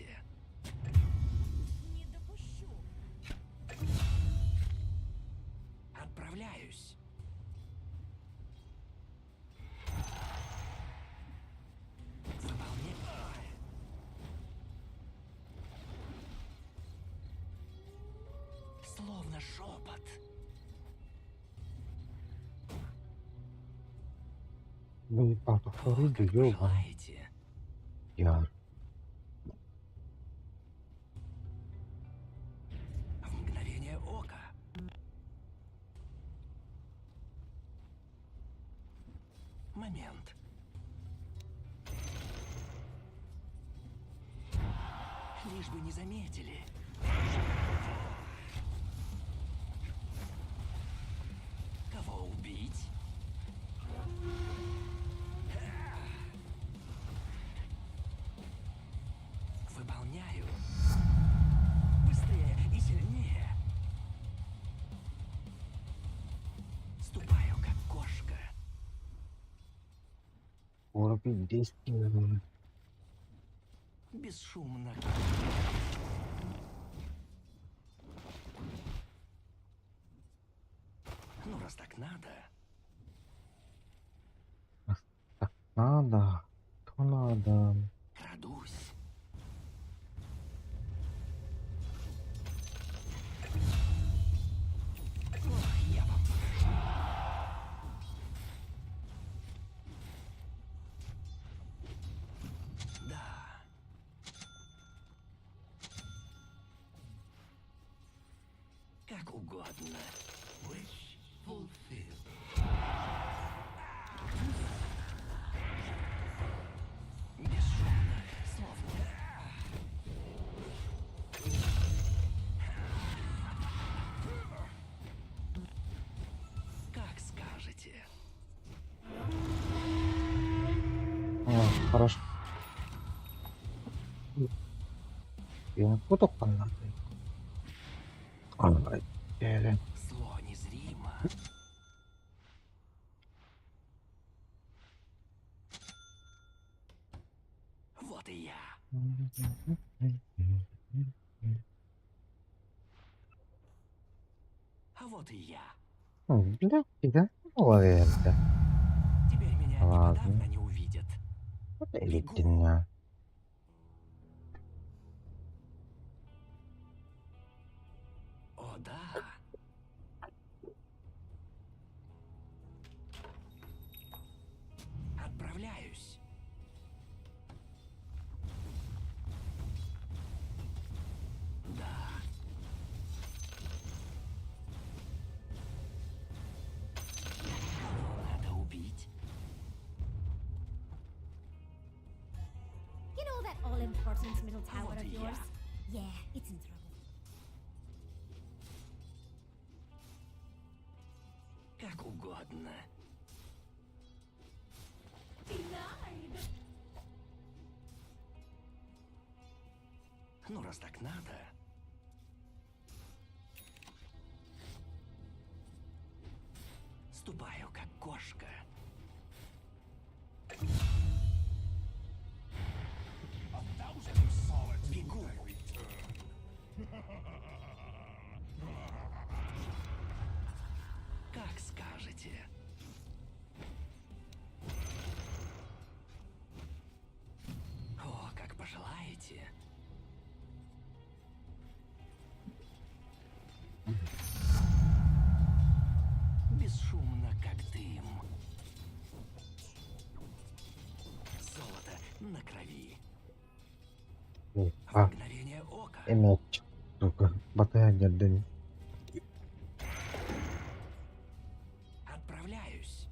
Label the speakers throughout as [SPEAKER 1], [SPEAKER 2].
[SPEAKER 1] скажете.
[SPEAKER 2] Не допущу.
[SPEAKER 1] Отправляюсь. Выполняю. Словно шепот.
[SPEAKER 3] Выебал,
[SPEAKER 1] О,
[SPEAKER 3] рыбу,
[SPEAKER 1] как
[SPEAKER 3] ёбаный.
[SPEAKER 1] пожелаете.
[SPEAKER 3] Я.
[SPEAKER 1] В мгновение ока. Момент. Лишь бы не заметили. Кого убить? Выполняю. Быстрее и сильнее. Ступаю, как кошка.
[SPEAKER 3] Уровень действия.
[SPEAKER 1] Бесшумно. Ну, раз так надо.
[SPEAKER 3] Так надо, то надо.
[SPEAKER 1] Крадусь. Ох, я вам покажу. Да. Как угодно.
[SPEAKER 4] Wish fulfilled.
[SPEAKER 1] Бесшумно, словно. Как скажете.
[SPEAKER 3] О, хорошо. Я буду канаты.
[SPEAKER 1] Зло незримо. Вот и я. А вот и я.
[SPEAKER 3] Бля, да? Ну,
[SPEAKER 1] Теперь меня и
[SPEAKER 3] Ладно.
[SPEAKER 1] подавно не увидят.
[SPEAKER 3] Длительно.
[SPEAKER 1] О, да. Отправляюсь. Да. Кого надо убить?
[SPEAKER 2] You know that all-important middle tower
[SPEAKER 1] Вот
[SPEAKER 2] of
[SPEAKER 1] и я.
[SPEAKER 2] yours? Yeah, it's in trouble.
[SPEAKER 1] Как угодно.
[SPEAKER 2] Denied.
[SPEAKER 1] Ну, раз так надо. Ступаю, как кошка. Бегу. Как скажете. О, как пожелаете. Бесшумно, как дым. Золото на крови. В
[SPEAKER 3] А,
[SPEAKER 1] мгновение ока.
[SPEAKER 3] эмэч. Сука, батая дерден.
[SPEAKER 1] Отправляюсь.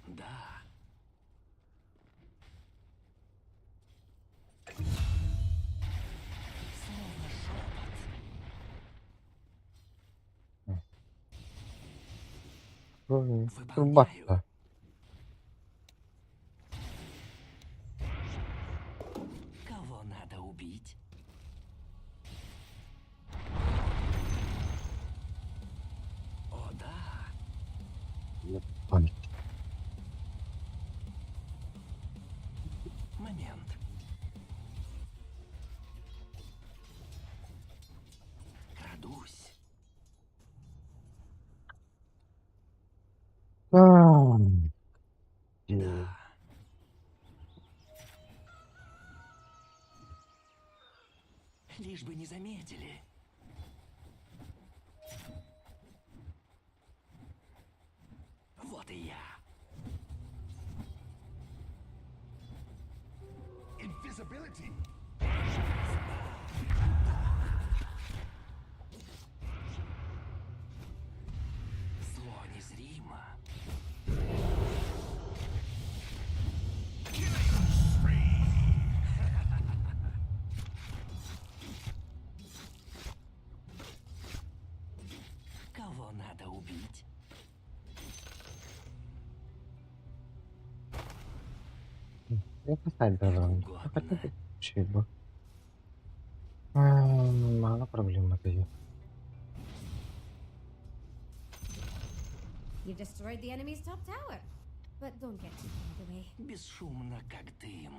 [SPEAKER 1] Да. Словно шепот.
[SPEAKER 3] Трубата.
[SPEAKER 1] Кого надо убить? О, да.
[SPEAKER 3] Память.
[SPEAKER 1] бы не заметили. Вот и я.
[SPEAKER 4] Invisibility.
[SPEAKER 1] Зло незримо.
[SPEAKER 4] Killing spree.
[SPEAKER 1] Кого надо убить?
[SPEAKER 3] Я поставить должен.
[SPEAKER 1] Угодно.
[SPEAKER 3] Чего? Мало проблем это я.
[SPEAKER 2] You've destroyed the enemy's top tower. But don't get too carried away.
[SPEAKER 1] Бесшумно, как дым.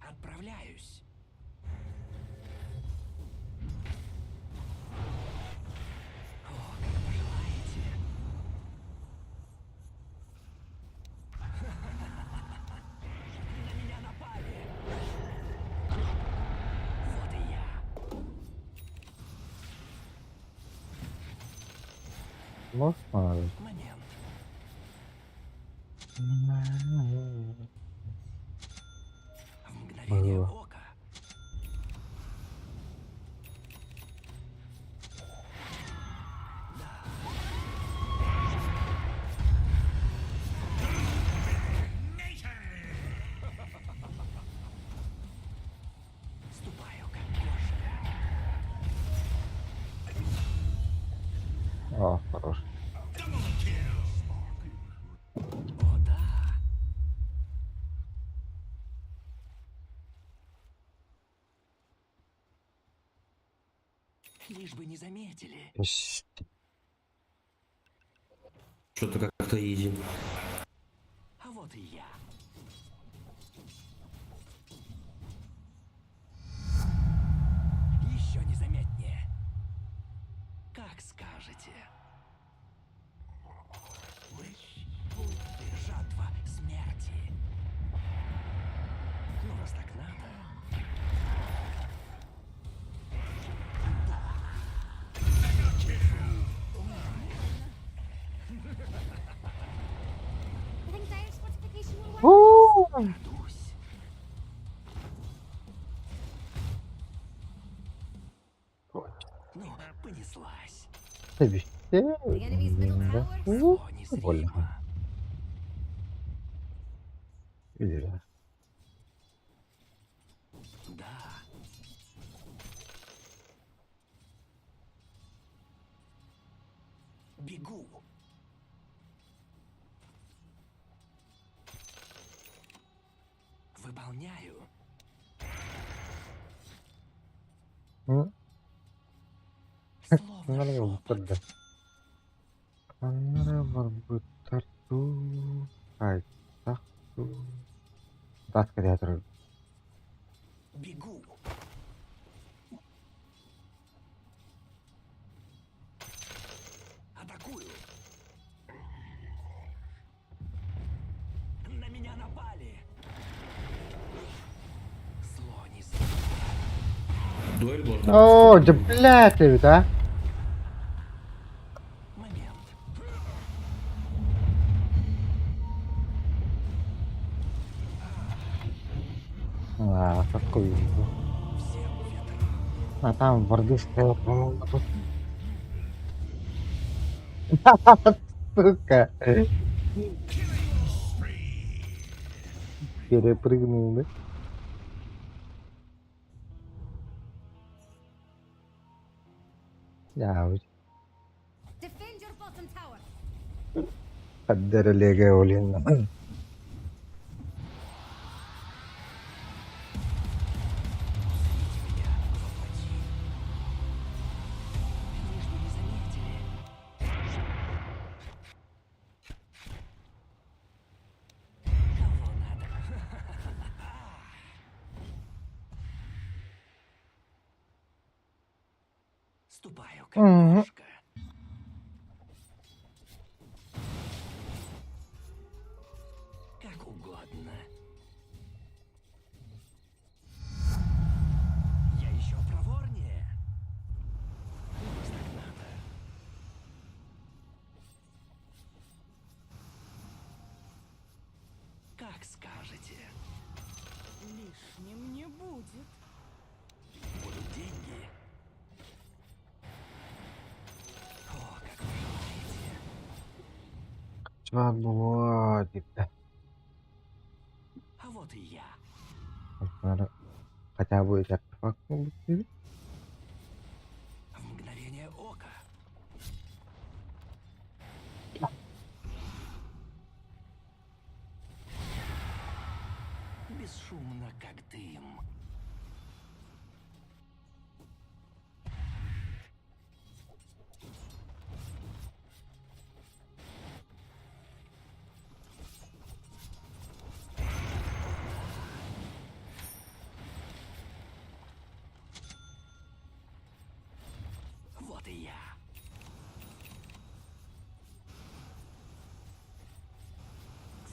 [SPEAKER 1] Отправляюсь. О, как пожелаете. На меня напали. Вот и я.
[SPEAKER 3] Можешь положить?
[SPEAKER 1] Момент. В мгновение
[SPEAKER 3] Было.
[SPEAKER 1] ока. Ступаю, как кошка.
[SPEAKER 3] О, хорош.
[SPEAKER 4] Double kill.
[SPEAKER 1] О, да. Лишь бы не заметили.
[SPEAKER 5] Что-то как-то easy.
[SPEAKER 1] А вот и я. Еще незаметнее. Как скажете.
[SPEAKER 4] Wish
[SPEAKER 1] Жатва смерти. Ну, раз так надо.
[SPEAKER 2] I think Dire's fortification will work.
[SPEAKER 3] У!
[SPEAKER 1] Крадусь. Ну, понеслась.
[SPEAKER 3] Тебе
[SPEAKER 2] The enemy's middle
[SPEAKER 3] Да.
[SPEAKER 2] tower.
[SPEAKER 3] Ну,
[SPEAKER 1] Зло
[SPEAKER 3] больно.
[SPEAKER 1] незримо.
[SPEAKER 3] Видишь?
[SPEAKER 1] Да. Бегу. Выполняю.
[SPEAKER 3] Ну,
[SPEAKER 1] Словно шепот. Бегу. Атакую. На меня напали. Зло не
[SPEAKER 5] Дуэль можно.
[SPEAKER 3] О, да блядь, ты, да?
[SPEAKER 1] Момент.
[SPEAKER 3] А, какой.
[SPEAKER 1] Всем ветрам.
[SPEAKER 3] А там варды стоят, по-моему, тут. Сука.
[SPEAKER 4] Killing spree.
[SPEAKER 3] Перепрыгнул, да? Я вот
[SPEAKER 2] Defend your bottom tower.
[SPEAKER 3] Поддержали Олин.
[SPEAKER 1] Узрите меня воплоти. Лишь бы не заметили. Кого надо? Ступаю, как
[SPEAKER 3] Мгм.
[SPEAKER 1] кошка. Как угодно. Как скажете.
[SPEAKER 6] Лишним не будет.
[SPEAKER 1] Будут деньги. О, как вы желаете.
[SPEAKER 3] Чва диэтэ.
[SPEAKER 1] А вот и я.
[SPEAKER 3] Надо хотя бы артефакт булбут.
[SPEAKER 1] В мгновение ока. Бесшумно, как дым. Вот и я.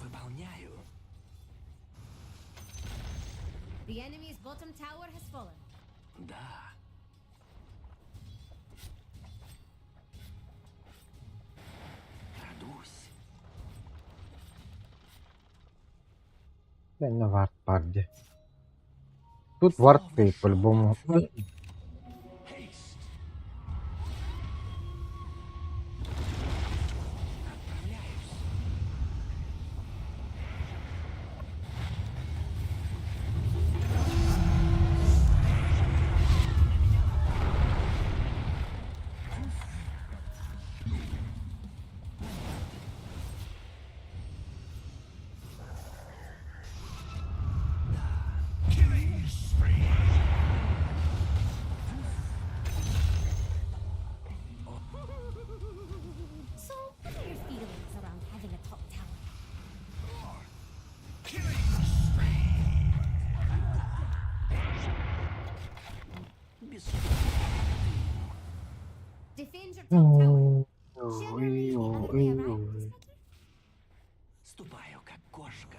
[SPEAKER 1] Выполняю.
[SPEAKER 2] The enemy's bottom tower has fallen.
[SPEAKER 1] Да. Крадусь.
[SPEAKER 3] На вард баар дии. Тут вард
[SPEAKER 1] Словно
[SPEAKER 3] по-любому.
[SPEAKER 1] шепот. Хейст. Отправляюсь.
[SPEAKER 4] Killing spree.
[SPEAKER 2] So, what are your feelings around having a top tower?
[SPEAKER 4] Killing spree.
[SPEAKER 1] Бесшумно, как дым.
[SPEAKER 2] Defend your top tower. Generally
[SPEAKER 3] Ой,
[SPEAKER 2] the other
[SPEAKER 3] ой,
[SPEAKER 2] way around
[SPEAKER 3] ой.
[SPEAKER 2] is better.
[SPEAKER 1] Ступаю, как кошка.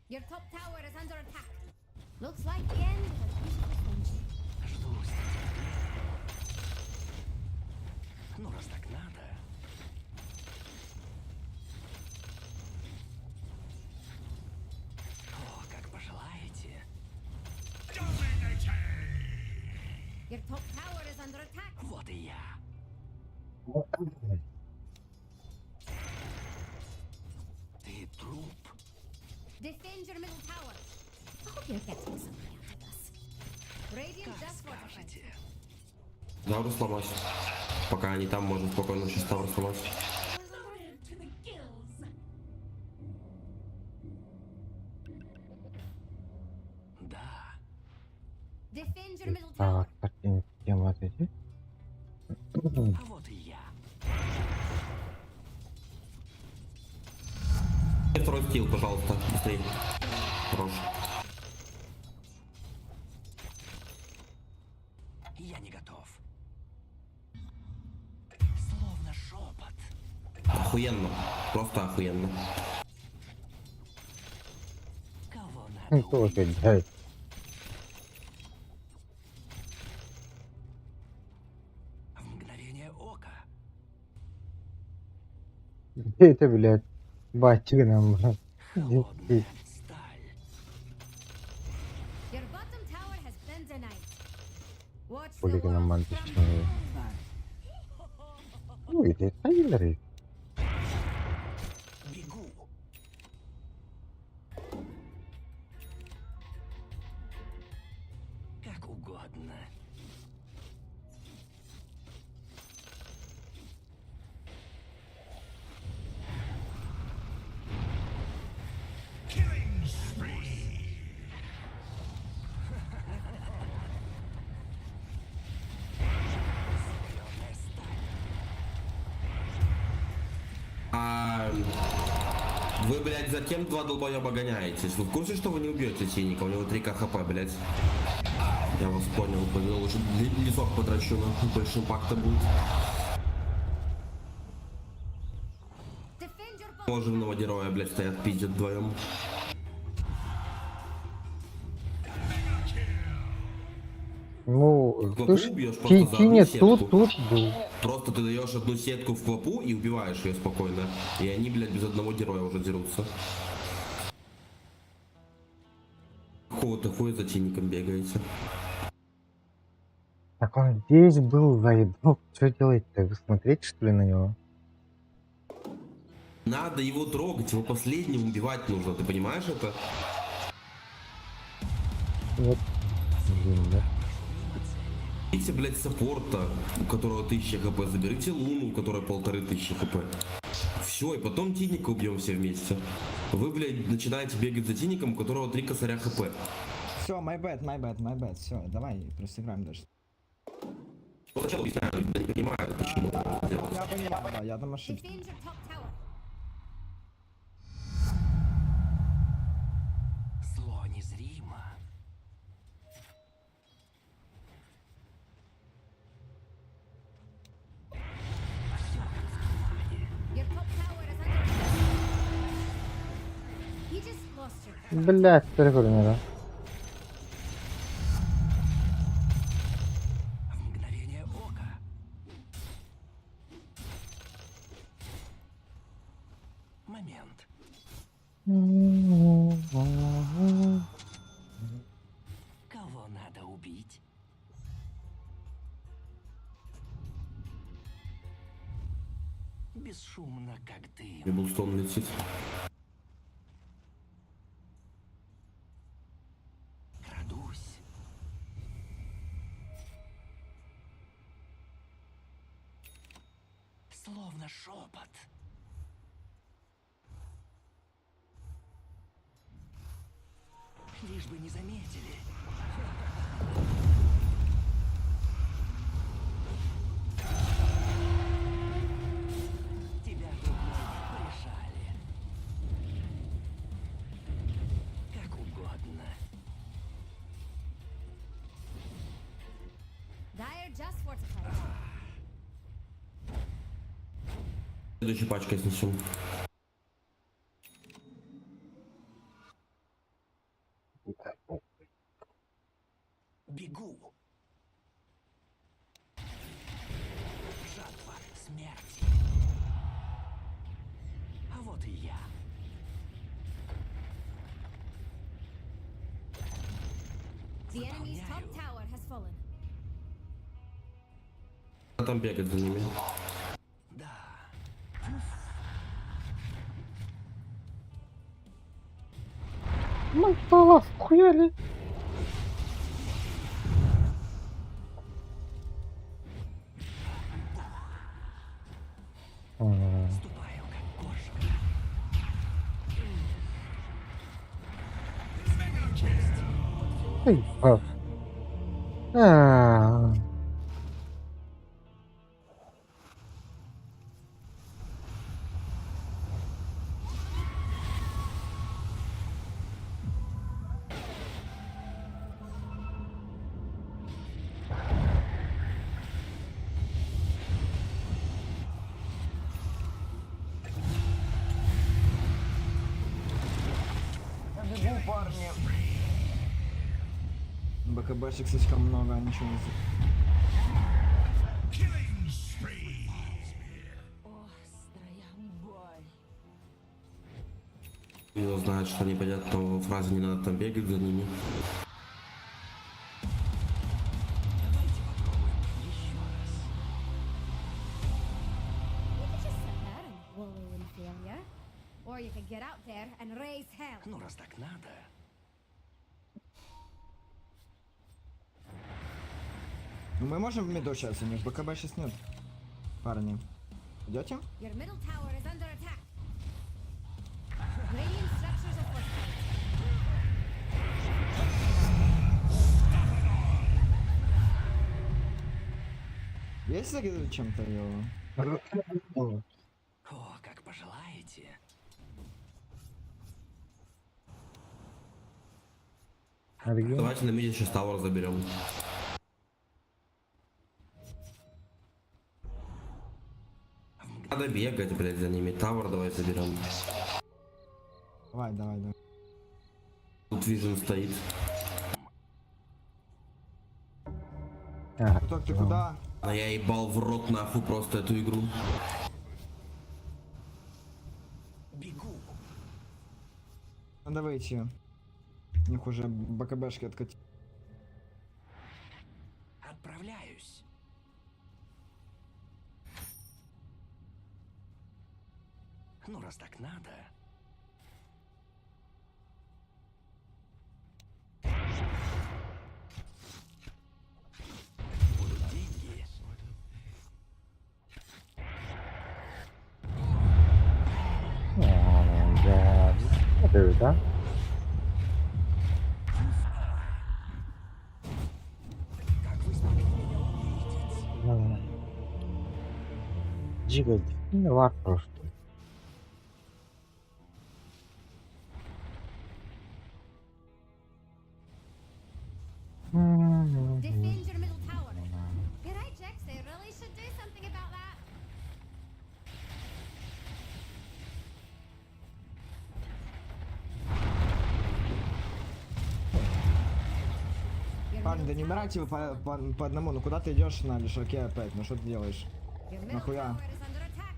[SPEAKER 2] Your top tower is under attack. Looks like the end of a beautiful friendship.
[SPEAKER 1] Жду с нетерпением. Ну, раз так надо. О, как пожелаете.
[SPEAKER 4] Dominating.
[SPEAKER 2] Your top tower is under attack.
[SPEAKER 1] Вот и я. Ты труп.
[SPEAKER 2] Defend your middle tower. I hope you're getting something out of this. Radiant
[SPEAKER 1] Как
[SPEAKER 2] just fortified.
[SPEAKER 1] скажете.
[SPEAKER 5] Тавру сломать. Пока они там, можно спокойно сейчас тавру сломать.
[SPEAKER 6] To the gills.
[SPEAKER 1] Да.
[SPEAKER 2] Defend your middle tower.
[SPEAKER 3] Так, картинки тема отойди.
[SPEAKER 1] А вот и я.
[SPEAKER 5] Второй стил, пожалуйста, быстрее. Хорош.
[SPEAKER 1] Я не готов. Словно шепот.
[SPEAKER 5] Охуенно. Просто охуенно.
[SPEAKER 1] Кого надо
[SPEAKER 3] Тоже,
[SPEAKER 1] убить?
[SPEAKER 3] блядь.
[SPEAKER 1] В мгновение ока.
[SPEAKER 3] Где это, блядь? Батчик нам.
[SPEAKER 1] Холодная сталь.
[SPEAKER 2] Your bottom tower has been denied. Watch the
[SPEAKER 3] Полигон
[SPEAKER 2] world
[SPEAKER 3] романтичный.
[SPEAKER 2] crumble.
[SPEAKER 3] Ой, это Тайлеры.
[SPEAKER 1] Бегу. Как угодно.
[SPEAKER 4] Killing spree.
[SPEAKER 1] Закаленная сталь.
[SPEAKER 5] А, вы, блядь, за кем два долбоеба гоняетесь? Вы в курсе, что вы не убьете Синика? У него 3 хп, блядь. Я вас понял, блин, лучше лесок потрачу, нахуй, больше импакта будет.
[SPEAKER 2] Defend your bottom
[SPEAKER 5] Положенного героя, блядь, стоят, пиздят вдвоем.
[SPEAKER 3] Ну,
[SPEAKER 5] Квапу
[SPEAKER 3] слышь,
[SPEAKER 5] убьешь просто за одну
[SPEAKER 3] кинет
[SPEAKER 5] сетку.
[SPEAKER 3] тут, тут был.
[SPEAKER 5] Просто ты даешь одну сетку в квапу и убиваешь ее спокойно. И они, блядь, без одного героя уже дерутся. кого-то, хуй за тинником бегаете.
[SPEAKER 3] Так он здесь был, заебал. Что делать-то? Вы смотрите, что ли, на него?
[SPEAKER 5] Надо его трогать, его последним убивать нужно, ты понимаешь это?
[SPEAKER 3] Вот. Блин, да?
[SPEAKER 5] Берите, блядь, саппорта, у которого 1000 хп, заберите Луну, у которой 1500 хп. Все, и потом Тиника убьем все вместе. Вы, блядь, начинаете бегать за Тиником, у которого 3 косаря хп.
[SPEAKER 7] Все, my bad, my bad, my bad. Все, давай просто играем дальше.
[SPEAKER 5] Вот сначала объясняю, я не понимаю, почему так делать.
[SPEAKER 7] Я понимаю, да, я там ошибся.
[SPEAKER 2] Defend your top tower.
[SPEAKER 1] Зло незримо. Все как в тумане.
[SPEAKER 2] Your top tower is under attack. You just lost your
[SPEAKER 3] Блять, прикольно, да?
[SPEAKER 1] В мгновение ока. Момент. Кого надо убить? Бесшумно, как
[SPEAKER 5] И
[SPEAKER 1] дым.
[SPEAKER 5] Блудстоун летит.
[SPEAKER 1] Крадусь. Словно шепот. Лишь бы не заметили. Тебя, друг мой, прижали. Как угодно.
[SPEAKER 2] Dire just fortified.
[SPEAKER 5] Следующей пачкой снесем.
[SPEAKER 1] Бегу. Жатва смерти. А вот и я.
[SPEAKER 2] The enemy's top
[SPEAKER 1] Выполняю.
[SPEAKER 2] tower has fallen.
[SPEAKER 5] Надо там бегать за ними.
[SPEAKER 1] Да.
[SPEAKER 3] Ну, что, хуяли?
[SPEAKER 1] Ступаю, как кошка.
[SPEAKER 3] Эй, пап. А.
[SPEAKER 7] Я бегу, парни. БКБшек слишком много, ничего не...
[SPEAKER 4] Killing spree.
[SPEAKER 6] Острая боль.
[SPEAKER 5] Его знают, что они пойдят, но фразу не надо там бегать за ними.
[SPEAKER 1] Давайте попробуем еще раз.
[SPEAKER 2] You could just sit there and wallow in failure. Or you could get out there and raise hell.
[SPEAKER 1] Ну, раз так надо.
[SPEAKER 7] Ну мы можем в миду сейчас, у них БКБ сейчас нет. Парни. Идете?
[SPEAKER 2] Your middle tower is under attack. Radiant structures are fortified.
[SPEAKER 7] Есть закидывать чем-то его?
[SPEAKER 1] О, как пожелаете.
[SPEAKER 3] Аргин.
[SPEAKER 5] Давайте на миде сейчас тавер заберем. Надо бегать, блядь, за ними. Тавер давай заберем.
[SPEAKER 7] Давай, давай, давай.
[SPEAKER 5] Тут Вижен стоит.
[SPEAKER 3] А,
[SPEAKER 7] Куток, ты куда?
[SPEAKER 5] А я ебал в рот нахуй просто эту игру.
[SPEAKER 1] Бегу.
[SPEAKER 7] Надо выйти. У них уже БКБшки откатили.
[SPEAKER 1] Отправляюсь. Ну, раз так надо. Будут деньги.
[SPEAKER 3] Oh, yeah. Do that.
[SPEAKER 1] Как вы смогли меня увидеть?
[SPEAKER 3] Ну, Джига, не вар просто.
[SPEAKER 2] Defend your middle tower. You're right, Jax. They really should do something about that. Your
[SPEAKER 7] Парни,
[SPEAKER 2] middle
[SPEAKER 7] да не
[SPEAKER 2] tower
[SPEAKER 7] умирайте вы
[SPEAKER 2] is
[SPEAKER 7] по одному, ну куда ты идешь на лишаке опять? Ну что ты делаешь?
[SPEAKER 2] Your middle
[SPEAKER 7] Нахуя?
[SPEAKER 2] tower is under attack.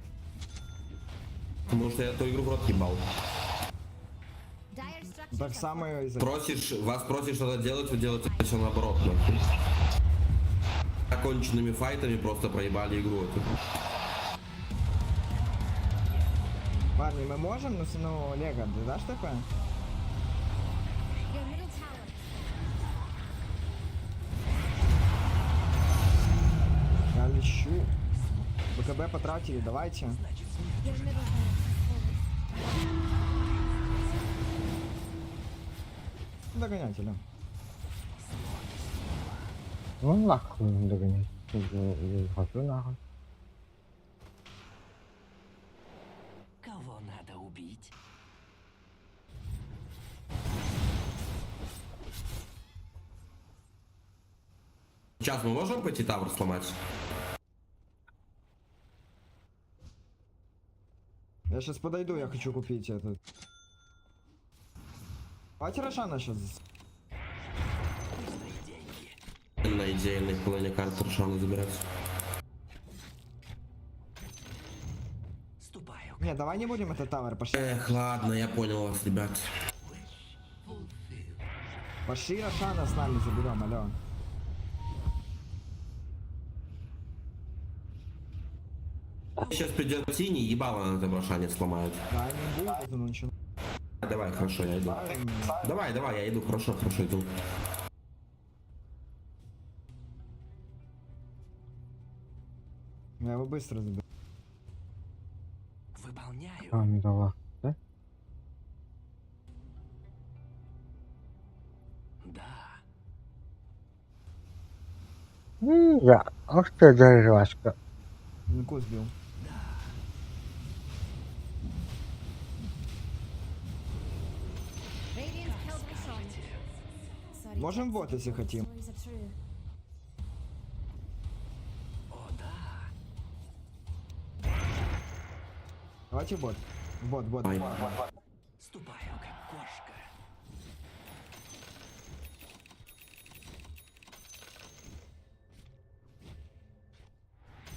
[SPEAKER 5] Потому что я эту игру в рот ебал.
[SPEAKER 2] Dire structures
[SPEAKER 7] Так
[SPEAKER 2] are
[SPEAKER 7] самое из-за...
[SPEAKER 5] Просишь, вас просишь что-то делать, вы делаете все наоборот, нахуй. Оконченными файтами просто проебали игру эту.
[SPEAKER 7] Парни, мы можем, ну, ну, Лего, ты дашь такое?
[SPEAKER 2] Your middle tower.
[SPEAKER 7] Я лечу. БКБ потратили, давайте.
[SPEAKER 2] Your middle barracks has fallen.
[SPEAKER 7] Догоняйте, Лё.
[SPEAKER 3] Ну нахуй не догонять. Я хожу нахуй.
[SPEAKER 1] Кого надо убить?
[SPEAKER 5] Сейчас мы можем пойти тавр сломать?
[SPEAKER 7] Я сейчас подойду, я хочу купить этот. Давайте Рошана сейчас.
[SPEAKER 1] Быстрые деньги.
[SPEAKER 5] На идеальной половине карты Рошана забирать.
[SPEAKER 1] Ступаю.
[SPEAKER 7] Не, давай не будем этот tower, пошли.
[SPEAKER 5] Эх, ладно, я понял вас, ребят.
[SPEAKER 7] Пошли Рошана с нами заберем, алло.
[SPEAKER 5] Сейчас придет синий, ебало на этом Рошане сломают.
[SPEAKER 7] Да, не будет, ну ничего.
[SPEAKER 5] Давай, хорошо, я иду. Давай, давай, я иду, хорошо, хорошо, иду.
[SPEAKER 7] Я его быстро заберу.
[SPEAKER 1] Выполняю.
[SPEAKER 3] А, ну давай. Да?
[SPEAKER 1] Да.
[SPEAKER 3] Да, ох ты дорожка.
[SPEAKER 7] Нику сбил.
[SPEAKER 2] Radiant killed Roshan. Sorry,
[SPEAKER 7] Можем
[SPEAKER 2] Jax.
[SPEAKER 7] вот, если хотим.
[SPEAKER 2] Stories are true.
[SPEAKER 1] О, да.
[SPEAKER 7] Давайте бот. Бот, бот.
[SPEAKER 5] Ай.
[SPEAKER 1] Ступаю, как кошка.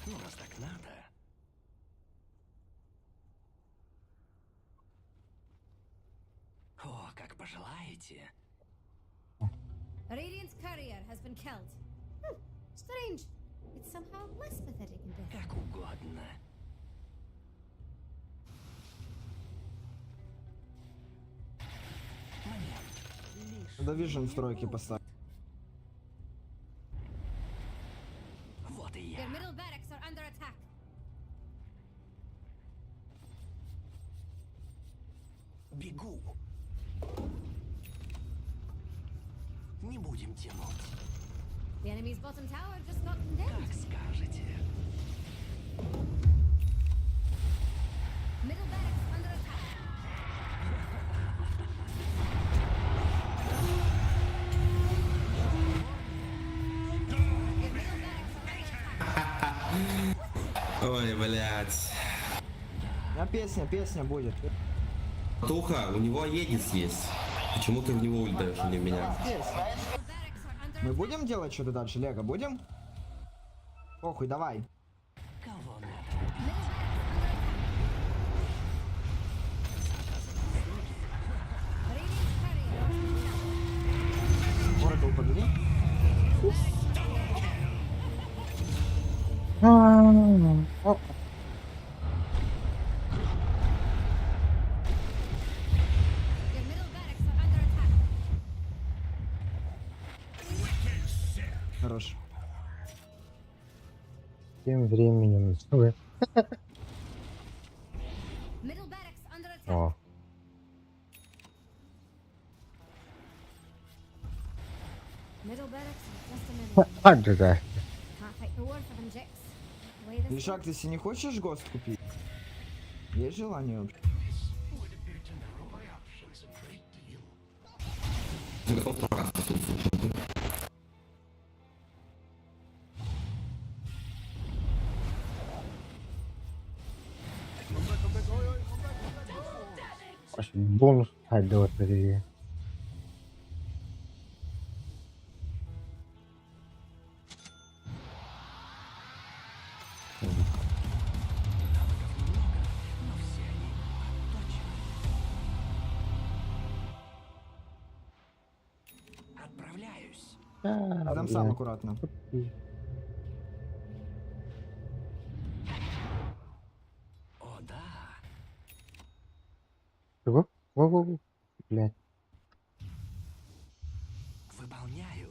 [SPEAKER 1] Ну, раз так надо. О, как пожелаете.
[SPEAKER 2] Radiant's courier has been killed. Strange. It's somehow less pathetic in death.
[SPEAKER 1] Как угодно. Момент.
[SPEAKER 7] Надо vision в стройке поставить.
[SPEAKER 1] Вот и я.
[SPEAKER 2] Your middle barracks are under attack.
[SPEAKER 1] Бегу. Не будем тянуть.
[SPEAKER 2] The enemy's bottom tower just got condemned.
[SPEAKER 1] Как скажете.
[SPEAKER 2] Middle barracks under attack. Your middle barracks are under attack.
[SPEAKER 5] Ой, блядь.
[SPEAKER 7] У меня песня, песня будет.
[SPEAKER 5] Туха, у него Aegis есть. Почему ты в него ульт даешь, а не в меня?
[SPEAKER 7] Здесь.
[SPEAKER 2] Middle barracks are under
[SPEAKER 7] Мы
[SPEAKER 2] attack.
[SPEAKER 7] будем делать что-то дальше, Лего? Будем? Похуй, давай.
[SPEAKER 1] Кого надо убить?
[SPEAKER 2] Middle barracks under attack. Radiant's courier has been killed.
[SPEAKER 7] Хорош.
[SPEAKER 3] Тем временем...
[SPEAKER 2] Middle barracks under attack.
[SPEAKER 3] О,
[SPEAKER 2] Middle barracks are just a minute.
[SPEAKER 3] так же, да.
[SPEAKER 2] Can't fight the war for them, Jix. The way this
[SPEAKER 7] Лишак, ты себе не хочешь ghost купить? Есть желание вообще?
[SPEAKER 4] Would appear to narrow my options a great deal.
[SPEAKER 3] Бонус для лотереи.
[SPEAKER 1] Навыков немного, но все они отточены. Отправляюсь.
[SPEAKER 3] А,
[SPEAKER 7] Там сам аккуратно.
[SPEAKER 1] О, да.
[SPEAKER 3] Чего? Во-во-во. Блядь.
[SPEAKER 1] Выполняю.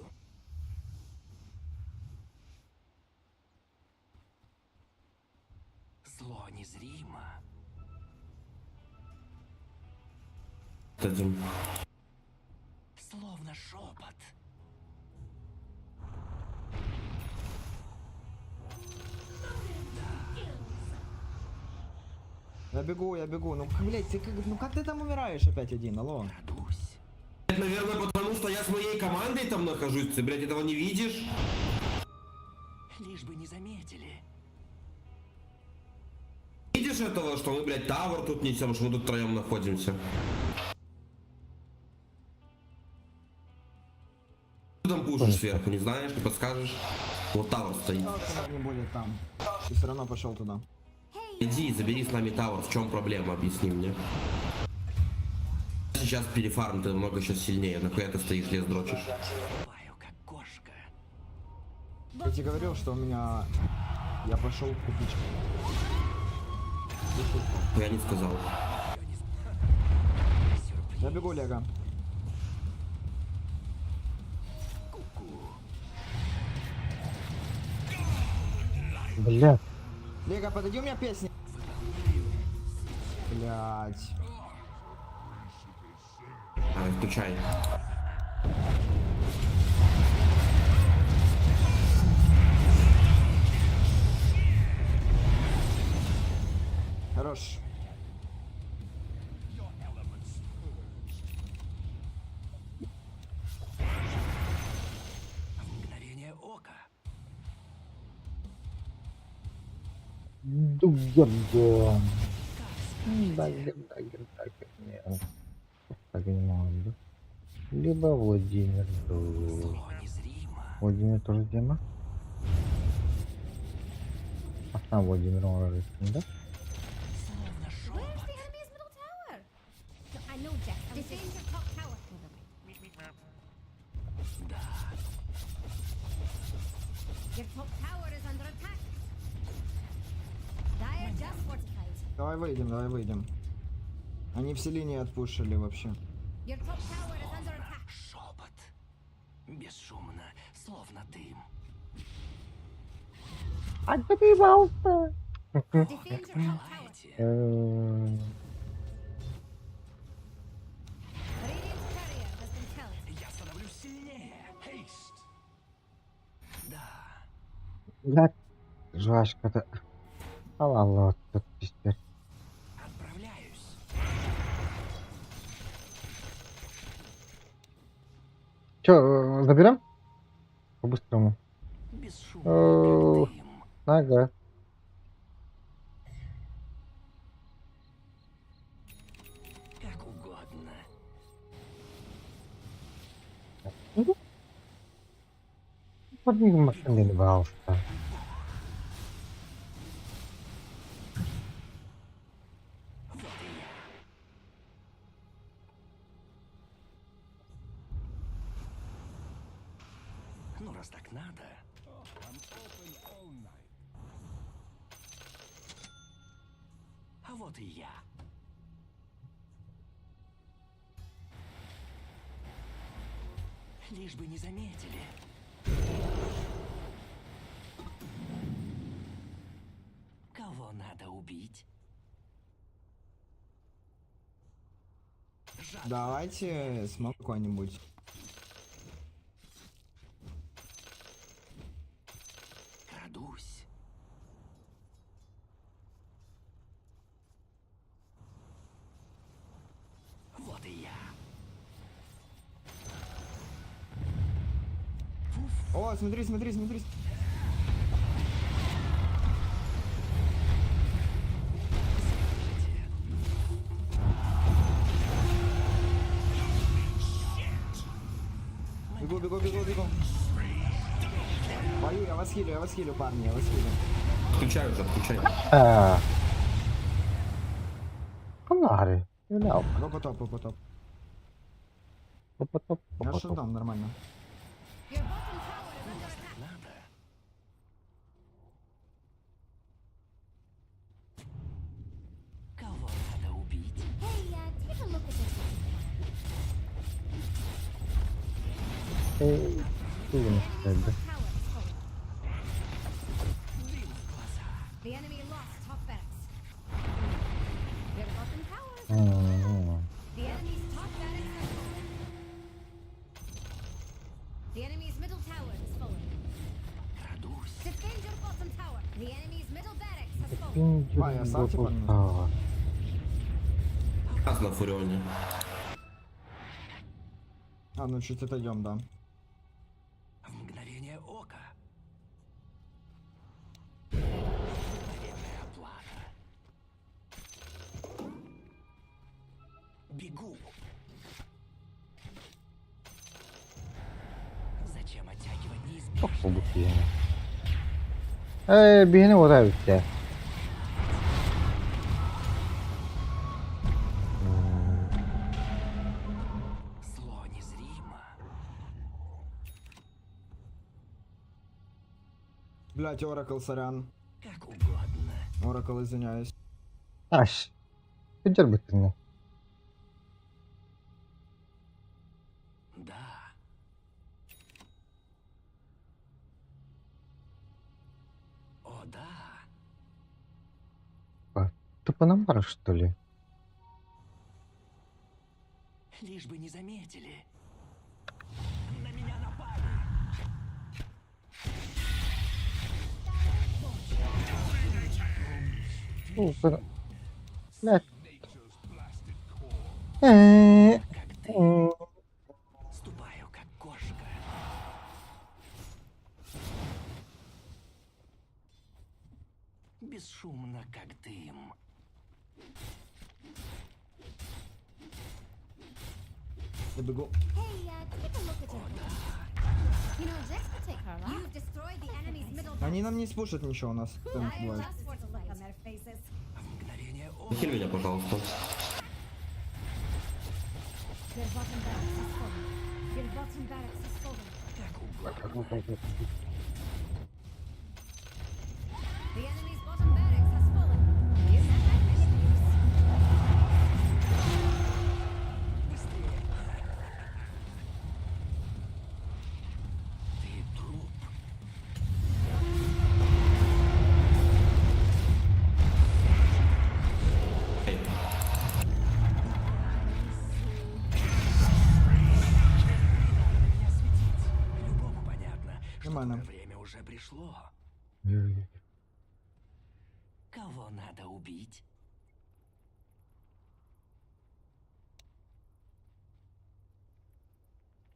[SPEAKER 1] Зло незримо.
[SPEAKER 5] Один.
[SPEAKER 1] Словно шепот.
[SPEAKER 7] Я бегу, я бегу. Ну, блядь, ты как, ну как ты там умираешь опять один, алло?
[SPEAKER 1] Крадусь.
[SPEAKER 5] Наверное, потому что я с моей командой там нахожусь. Ты, блядь, этого не видишь?
[SPEAKER 1] Лишь бы не заметили.
[SPEAKER 5] Видишь этого, что мы, блядь, tower тут несем, что мы тут втроем находимся? Ты там пушишь сверху, не знаешь, не подскажешь? Вот tower стоит.
[SPEAKER 7] Не будет там. Ты все равно пошел туда.
[SPEAKER 5] Иди, забери с нами tower, в чем проблема, объясни мне. Сейчас перефарм, ты намного сейчас сильнее, нахуя ты стоишь, лес дрочишь?
[SPEAKER 1] Ступаю, как кошка.
[SPEAKER 7] Я тебе говорил, что у меня... Я пошел купить.
[SPEAKER 5] Я не сказал.
[SPEAKER 1] Сюрприз.
[SPEAKER 7] Я бегу, Лего.
[SPEAKER 1] Ку-ку.
[SPEAKER 3] Блядь.
[SPEAKER 7] Лего, подойди, у меня песня. Блять.
[SPEAKER 5] Давай, включай.
[SPEAKER 7] Хорош.
[SPEAKER 1] В мгновение ока.
[SPEAKER 3] Дугердон.
[SPEAKER 1] Как скажете.
[SPEAKER 3] Дагер, дагер, дагер. Нет. Так не могу. Либо Владимир. Ду.
[SPEAKER 1] Зло незримо.
[SPEAKER 3] Владимир тоже Дима? А сам Владимир он да?
[SPEAKER 1] Словно
[SPEAKER 2] Where's
[SPEAKER 1] шепот.
[SPEAKER 2] the enemy's middle tower? No, I know, Jax. I'm Defend your top tower. Never mind.
[SPEAKER 1] Да.
[SPEAKER 2] Your top tower is under attack. Dire just fortified.
[SPEAKER 7] Давай выйдем, давай выйдем. Они все линии отпушили вообще.
[SPEAKER 2] Your top tower is under attack.
[SPEAKER 1] Шепот. Бесшумно, словно дым.
[SPEAKER 3] А ты ебался!
[SPEAKER 2] Defend your top tower.
[SPEAKER 1] Желаете?
[SPEAKER 2] Radiant courier has been killed.
[SPEAKER 1] Я становлюсь сильнее. Haste. Да.
[SPEAKER 3] Блядь, жвачка-то. А ладно, тут пиздец.
[SPEAKER 1] Отправляюсь.
[SPEAKER 3] Чё, заберем? По-быстрому.
[SPEAKER 1] Бесшумно,
[SPEAKER 3] Оу.
[SPEAKER 1] как дым.
[SPEAKER 3] Ага.
[SPEAKER 1] Как угодно.
[SPEAKER 3] Поднимался.
[SPEAKER 1] Вот и я. Ну, раз так надо. А вот и я. Лишь бы не заметили.
[SPEAKER 4] Кого надо убить? Жадно.
[SPEAKER 7] Давайте smoke какой-нибудь.
[SPEAKER 4] Крадусь. Вот и я.
[SPEAKER 7] О, смотри, смотри, смотри. Бегу, бегу, бегу, бегу. Бою, я вас хилю, я вас хилю, парни, я вас хилю.
[SPEAKER 5] Отключай уже, отключай.
[SPEAKER 3] А. Канари. Юляв.
[SPEAKER 7] Го по топу, по топу.
[SPEAKER 3] Попотоп,
[SPEAKER 7] Я
[SPEAKER 3] попотоп.
[SPEAKER 7] дам нормально.
[SPEAKER 2] Your bottom tower is under attack.
[SPEAKER 4] Надо. Кого надо убить?
[SPEAKER 2] Hey, take a look at this.
[SPEAKER 3] Эй, ты
[SPEAKER 2] The
[SPEAKER 3] на
[SPEAKER 2] enemy's
[SPEAKER 3] себе.
[SPEAKER 2] top tower is fallen.
[SPEAKER 4] Дым в глаза.
[SPEAKER 2] The enemy lost top barracks. Your bottom tower is under attack.
[SPEAKER 3] М-м-м.
[SPEAKER 2] The enemy's top barracks has fallen. The enemy's middle tower has fallen.
[SPEAKER 4] Крадусь.
[SPEAKER 2] Defend your bottom tower. The enemy's middle barracks has fallen.
[SPEAKER 7] Ваня, оставьте, парни.
[SPEAKER 3] Пиндюр.
[SPEAKER 5] Раз на Фурионе.
[SPEAKER 7] А, ну чуть отойдем, да.
[SPEAKER 4] В мгновение ока. Мгновенная оплата. Бегу. Зачем оттягивать неизбежное?
[SPEAKER 3] Побутиени. Эй, бігни вода від тебе.
[SPEAKER 4] Зло незримо.
[SPEAKER 7] Блять, Оракл, сорян.
[SPEAKER 4] Как угодно.
[SPEAKER 7] Оракл, извиняюсь.
[SPEAKER 3] Аж. Підірбити мене.
[SPEAKER 4] Да. О, да.
[SPEAKER 3] Ти пономар, что ли?
[SPEAKER 4] Лишь бы не заметили. На меня напали.
[SPEAKER 3] Ну, Блядь. Е,
[SPEAKER 4] Как ты.
[SPEAKER 3] м.
[SPEAKER 4] Ступаю, как кошка. Бесшумно, как дым.
[SPEAKER 7] Я бегу.
[SPEAKER 2] Hey, take a look at your You know, Zex could take her life. You've destroyed the enemy's middle
[SPEAKER 7] Они нам не спушат ничего у нас. Там
[SPEAKER 2] Dire
[SPEAKER 7] бывает.
[SPEAKER 2] just for the look on their faces.
[SPEAKER 4] В мгновение ока.
[SPEAKER 5] Хиль меня, пожалуйста.
[SPEAKER 2] Your bottom barracks has fallen. Your bottom barracks has fallen.
[SPEAKER 4] Как угодно.
[SPEAKER 2] The enemy's bottom barracks has fallen. You have misuse.
[SPEAKER 4] Быстрее. Ты труп.
[SPEAKER 5] Эй.
[SPEAKER 4] Меня светить. Любому понятно, что
[SPEAKER 7] Нормально.
[SPEAKER 4] твое время уже пришло. Кого надо убить?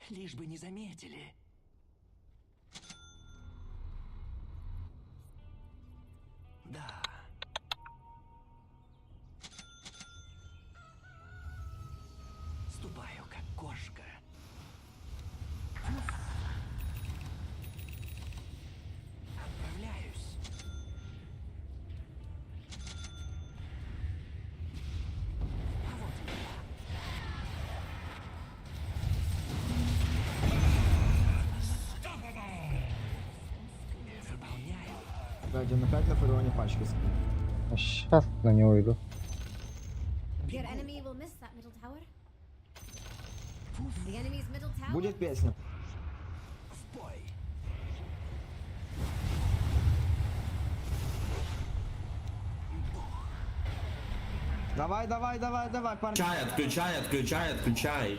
[SPEAKER 4] Лишь бы не заметили. Да. Ступаю, как кошка. Отправляюсь. А вот и я. Выполняю.
[SPEAKER 7] Блядь, он опять на Фурионе пачки скинул.
[SPEAKER 3] Щас на него иду.
[SPEAKER 2] Your enemy will miss that middle tower. The enemy's middle tower.
[SPEAKER 7] Будет песня.
[SPEAKER 4] В бой.
[SPEAKER 7] Давай, давай, давай, давай, парни.
[SPEAKER 5] Отключай, отключай, отключай, отключай.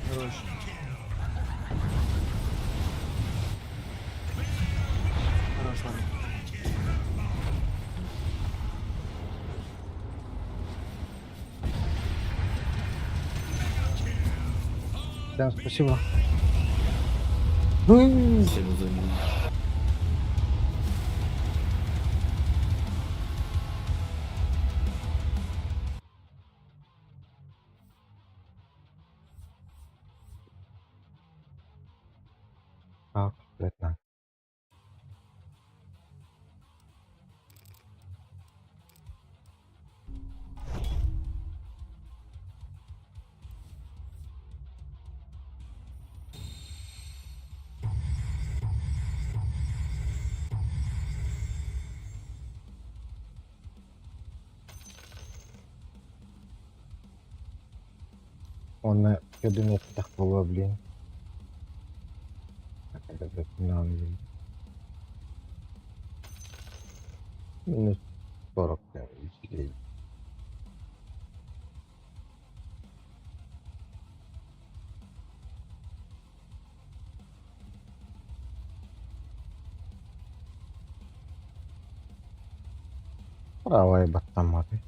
[SPEAKER 7] Хорош. Хорош, ладно.
[SPEAKER 3] Всем спасибо. Ну,
[SPEAKER 5] Всем взаимно.
[SPEAKER 3] Так, блядь, на. Он на 11 була, блін. Так, это, блядь, на, блін. Мінус 40, блін. Права ебать мати.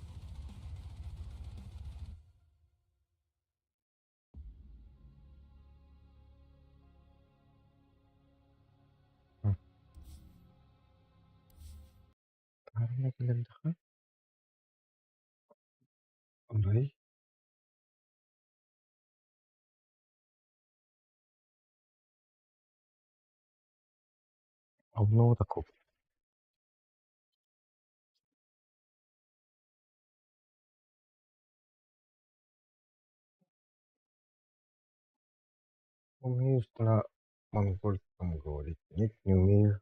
[SPEAKER 3] Правильно кэлэрдэххэ Арай Обнова такого. Умеешь на монгольском говорить? Нет, не умею.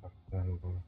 [SPEAKER 3] Буолар.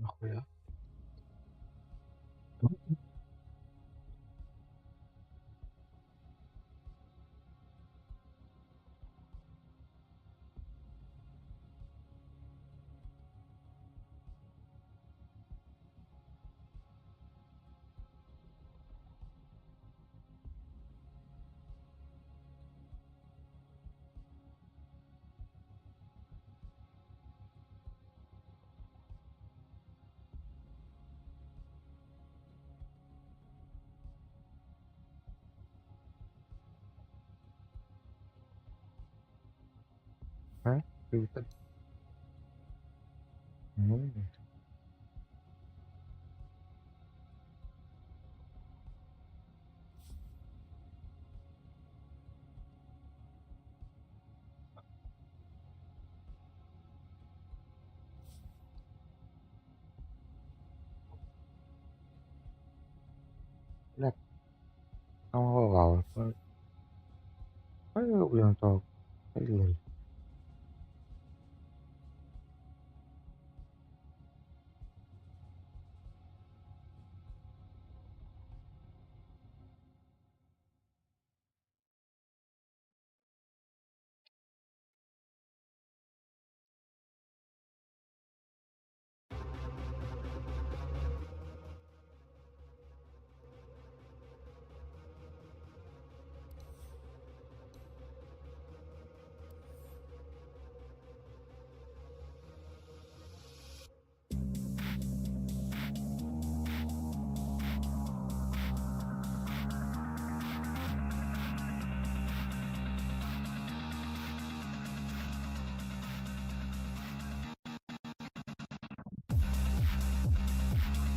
[SPEAKER 3] Нахуя? А? Ты Ну, бля, там голова.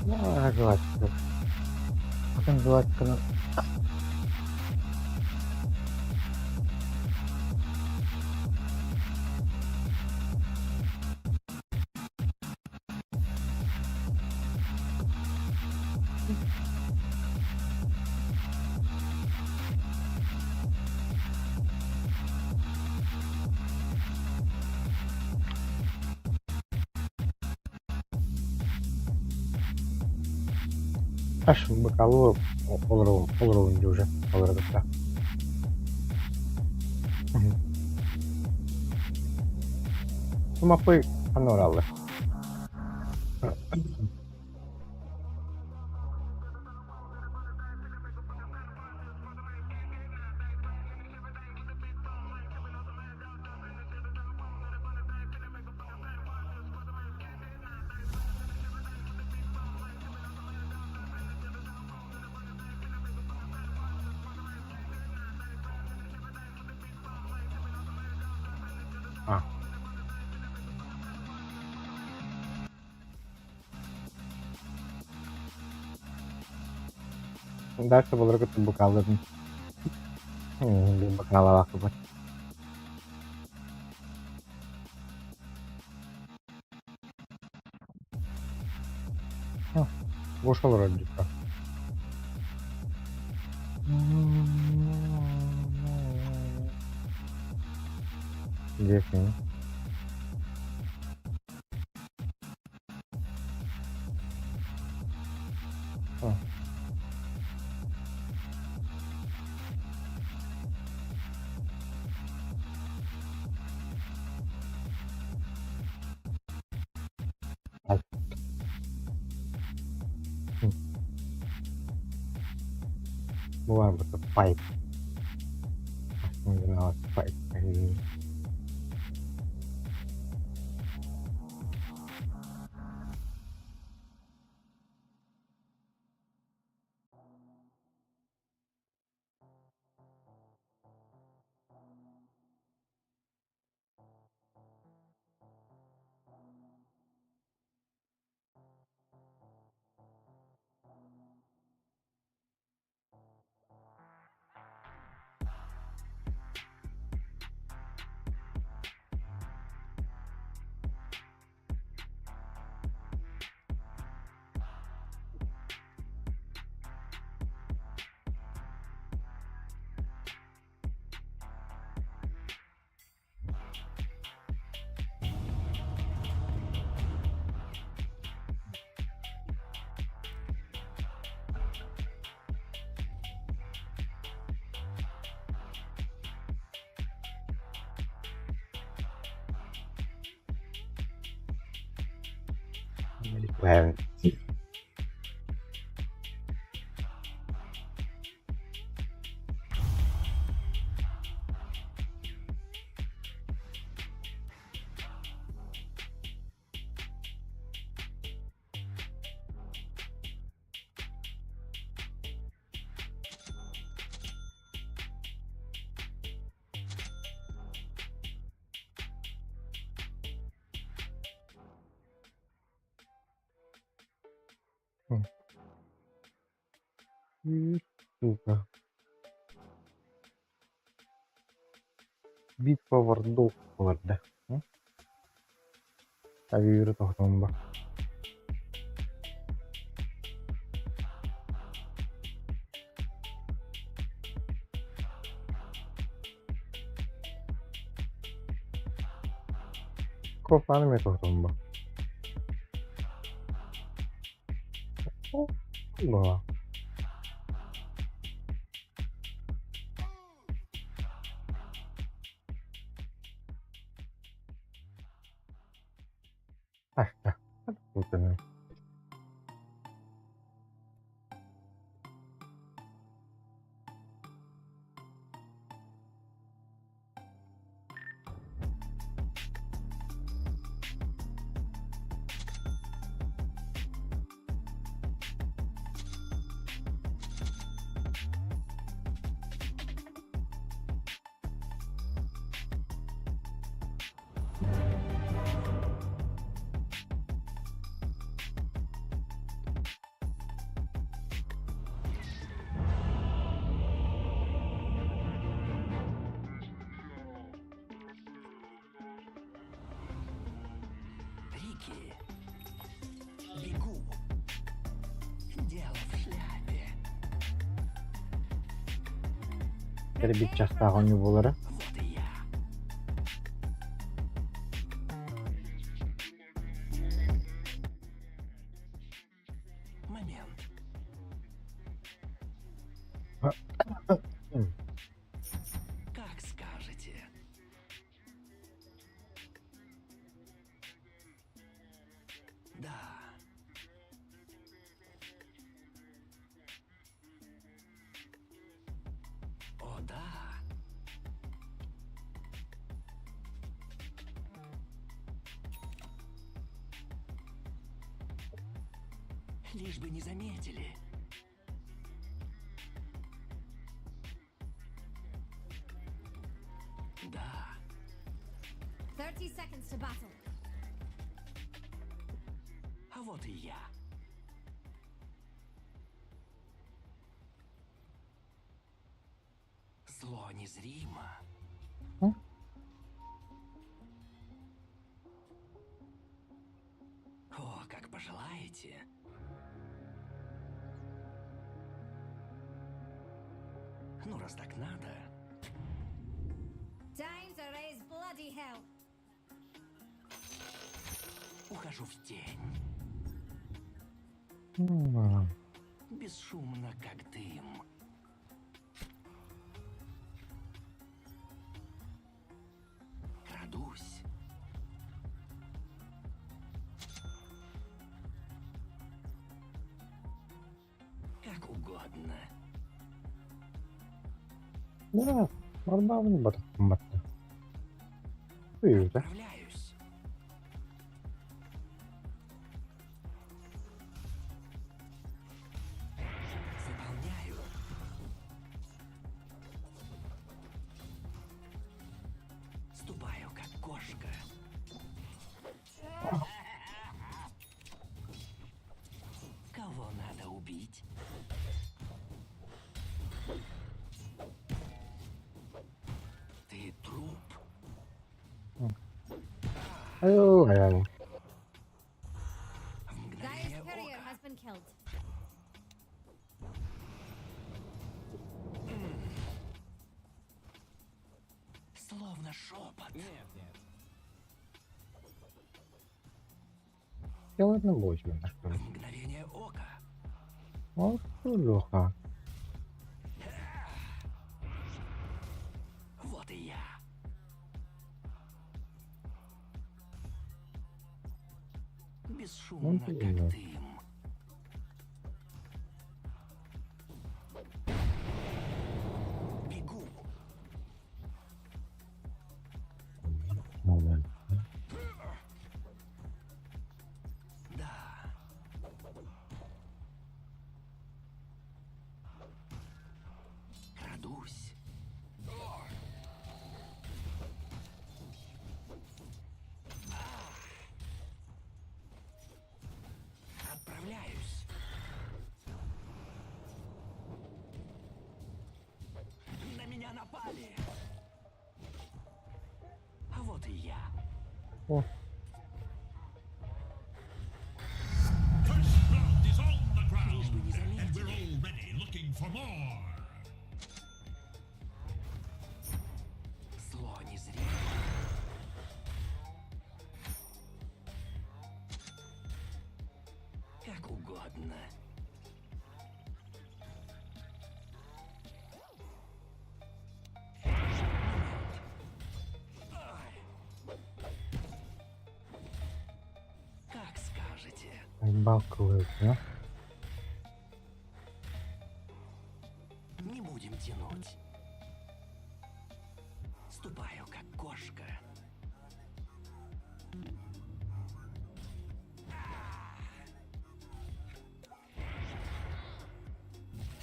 [SPEAKER 3] Ну, жвачка. Потом жвачка на... Аш бакалавр олоробун уже олорбута. Мапы аноралы. А. Дальше балары кытта бокалларын бокалалаахпыт. Бош олорор дьикка. Диэкин. Бу барбыта пайп. Пайп. Правильно. Сука. Битва вардов буолар да. Авииры тохтоон Кофаны эмиэ тохтоон Да. Аста. Путаны.
[SPEAKER 4] Рики. Бегу. Дело в шляпе.
[SPEAKER 3] Биир чаастаах оонньуу буолара.
[SPEAKER 4] Вот и я. Момент. Как скажете. Да. О, да. Лишь бы не заметили. Да.
[SPEAKER 2] 30 seconds to battle.
[SPEAKER 4] А вот и я. Зло незримо.
[SPEAKER 3] М?
[SPEAKER 4] О, как пожелаете. Ну, раз так надо.
[SPEAKER 2] Time to raise bloody hell.
[SPEAKER 4] Ухожу в тень.
[SPEAKER 3] М,
[SPEAKER 4] Бесшумно, как дым. Крадусь. Как угодно.
[SPEAKER 3] Да, нормально батта. Ты, да?
[SPEAKER 4] Отправляюсь. Выполняю. Ступаю, как кошка. Кого надо убить? Ты труп.
[SPEAKER 3] Ай-яй-яй.
[SPEAKER 4] В
[SPEAKER 2] Dire's
[SPEAKER 4] мгновение
[SPEAKER 2] courier
[SPEAKER 4] ока.
[SPEAKER 2] has been killed.
[SPEAKER 4] Словно шепот.
[SPEAKER 1] Нет, нет.
[SPEAKER 3] Я ладно бочку, на что ли.
[SPEAKER 4] В мгновение ока.
[SPEAKER 3] Ох, ты, Леха.
[SPEAKER 4] Вот и я. Бесшумно, как
[SPEAKER 3] Ну,
[SPEAKER 4] дым. Бегу.
[SPEAKER 3] Момент.
[SPEAKER 4] Да. Крадусь. Отправляюсь. На меня напали. А вот и я.
[SPEAKER 3] О,
[SPEAKER 8] First blood is on the
[SPEAKER 4] Лишь
[SPEAKER 8] ground,
[SPEAKER 4] бы не
[SPEAKER 8] and we're
[SPEAKER 4] заметили.
[SPEAKER 8] already looking for more.
[SPEAKER 4] Зло незримо. Как угодно. Момент. Ай. Как скажете.
[SPEAKER 3] балковый, да?
[SPEAKER 4] Не будем тянуть. Ступаю, как кошка.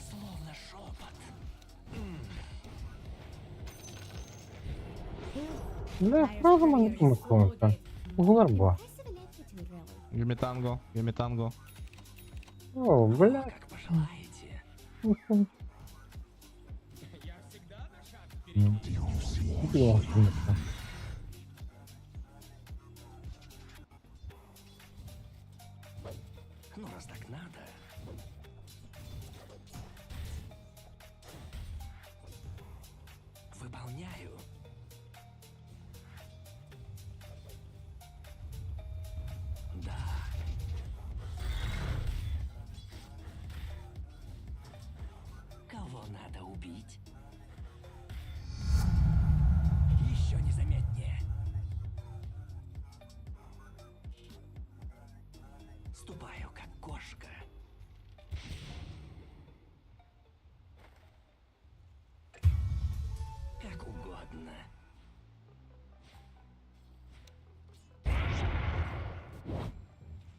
[SPEAKER 4] Словно шепот.
[SPEAKER 3] Да, сразу мы не комната. Гларба.
[SPEAKER 2] Impressive ineptitude, really.
[SPEAKER 9] Give me tango, give me tango.
[SPEAKER 3] О, бля.
[SPEAKER 4] Как пожелаете.
[SPEAKER 1] Я всегда на шаг впереди.
[SPEAKER 3] Ёлки-моталки.
[SPEAKER 4] Ну, раз так надо. Выполняю. Да. Кого надо убить? Еще незаметнее. Ступаю, как кошка. Как угодно.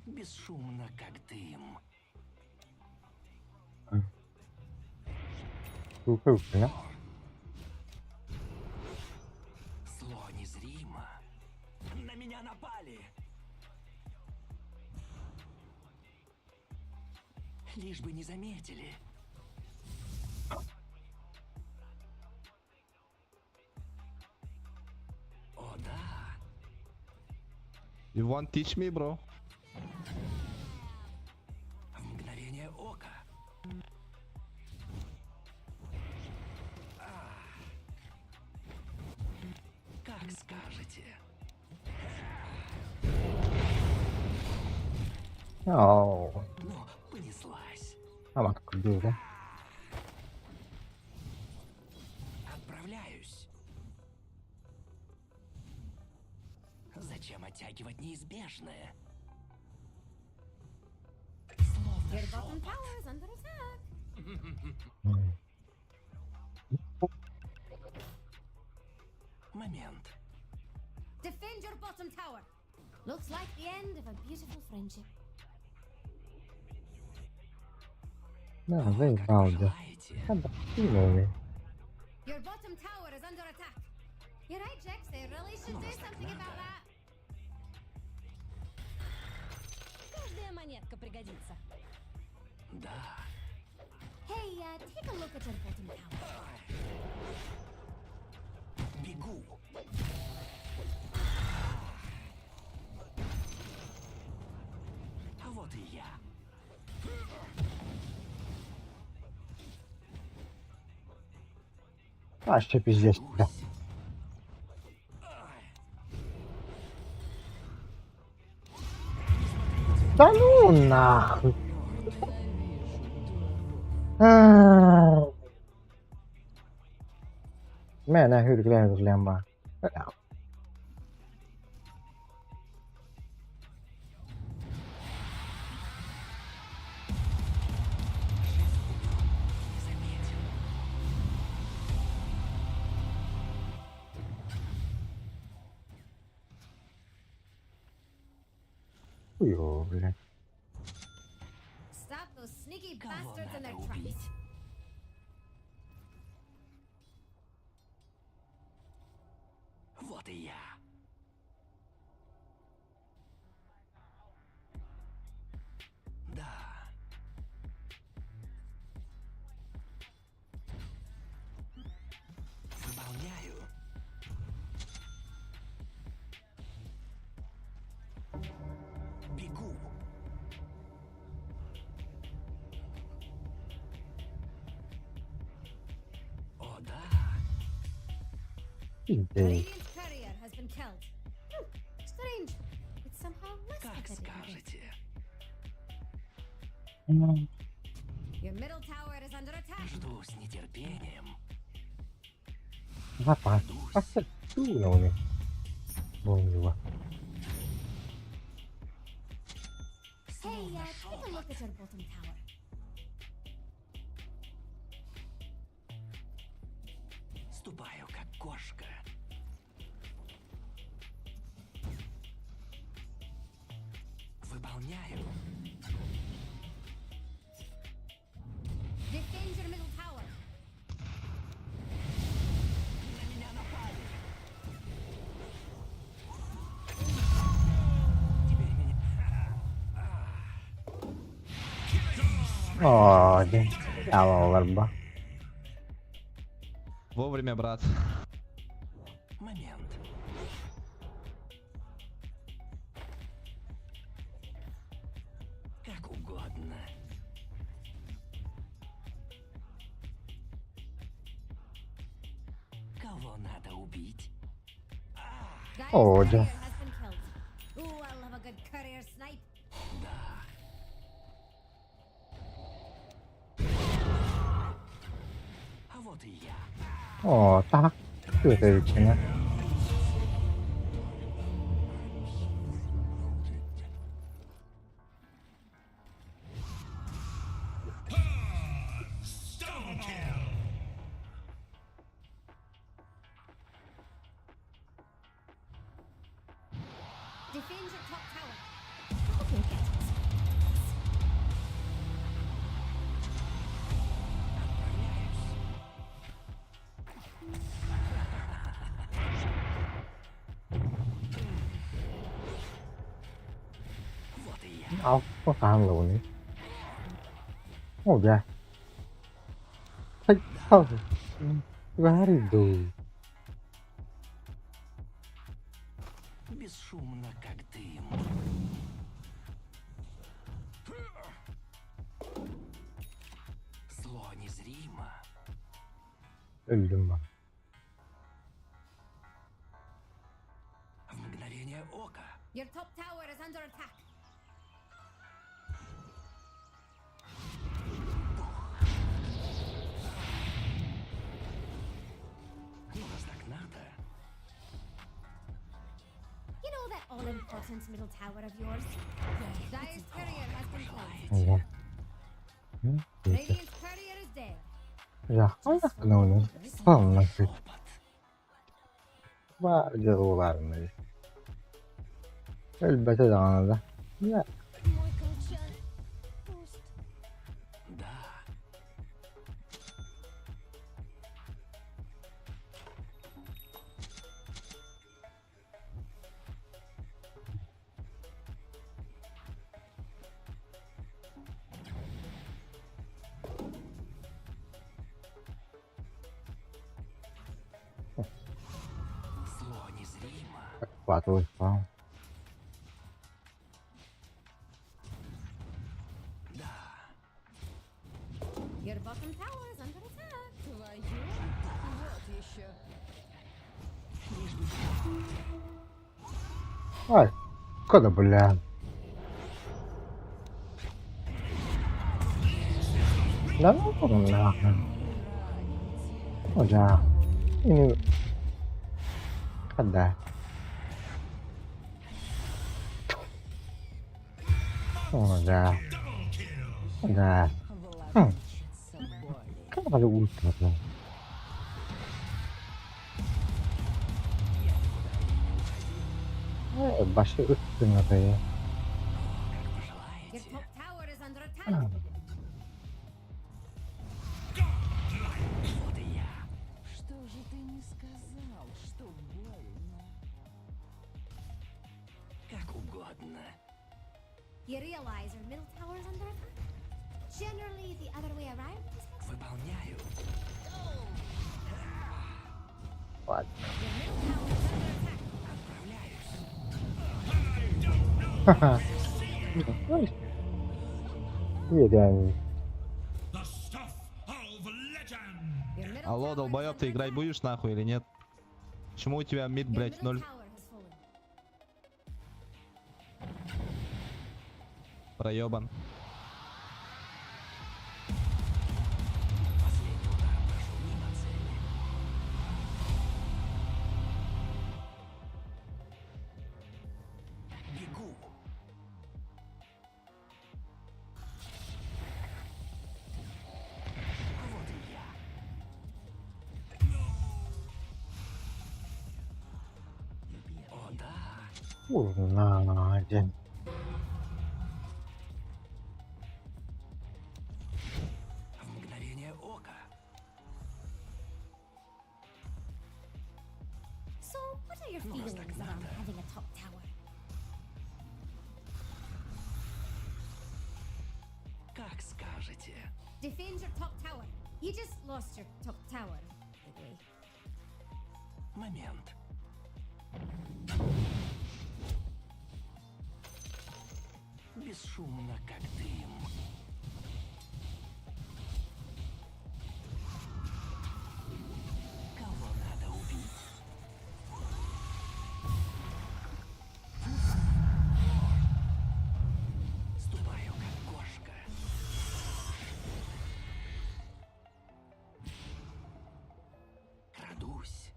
[SPEAKER 4] Бесшумно, как дым.
[SPEAKER 3] Слухаю, бля.
[SPEAKER 4] Зло незримо. На меня напали. Лишь бы не заметили.
[SPEAKER 9] You want teach me, bro?
[SPEAKER 4] В мгновение ока. Как скажете.
[SPEAKER 3] Oh,
[SPEAKER 4] Ну, понеслась.
[SPEAKER 3] I'm not could do that.
[SPEAKER 4] Отправляюсь. Зачем оттягивать неизбежное? Словно
[SPEAKER 2] Your bottom
[SPEAKER 4] шепот.
[SPEAKER 2] tower is under attack.
[SPEAKER 4] Момент.
[SPEAKER 2] Defend your bottom tower. Looks like the end of a beautiful friendship.
[SPEAKER 3] Да,
[SPEAKER 4] О, как
[SPEAKER 3] заебал, да.
[SPEAKER 4] пожелаете.
[SPEAKER 3] Да, кинули.
[SPEAKER 2] Your bottom tower is under attack. You're right, Jax. They really should
[SPEAKER 4] Ну,
[SPEAKER 2] do
[SPEAKER 4] раз так
[SPEAKER 2] something about
[SPEAKER 4] надо.
[SPEAKER 2] that.
[SPEAKER 6] Каждая монетка пригодится.
[SPEAKER 4] Да.
[SPEAKER 2] Hey, take a look at your bottom tower.
[SPEAKER 4] Бегу. А вот и я.
[SPEAKER 3] А, ще пиздец. Да.
[SPEAKER 4] Гусь.
[SPEAKER 3] Да ну нахуй. Ah. Мене hyrkylähdys vaan.
[SPEAKER 4] Не заметил.
[SPEAKER 3] Хуёво, блядь.
[SPEAKER 2] Stop those sneaky
[SPEAKER 4] Кого
[SPEAKER 2] bastards in
[SPEAKER 4] надо
[SPEAKER 2] their tracks.
[SPEAKER 4] убить? Вот и я. Да. Выполняю. Бегу. О, да.
[SPEAKER 3] Пиздец.
[SPEAKER 2] Radiant's courier has been killed. Strange. It's somehow less
[SPEAKER 4] Как
[SPEAKER 2] pathetic than it.
[SPEAKER 4] скажете.
[SPEAKER 2] Your middle tower is under attack.
[SPEAKER 4] Жду с нетерпением.
[SPEAKER 3] Запас.
[SPEAKER 4] Ждусь.
[SPEAKER 3] Кинули. Бомжува.
[SPEAKER 2] Hey,
[SPEAKER 4] Словно
[SPEAKER 2] take a look
[SPEAKER 4] шепот.
[SPEAKER 2] at your bottom tower.
[SPEAKER 4] Ступаю, как кошка. Выполняю.
[SPEAKER 2] Defend your middle tower.
[SPEAKER 4] На меня напали. Теперь меня...
[SPEAKER 3] О, да. Алло,
[SPEAKER 9] Вовремя, брат.
[SPEAKER 4] Момент. Как угодно. Кого надо убить?
[SPEAKER 2] Dire's
[SPEAKER 3] Oh,
[SPEAKER 2] courier
[SPEAKER 3] да.
[SPEAKER 2] has been killed. Ooh, I love a good courier snipe.
[SPEAKER 4] Да. А вот и я.
[SPEAKER 3] О, так. Чудовищно.
[SPEAKER 8] Stone kill!
[SPEAKER 2] Defend your top tower. Okay, get it.
[SPEAKER 4] Отправляюсь. Вот и я.
[SPEAKER 3] Ал, луни. О, да. Твари
[SPEAKER 4] Бесшумно, как дым. Зло незримо.
[SPEAKER 3] Өллүм баар.
[SPEAKER 4] В мгновение ока.
[SPEAKER 2] Your top tower is under attack.
[SPEAKER 4] Ну, раз так надо.
[SPEAKER 2] You know that all-important middle tower of yours? Dire's courier has been killed.
[SPEAKER 3] Ого. М, Ветер.
[SPEAKER 2] Radiant's courier is dead.
[SPEAKER 3] Жахмай Полностью.
[SPEAKER 4] Шепот.
[SPEAKER 3] Баар дьылларны. Өлбөтө даҕаны да. Дьэ,
[SPEAKER 6] Мой колчан пуст.
[SPEAKER 4] Да. Зло незримо.
[SPEAKER 3] подхватывай пал.
[SPEAKER 4] Да.
[SPEAKER 2] Your bottom tower is under attack.
[SPEAKER 6] Твою? Вот еще.
[SPEAKER 3] Ай, кода бля. Да ну нахрен. О, да. И Когда? О, да.
[SPEAKER 8] Double kill.
[SPEAKER 3] Да. Хм.
[SPEAKER 6] Владычица боли.
[SPEAKER 3] Как же ультра, бля. Башы үттүн атайы.
[SPEAKER 4] Как
[SPEAKER 2] Your
[SPEAKER 4] пожелаете.
[SPEAKER 2] top tower is under attack.
[SPEAKER 4] Вот и я.
[SPEAKER 1] Что же ты не сказал, что больно?
[SPEAKER 4] Как угодно.
[SPEAKER 2] You realize your middle tower is under attack? Generally, the other way around is possible.
[SPEAKER 4] Выполняю.
[SPEAKER 3] Ладно.
[SPEAKER 2] Your middle tower is under attack.
[SPEAKER 4] Отправляюсь.
[SPEAKER 3] Идеально.
[SPEAKER 8] The stuff of legend.
[SPEAKER 2] Your middle
[SPEAKER 9] Алло,
[SPEAKER 2] tower is
[SPEAKER 9] долбоёб, ты
[SPEAKER 2] under
[SPEAKER 9] играть
[SPEAKER 2] attack.
[SPEAKER 9] будешь нахуй или нет? Почему у тебя мид,
[SPEAKER 2] Your
[SPEAKER 9] блять,
[SPEAKER 2] middle
[SPEAKER 9] ноль
[SPEAKER 2] tower has fallen.
[SPEAKER 9] проебан?
[SPEAKER 4] Последний удар прошел мимо цели. Бегу. А вот и я. О, да.
[SPEAKER 3] Узнать.
[SPEAKER 4] В мгновение ока.
[SPEAKER 2] So, what are your
[SPEAKER 4] Ну, раз
[SPEAKER 2] feelings
[SPEAKER 4] так
[SPEAKER 2] around
[SPEAKER 4] надо.
[SPEAKER 2] having a top tower?
[SPEAKER 4] Как скажете.
[SPEAKER 2] Defend your top tower. You just lost your top tower, by the way.
[SPEAKER 4] Момент. Бесшумно, как дым. Кого надо убить? Ступаю, как кошка. Крадусь.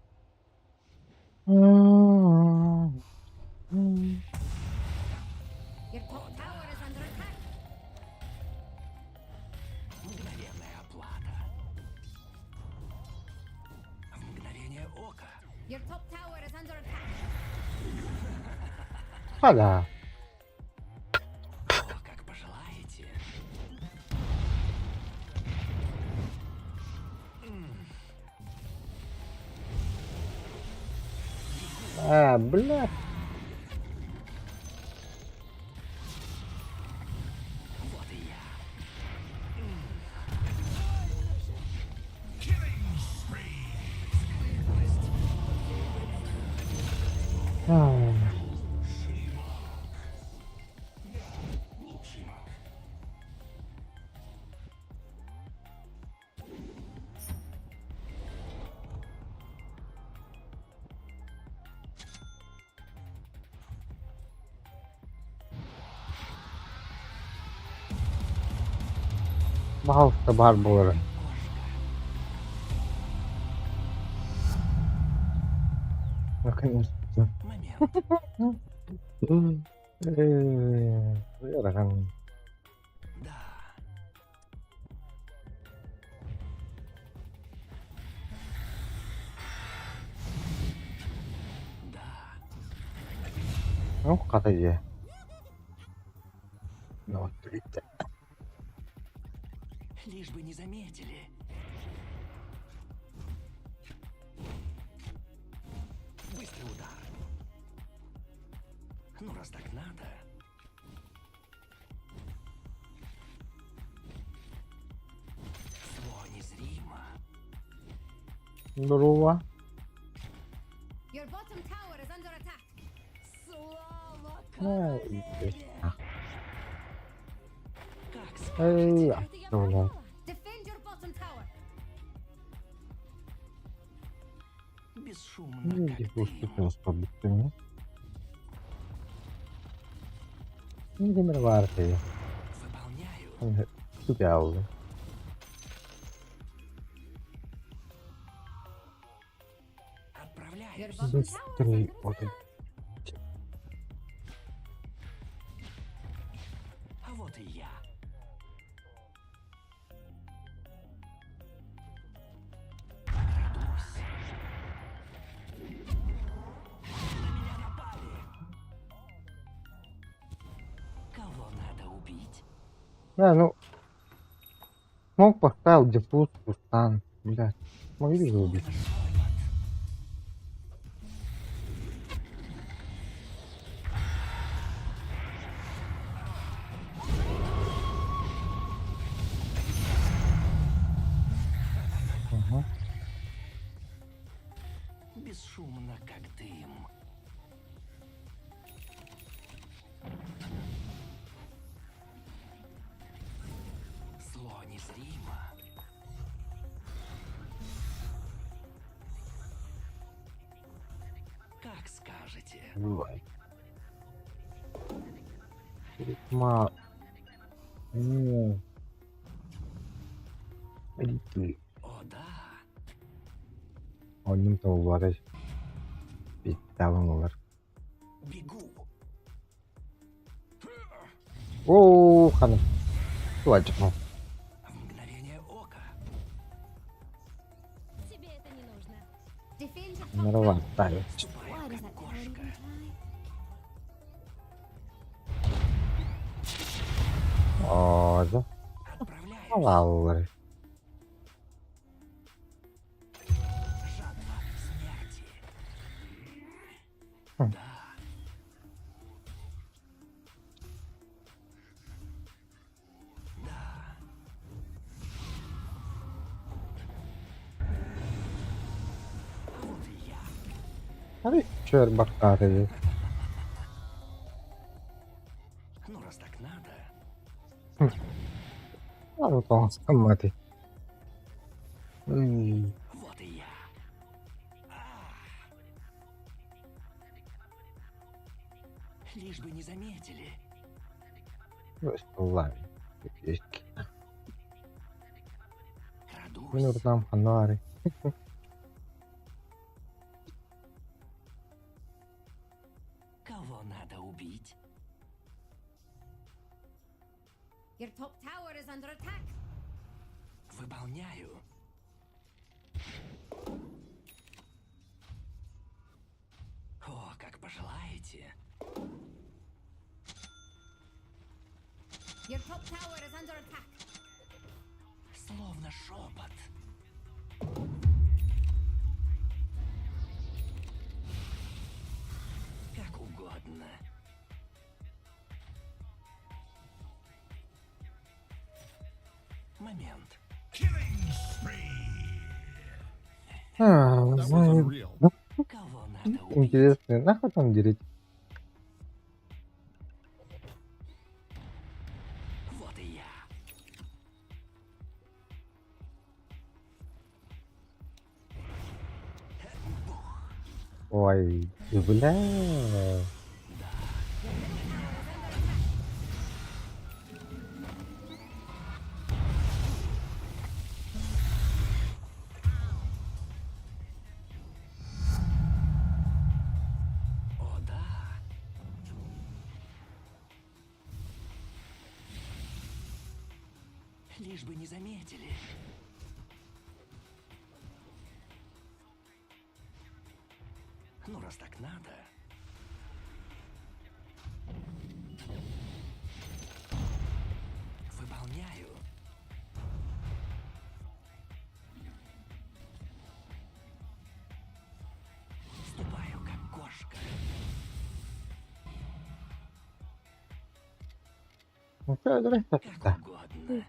[SPEAKER 2] Your top tower is under attack.
[SPEAKER 4] Мгновенная оплата. В мгновение ока.
[SPEAKER 2] Your top tower is under attack.
[SPEAKER 3] А, да.
[SPEAKER 4] О, как пожелаете.
[SPEAKER 3] А, бля.
[SPEAKER 4] Вот и я.
[SPEAKER 8] Killing spree.
[SPEAKER 3] Ай.
[SPEAKER 8] Лучший маг.
[SPEAKER 3] Баһаалыста баар буоларын. Наконец-то.
[SPEAKER 4] Момент.
[SPEAKER 3] Ыарахан.
[SPEAKER 4] Да. Да.
[SPEAKER 3] Ну, хата дьиэ. Ну, вот, видите.
[SPEAKER 4] Лишь бы не заметили. Быстрый удар. Ну, раз так надо. Зло незримо.
[SPEAKER 3] Здорово.
[SPEAKER 2] Your bottom tower is under attack.
[SPEAKER 6] Слава
[SPEAKER 3] Ай,
[SPEAKER 6] королеве!
[SPEAKER 4] Как скажете.
[SPEAKER 3] Эй,
[SPEAKER 2] Это я
[SPEAKER 3] блядь.
[SPEAKER 2] пропала. Defend your bottom tower.
[SPEAKER 4] Бесшумно,
[SPEAKER 3] Ну,
[SPEAKER 4] как
[SPEAKER 3] иди
[SPEAKER 4] дым.
[SPEAKER 3] пустите побитыми. Владимир Варти.
[SPEAKER 4] Выполняю.
[SPEAKER 3] Идеально.
[SPEAKER 2] Your
[SPEAKER 4] Отправляюсь.
[SPEAKER 2] bottom tower is
[SPEAKER 3] Быстрей.
[SPEAKER 2] under
[SPEAKER 3] Вот
[SPEAKER 2] attack.
[SPEAKER 4] А вот и я. Крадусь. На меня напали. Кого надо убить?
[SPEAKER 3] Да, ну. Смог поставил диффуз, стан. Блядь. Могли же убить.
[SPEAKER 4] Словно шепот.
[SPEAKER 3] Угу.
[SPEAKER 4] Бесшумно, как дым. Зло незримо. Как скажете.
[SPEAKER 3] Бывает. Ритма. Ну. Иди.
[SPEAKER 4] О, да.
[SPEAKER 3] Одним то уларыш. Битталын олар.
[SPEAKER 4] Бегу.
[SPEAKER 3] Ооо, ханым. Тулачык.
[SPEAKER 4] В мгновение ока.
[SPEAKER 6] Тебе это не нужно.
[SPEAKER 2] Defend your top
[SPEAKER 3] Норван,
[SPEAKER 2] tower.
[SPEAKER 3] ставит.
[SPEAKER 4] Ступаю,
[SPEAKER 2] Why does
[SPEAKER 4] как
[SPEAKER 2] that tower
[SPEAKER 4] кошка.
[SPEAKER 2] even try?
[SPEAKER 3] О, да.
[SPEAKER 4] Отправляюсь.
[SPEAKER 3] Алалар.
[SPEAKER 4] Жатва смерти.
[SPEAKER 3] Хм.
[SPEAKER 4] Да. Да. А вот и я.
[SPEAKER 3] Hadi şöyle bak sadece.
[SPEAKER 4] Ну, раз так надо.
[SPEAKER 3] Al tamam hadi. Hmm.
[SPEAKER 4] Вот и я. А. Лишь бы не заметили.
[SPEAKER 3] Vallahi.
[SPEAKER 4] Крадусь.
[SPEAKER 3] Min oradan hanari.
[SPEAKER 4] Кого надо убить?
[SPEAKER 2] Your top tower is under attack.
[SPEAKER 4] Выполняю. О, как пожелаете.
[SPEAKER 2] Your top tower is under attack.
[SPEAKER 4] Словно шепот. Как угодно. Момент.
[SPEAKER 8] Killing spree.
[SPEAKER 3] Ha,
[SPEAKER 8] That was unreal.
[SPEAKER 4] Кого надо убить?
[SPEAKER 3] Интересно, нахуй там делить?
[SPEAKER 4] Вот и я.
[SPEAKER 3] Ой, бля.
[SPEAKER 2] Your middle tower is under attack.
[SPEAKER 4] Лишь бы не заметили. Ну, раз так надо. Выполняю. Ступаю, как кошка. Как угодно.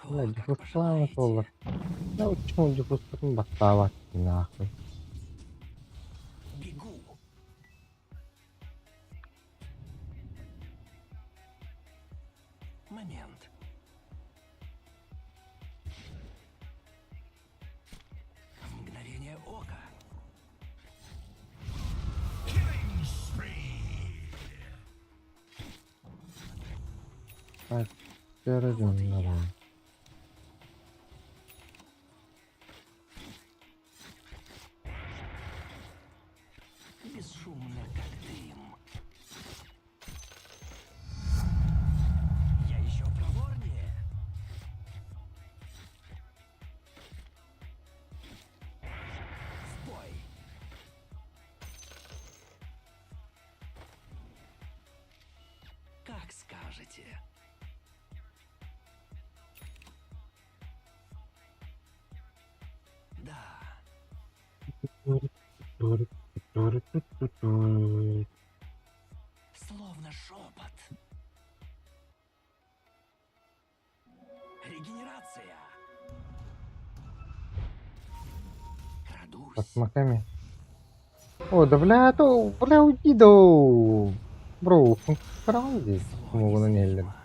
[SPEAKER 4] О, как
[SPEAKER 3] Диффузлаан
[SPEAKER 4] пожелаете.
[SPEAKER 3] буолар. Да почему диффузтарын баттаабат нахуй.
[SPEAKER 4] Бегу. Момент. В мгновение ока.
[SPEAKER 8] Killing spree.
[SPEAKER 3] Передумала.
[SPEAKER 4] Бесшумно, как дым. Я еще проворнее. В бой. Как скажете. Да. Словно шепот. Регенерация.
[SPEAKER 3] Под
[SPEAKER 4] Крадусь.
[SPEAKER 3] смоками. О, да бля, то, бля, уйди, да. Бро, он здесь.
[SPEAKER 4] Зло
[SPEAKER 3] Могу на нелли.
[SPEAKER 4] незримо.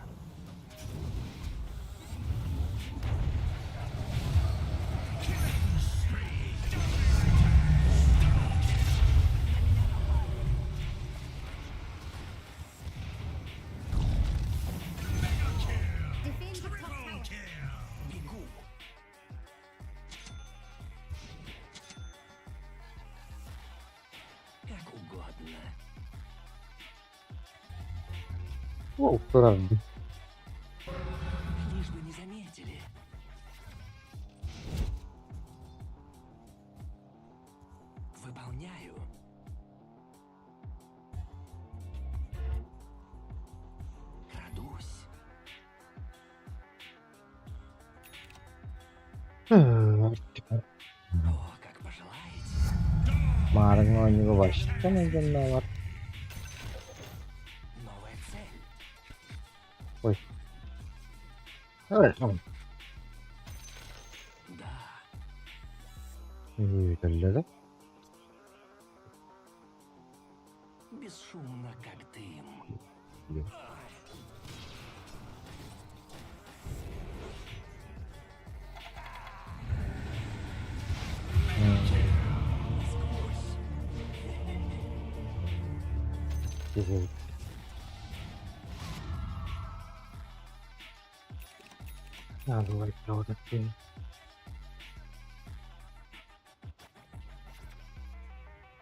[SPEAKER 2] Defend your top tower.
[SPEAKER 4] Бегу. Как угодно.
[SPEAKER 3] О, правда.
[SPEAKER 4] Лишь бы не заметили. Выполняю. Крадусь. О, как пожелаете.
[SPEAKER 3] Марно не бывает.
[SPEAKER 4] Новая цель. Да.
[SPEAKER 3] Да?
[SPEAKER 4] Бесшумно, как дым. Насквозь.
[SPEAKER 3] Надо лайк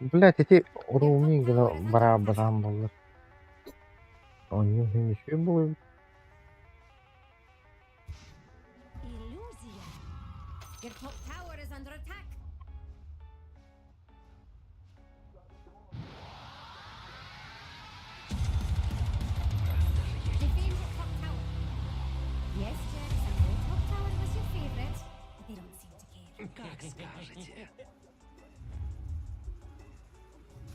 [SPEAKER 3] Блять, эти роуминг бара-барам болар. Они ничего было.
[SPEAKER 6] Иллюзия.
[SPEAKER 2] Your top tower is under attack. Defend your top tower. Yes, Jax, I know top tower was your favorite, but they don't seem to care.
[SPEAKER 4] Как скажете.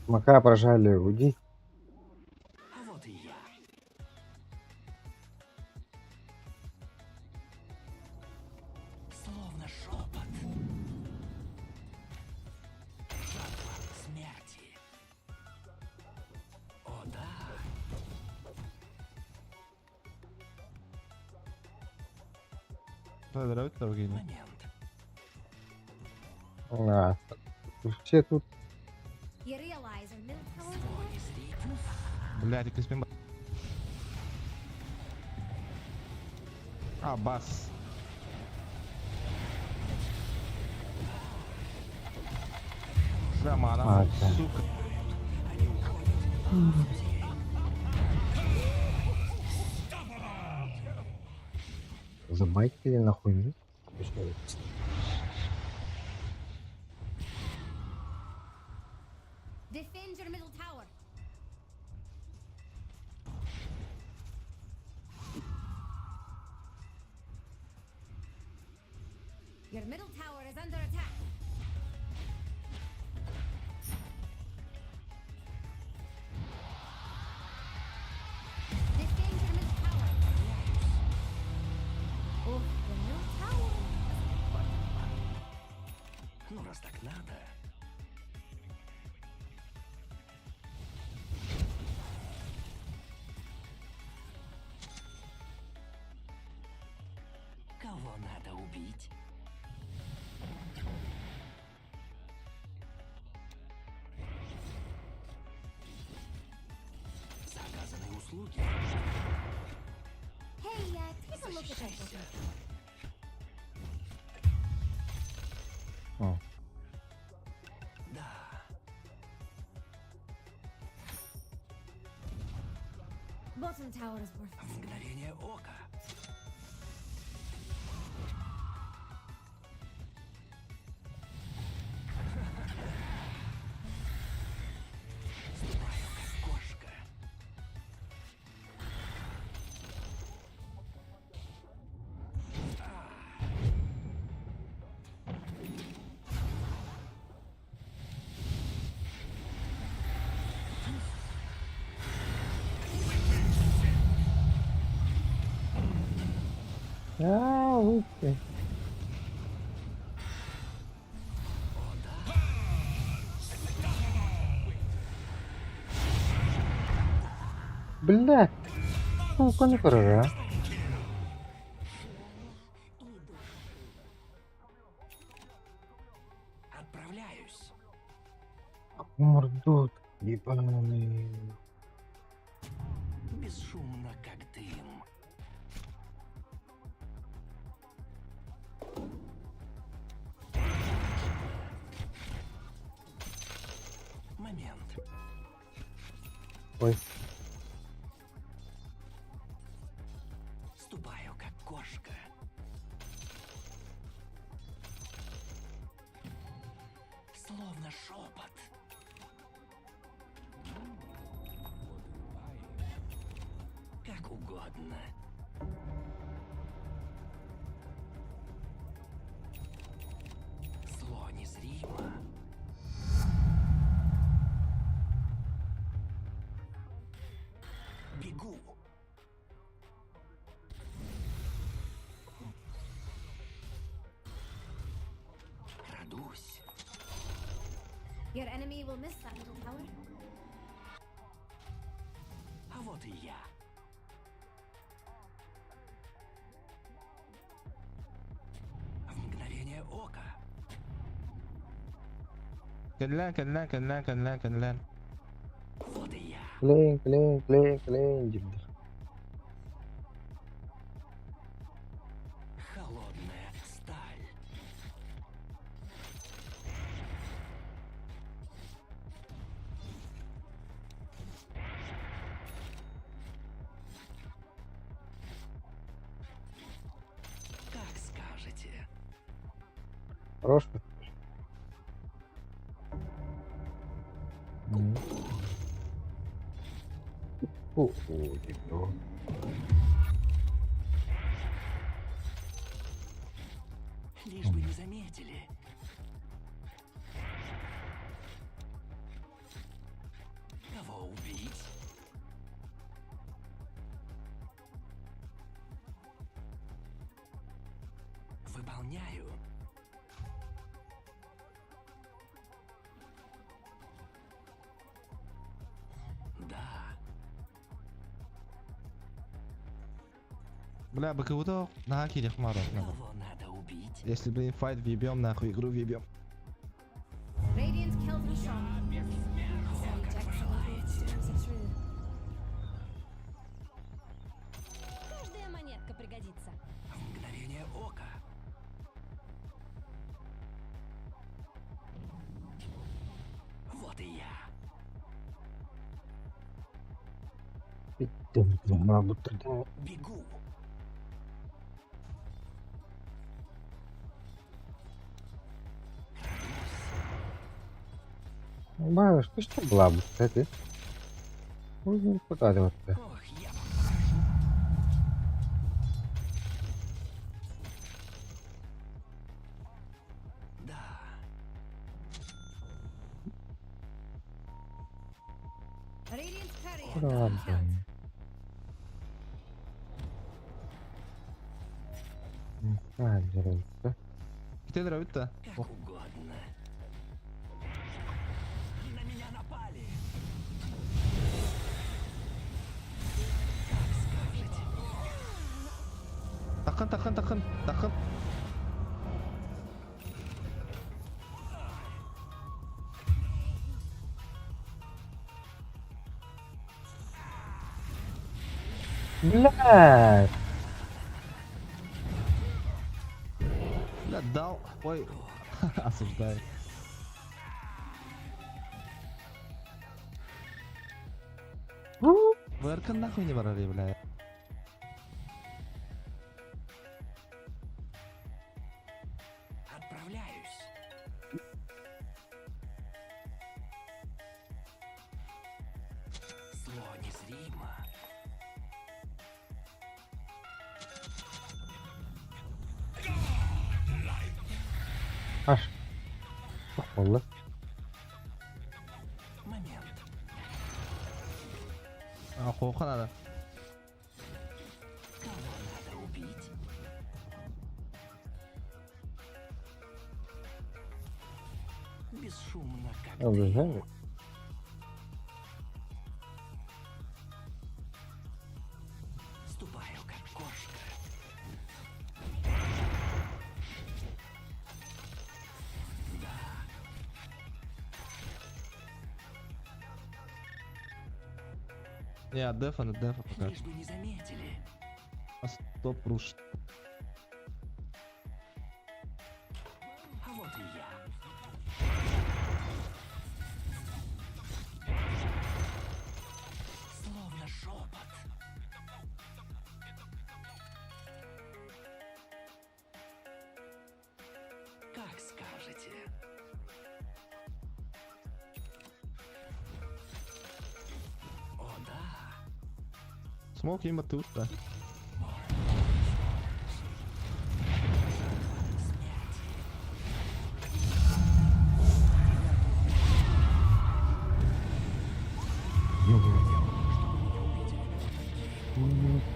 [SPEAKER 3] Мака прожали, уйди.
[SPEAKER 4] А вот и я. Словно шепот. Жатва смерти. О да.
[SPEAKER 9] Нравится Евгений?
[SPEAKER 4] Момент.
[SPEAKER 3] А, все тут
[SPEAKER 2] You realize our middle tower is
[SPEAKER 4] Зло
[SPEAKER 2] under
[SPEAKER 4] незримо.
[SPEAKER 9] Блядь, Кузьмин... А, бас. Бля, мана,
[SPEAKER 3] А, да.
[SPEAKER 9] сука.
[SPEAKER 4] Они уходят. Друзей.
[SPEAKER 3] Забайтили нахуй, нет?
[SPEAKER 2] Defend your middle tower. Your middle tower is under attack. Defend your middle tower. Oh, the middle tower.
[SPEAKER 4] Ну, раз так надо. Кого надо убить? За оказанные услуги.
[SPEAKER 2] Hey, take a look at that.
[SPEAKER 4] Защищайся.
[SPEAKER 3] О,
[SPEAKER 4] Да.
[SPEAKER 2] Bottom tower is worthless.
[SPEAKER 4] В мгновение ока. Ступаю, как кошка.
[SPEAKER 3] А, выйти. Бля, сука, ну хорошо.
[SPEAKER 4] Отправляюсь.
[SPEAKER 3] Мордут, ебаный.
[SPEAKER 4] Бесшумно, как дым. Момент.
[SPEAKER 3] Ой,
[SPEAKER 4] Ступаю, как кошка. Словно шепот. Как угодно. Зло незримо. Бегу. Крадусь.
[SPEAKER 2] Your enemy will miss that middle tower.
[SPEAKER 4] А вот и я. В мгновение ока.
[SPEAKER 9] Кэллэн, кэллэн, кэллэн, кэллэн, кэллэн.
[SPEAKER 4] Вот и я.
[SPEAKER 3] Клейн, клейн, клейн, клейн, дебил.
[SPEAKER 4] Холодная сталь. Как скажете.
[SPEAKER 3] Хорош. М. О, о, дебил.
[SPEAKER 4] Лишь бы не заметили. Кого убить? Выполняю. Да,
[SPEAKER 9] Бля, БКУ на кирих мара.
[SPEAKER 4] кого надо убить?
[SPEAKER 9] Если, блин, файт въебем, нахуй, игру въебем.
[SPEAKER 2] Radiant killed Roshan.
[SPEAKER 6] Some rejects stories are true.
[SPEAKER 2] Каждая монетка пригодится.
[SPEAKER 4] В мгновение ока. Вот и я. Бегу.
[SPEAKER 3] Баҕар, көстөр былаабыт этэ.
[SPEAKER 4] Ох, я вам покажу. Да.
[SPEAKER 2] Radiant's courier got killed.
[SPEAKER 9] Кителер бүттэ.
[SPEAKER 4] Как угодно. На меня напали. Как скажете.
[SPEAKER 9] Такын такын такын такын.
[SPEAKER 3] Блядь!
[SPEAKER 9] Бля, дал. Ой. Осуждаю. ВРК нахуй не брали, бля.
[SPEAKER 4] Отправляюсь. Зло незримо.
[SPEAKER 3] Аш. Буолла.
[SPEAKER 4] Момент.
[SPEAKER 9] А, хоха надо.
[SPEAKER 4] Кого надо убить? Бесшумно, как дым.
[SPEAKER 3] Обижали.
[SPEAKER 4] Ступаю, как кошка.
[SPEAKER 9] Не, от дефа на дефа пока.
[SPEAKER 4] Лишь бы не заметили.
[SPEAKER 9] А стоп, руш.
[SPEAKER 4] А вот и я. Словно шепот. Как скажете. О, да.
[SPEAKER 9] Смог им тут, да.
[SPEAKER 4] Смерть.
[SPEAKER 8] Witness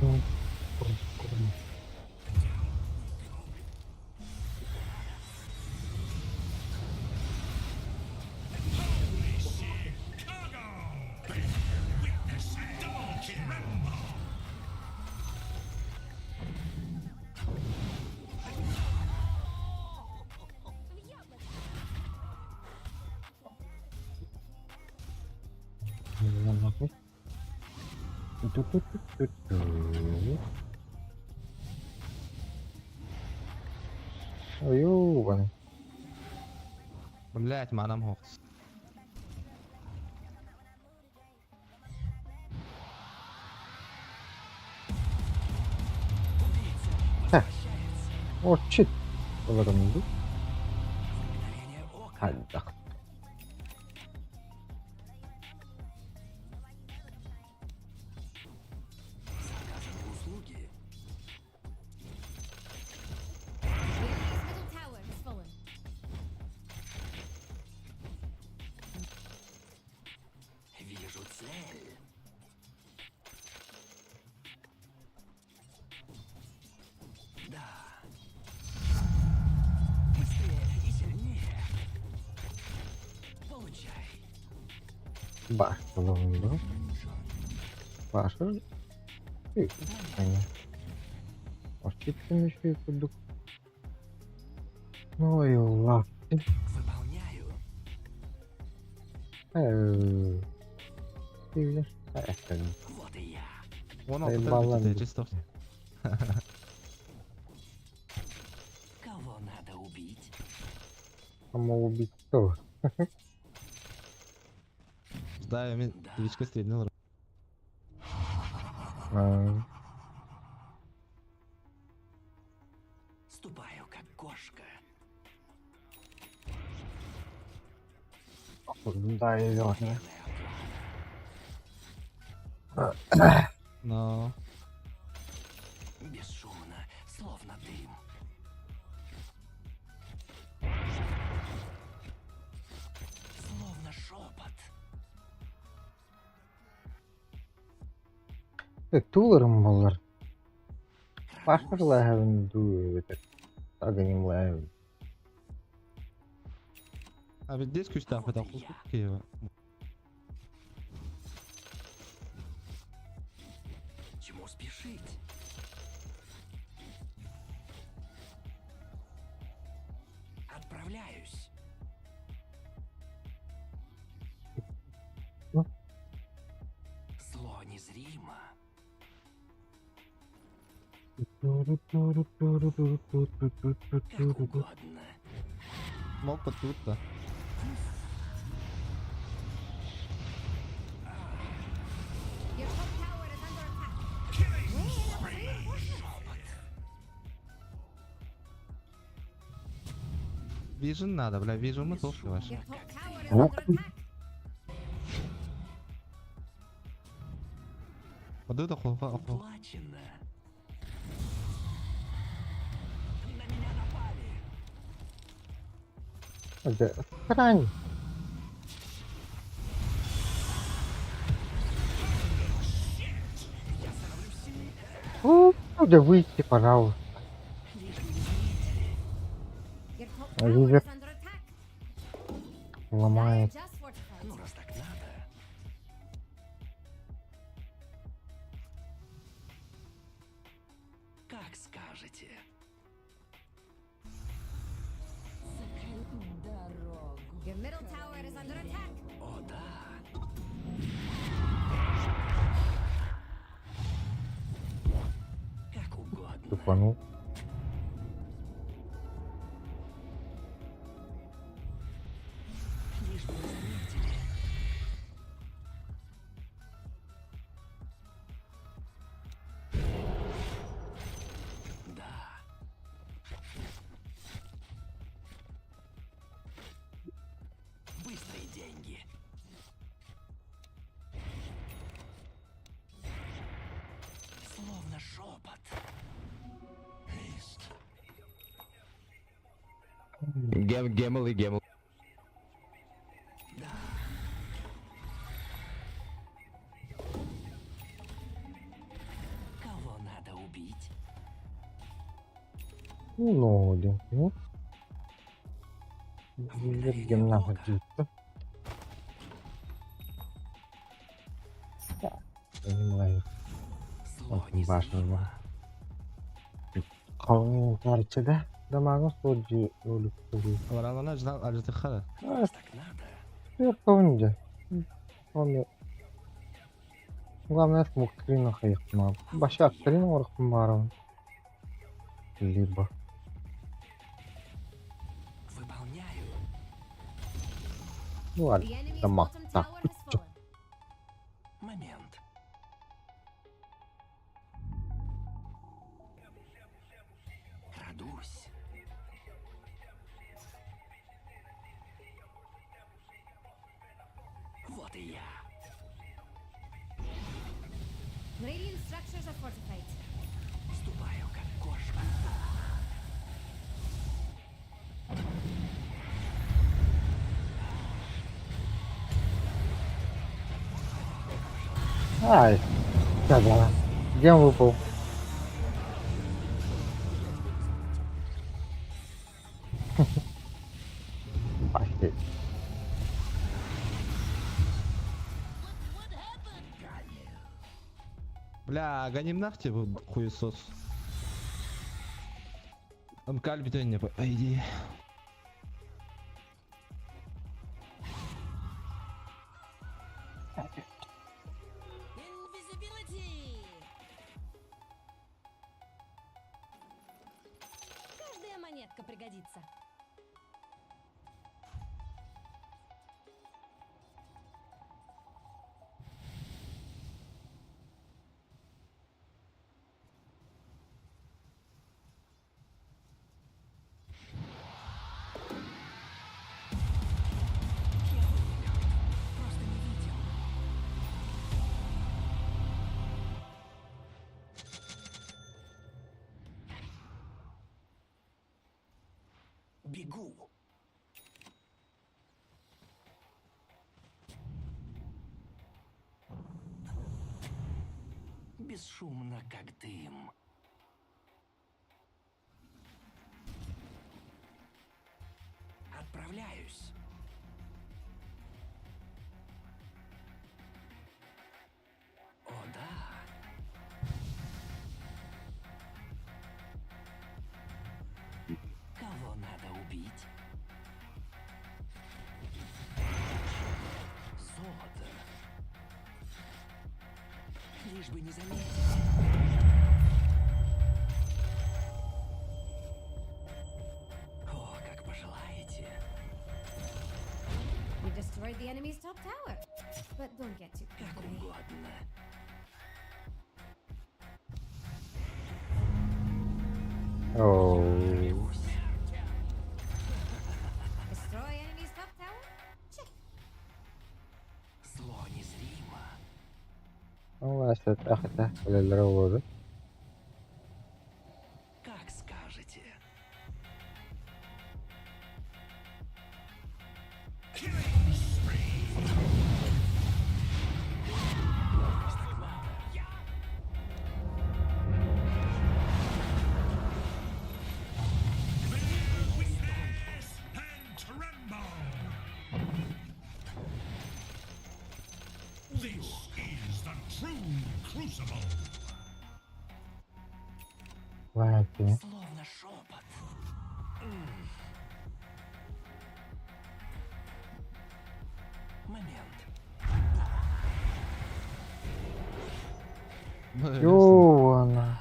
[SPEAKER 8] a double kill.
[SPEAKER 3] Ту-ту-ту-ту-ту. Ой, ёбаный.
[SPEAKER 9] Блять, манам хох.
[SPEAKER 3] О, чит. Олорон дуу.
[SPEAKER 4] Мгновение ока.
[SPEAKER 3] Хайдах.
[SPEAKER 4] За оказанные услуги.
[SPEAKER 2] Radiant's middle tower has fallen.
[SPEAKER 4] Вижу цель. Да. Быстрее и сильнее. Получай.
[SPEAKER 3] Баш олорон дуу. Баш. Ошчит еще курдук. Ой, лапти.
[SPEAKER 4] Выполняю. Вот и я.
[SPEAKER 9] Вон
[SPEAKER 3] Эй,
[SPEAKER 9] он,
[SPEAKER 3] балан.
[SPEAKER 9] ты чисто.
[SPEAKER 4] Кого надо убить?
[SPEAKER 3] Самоубийцу.
[SPEAKER 9] Да, я Твичка стрельнул.
[SPEAKER 3] А,
[SPEAKER 4] Ступаю, как кошка.
[SPEAKER 3] Да, я верно.
[SPEAKER 9] No.
[SPEAKER 4] Бесшумно, словно дым. Словно шепот.
[SPEAKER 3] Туларым болар. Башка
[SPEAKER 4] Крадусь.
[SPEAKER 3] лайхавын ду это. Агоним лайхавын.
[SPEAKER 9] А ведь здесь күстән
[SPEAKER 4] Вот
[SPEAKER 9] файда
[SPEAKER 4] и я.
[SPEAKER 9] Киева.
[SPEAKER 4] Чему спешить? Отправляюсь.
[SPEAKER 3] Ну.
[SPEAKER 4] Зло незримо. Как угодно.
[SPEAKER 9] Мог тут-то.
[SPEAKER 2] Your top tower is under attack.
[SPEAKER 8] Killing spree.
[SPEAKER 4] Шепот.
[SPEAKER 9] Вижен надо, бля, вижу мы тоже ваши.
[SPEAKER 2] Your top tower is
[SPEAKER 3] Ну.
[SPEAKER 2] under attack.
[SPEAKER 9] Вот это хуха, оху.
[SPEAKER 4] Уплачено. На меня напали.
[SPEAKER 3] Это срань.
[SPEAKER 4] Я становлюсь сильнее.
[SPEAKER 3] Ну, да выйти, пожалуйста.
[SPEAKER 4] Лишь бы не заметили.
[SPEAKER 2] Your top
[SPEAKER 3] А
[SPEAKER 2] tower
[SPEAKER 3] Визер
[SPEAKER 2] is under attack. Dire
[SPEAKER 3] ломает.
[SPEAKER 2] just fortified.
[SPEAKER 4] Ну, раз так надо. Как скажете.
[SPEAKER 2] Your middle tower is under attack.
[SPEAKER 4] О, да. Как угодно.
[SPEAKER 3] Тупанул.
[SPEAKER 4] Лишь бы не заметили. Да. Быстрые деньги. Словно шепот.
[SPEAKER 10] Gem Gemily Gemily.
[SPEAKER 4] Да. Кого надо убить?
[SPEAKER 3] Ну, один. Ну. Визер гимназиста. Да, понимаю.
[SPEAKER 4] Зло
[SPEAKER 3] Он башню
[SPEAKER 4] незримо.
[SPEAKER 3] Қалың тарчыда дамагын соджи өлүп тугу.
[SPEAKER 9] Аларалана ждан алжытыхара.
[SPEAKER 4] Раз так надо.
[SPEAKER 3] Верховнде. Он Главное, смог скрина хайхма. Баша скрин орхмаром. Либо.
[SPEAKER 4] Выполняю.
[SPEAKER 3] Ну ладно.
[SPEAKER 2] The enemy's
[SPEAKER 3] Дома.
[SPEAKER 2] bottom
[SPEAKER 3] Так.
[SPEAKER 2] tower has fallen.
[SPEAKER 4] Момент. Крадусь. Вот и я.
[SPEAKER 2] Radiant structures are fortified.
[SPEAKER 4] Ступаю, как кошка.
[SPEAKER 3] Ай, сказала. Где он выпал? Пошли.
[SPEAKER 9] Бля, гоним нахте, хуесос. Там кальби то не по иди.
[SPEAKER 6] Каждая монетка пригодится.
[SPEAKER 4] Бегу. Бесшумно, как дым. Отправляюсь. О, да. Кого надо убить? Золото. Лишь бы не заметить. О, как пожелаете.
[SPEAKER 2] You destroyed the enemy's top tower. But don't get too
[SPEAKER 4] Как
[SPEAKER 2] comfy.
[SPEAKER 4] угодно.
[SPEAKER 3] Оу.
[SPEAKER 2] Destroy enemy's top tower? Check.
[SPEAKER 4] Зло незримо.
[SPEAKER 3] هو أخذ للروضة.
[SPEAKER 4] Как скажете. Раз так надо.
[SPEAKER 8] Witness and tremble. This is the true crucible.
[SPEAKER 3] Ваки.
[SPEAKER 4] Словно шепот. М. Момент.
[SPEAKER 3] Ёна.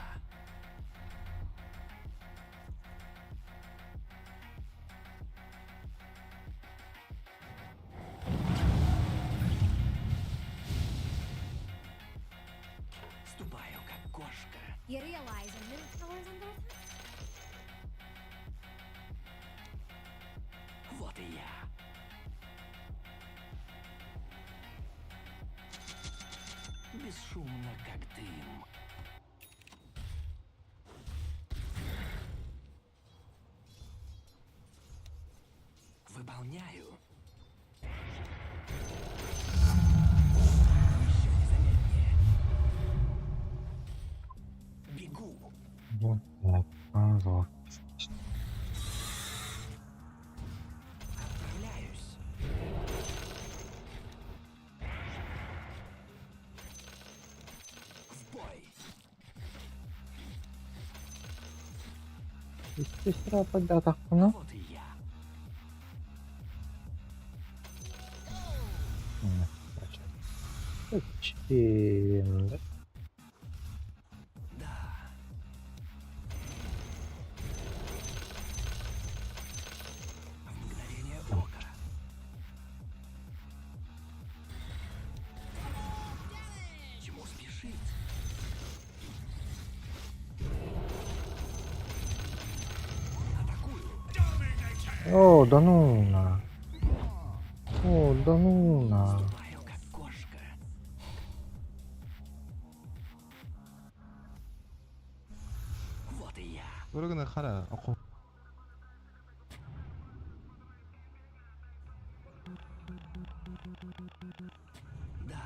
[SPEAKER 4] Ступаю, как кошка.
[SPEAKER 2] You realize your middle tower is under attack?
[SPEAKER 4] Вот и я. Бесшумно, как дым. Выполняю. Еще незаметнее. Бегу.
[SPEAKER 3] Вот так, пожалуйста.
[SPEAKER 4] Отправляюсь. В бой.
[SPEAKER 3] Естественно, податахна.
[SPEAKER 4] Вот и я.
[SPEAKER 3] Зачем, да?
[SPEAKER 4] Да. В мгновение ока. Чему спешить? Атакую.
[SPEAKER 3] О, да ну на. О, да ну на.
[SPEAKER 4] Ступаю, как кошка. Вот и я.
[SPEAKER 9] Өргөнө хара оху.
[SPEAKER 4] Да.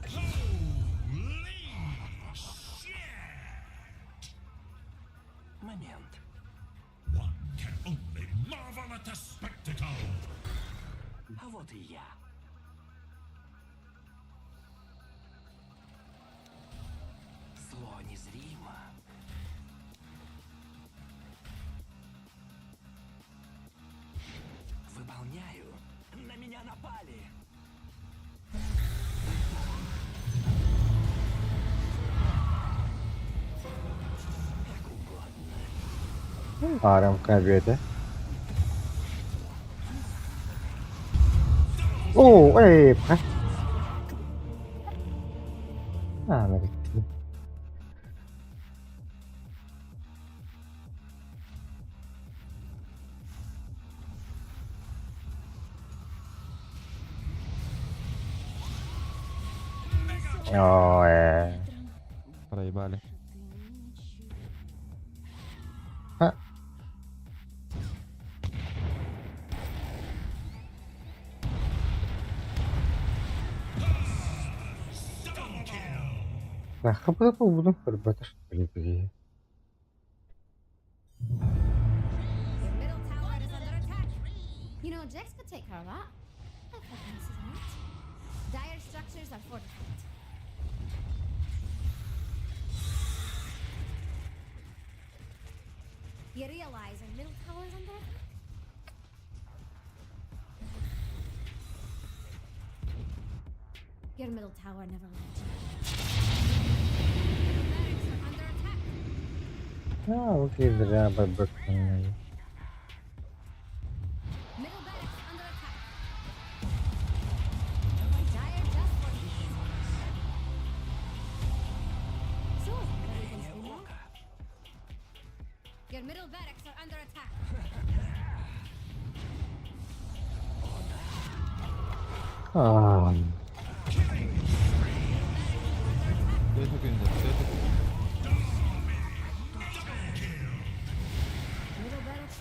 [SPEAKER 8] Holy shit!
[SPEAKER 4] Момент.
[SPEAKER 8] One can only marvel at the spectacle.
[SPEAKER 4] А вот и я. Зло незримо. Выполняю. На меня напали. Как угодно.
[SPEAKER 3] Арам кабеты. О, эй, ха. А, наверное. Ой.
[SPEAKER 9] Проебали.
[SPEAKER 3] Ха. Хапыта буолбутун көрбөтөр билигин.
[SPEAKER 2] Your middle tower is under attack. You know, Jax could take care of that. I've heard Mrs. Knight. Dire structures are fortified. You realize our middle tower is under attack? Your middle tower never lied to you. Your barracks are under attack.
[SPEAKER 3] А, окей, зря байбек.
[SPEAKER 2] Middle barracks under attack. Dire just fortified. So, everything's been well? Your middle barracks are under attack.
[SPEAKER 3] А,
[SPEAKER 9] Дайте күндө, дайте.
[SPEAKER 2] Middle barracks.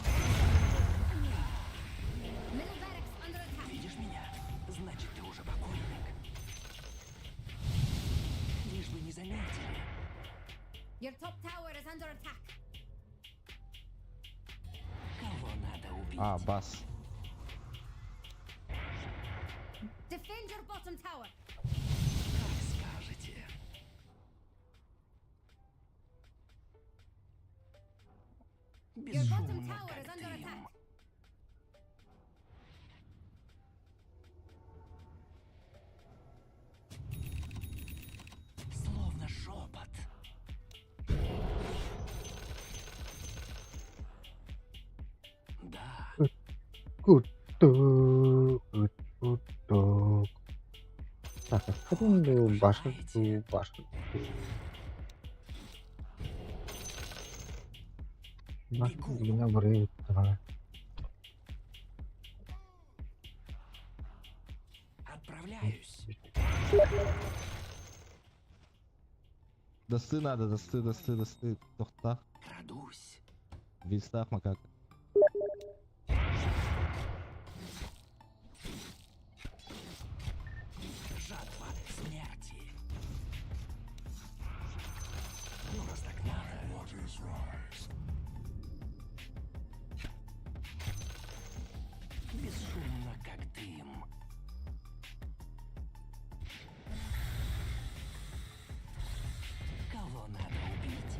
[SPEAKER 2] Middle barracks under attack.
[SPEAKER 4] Видишь меня? Значит, ты уже покойник. Лишь бы не заметили.
[SPEAKER 2] Your top tower is under attack.
[SPEAKER 4] Кого надо убить?
[SPEAKER 9] А, бас.
[SPEAKER 2] Defend your bottom tower.
[SPEAKER 4] Как скажете.
[SPEAKER 2] Your bottom
[SPEAKER 4] Бесшумно,
[SPEAKER 2] tower is
[SPEAKER 4] как
[SPEAKER 2] under
[SPEAKER 4] дым.
[SPEAKER 2] attack.
[SPEAKER 4] Словно шепот. Да,
[SPEAKER 3] Куту, куту. Так, а башню, башню. Башню обрыв.
[SPEAKER 4] Отправляюсь.
[SPEAKER 9] Дасты надо, дасты, дасты, дасты. Тохта.
[SPEAKER 4] Крадусь.
[SPEAKER 9] Вистах макак.
[SPEAKER 4] Жатва смерти. Ну, раз так надо. Бесшумно, как дым. Кого надо убить?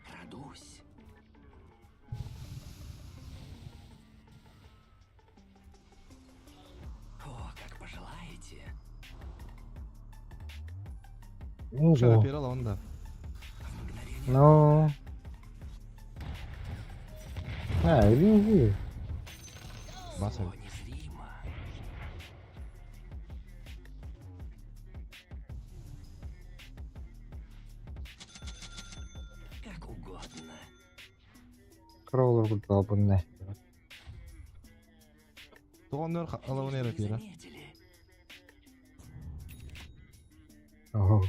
[SPEAKER 4] Крадусь. О, как пожелаете.
[SPEAKER 9] Вчера
[SPEAKER 3] Ого.
[SPEAKER 9] пирала он, да.
[SPEAKER 4] В мгновение
[SPEAKER 3] Ну. А, иди, иди.
[SPEAKER 9] Баса.
[SPEAKER 4] зло незримо. Как угодно.
[SPEAKER 3] Кроллер куталбын не.
[SPEAKER 9] Туғаннар
[SPEAKER 4] Лишь бы
[SPEAKER 9] алауын
[SPEAKER 4] не
[SPEAKER 9] пира.
[SPEAKER 4] заметили.
[SPEAKER 3] Ого.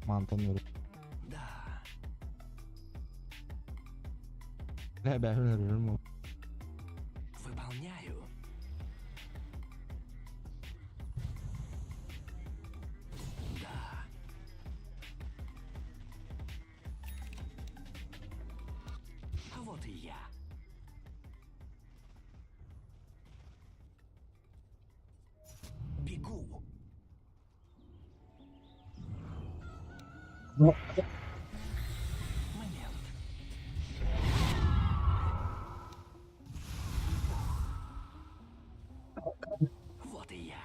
[SPEAKER 9] Мантон нөр.
[SPEAKER 4] Да,
[SPEAKER 9] Бля, бля, бля, бля.
[SPEAKER 4] выполняю. Да. А вот и я. Бегу.
[SPEAKER 3] Ну.
[SPEAKER 4] Момент. Вот и я.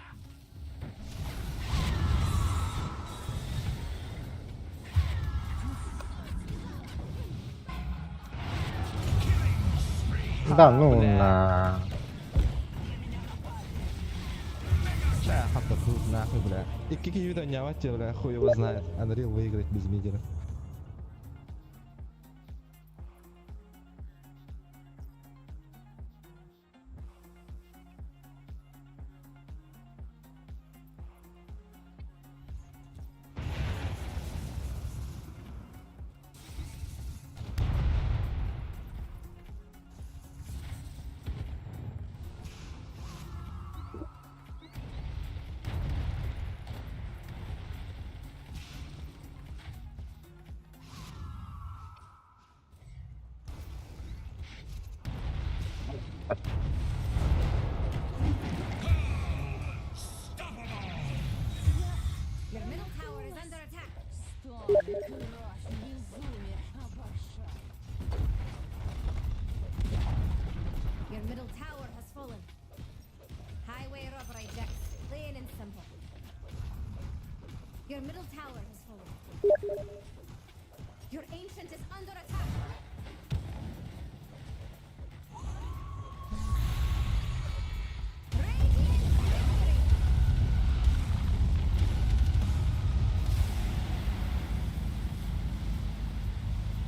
[SPEAKER 3] Да, ну на.
[SPEAKER 9] Бля, хапта тут нахуй, бля. И какие виды не бля, хуй его знает. Unreal выиграть без мидера.
[SPEAKER 2] Your middle tower is under attack.
[SPEAKER 6] Стоны, кровь, безумие. Обожаю.
[SPEAKER 2] Your middle tower has fallen. Highway robbery, Jax. Plain and simple. Your middle tower has fallen. Your ancient is under attack. Radiant victory!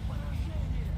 [SPEAKER 4] Поражение!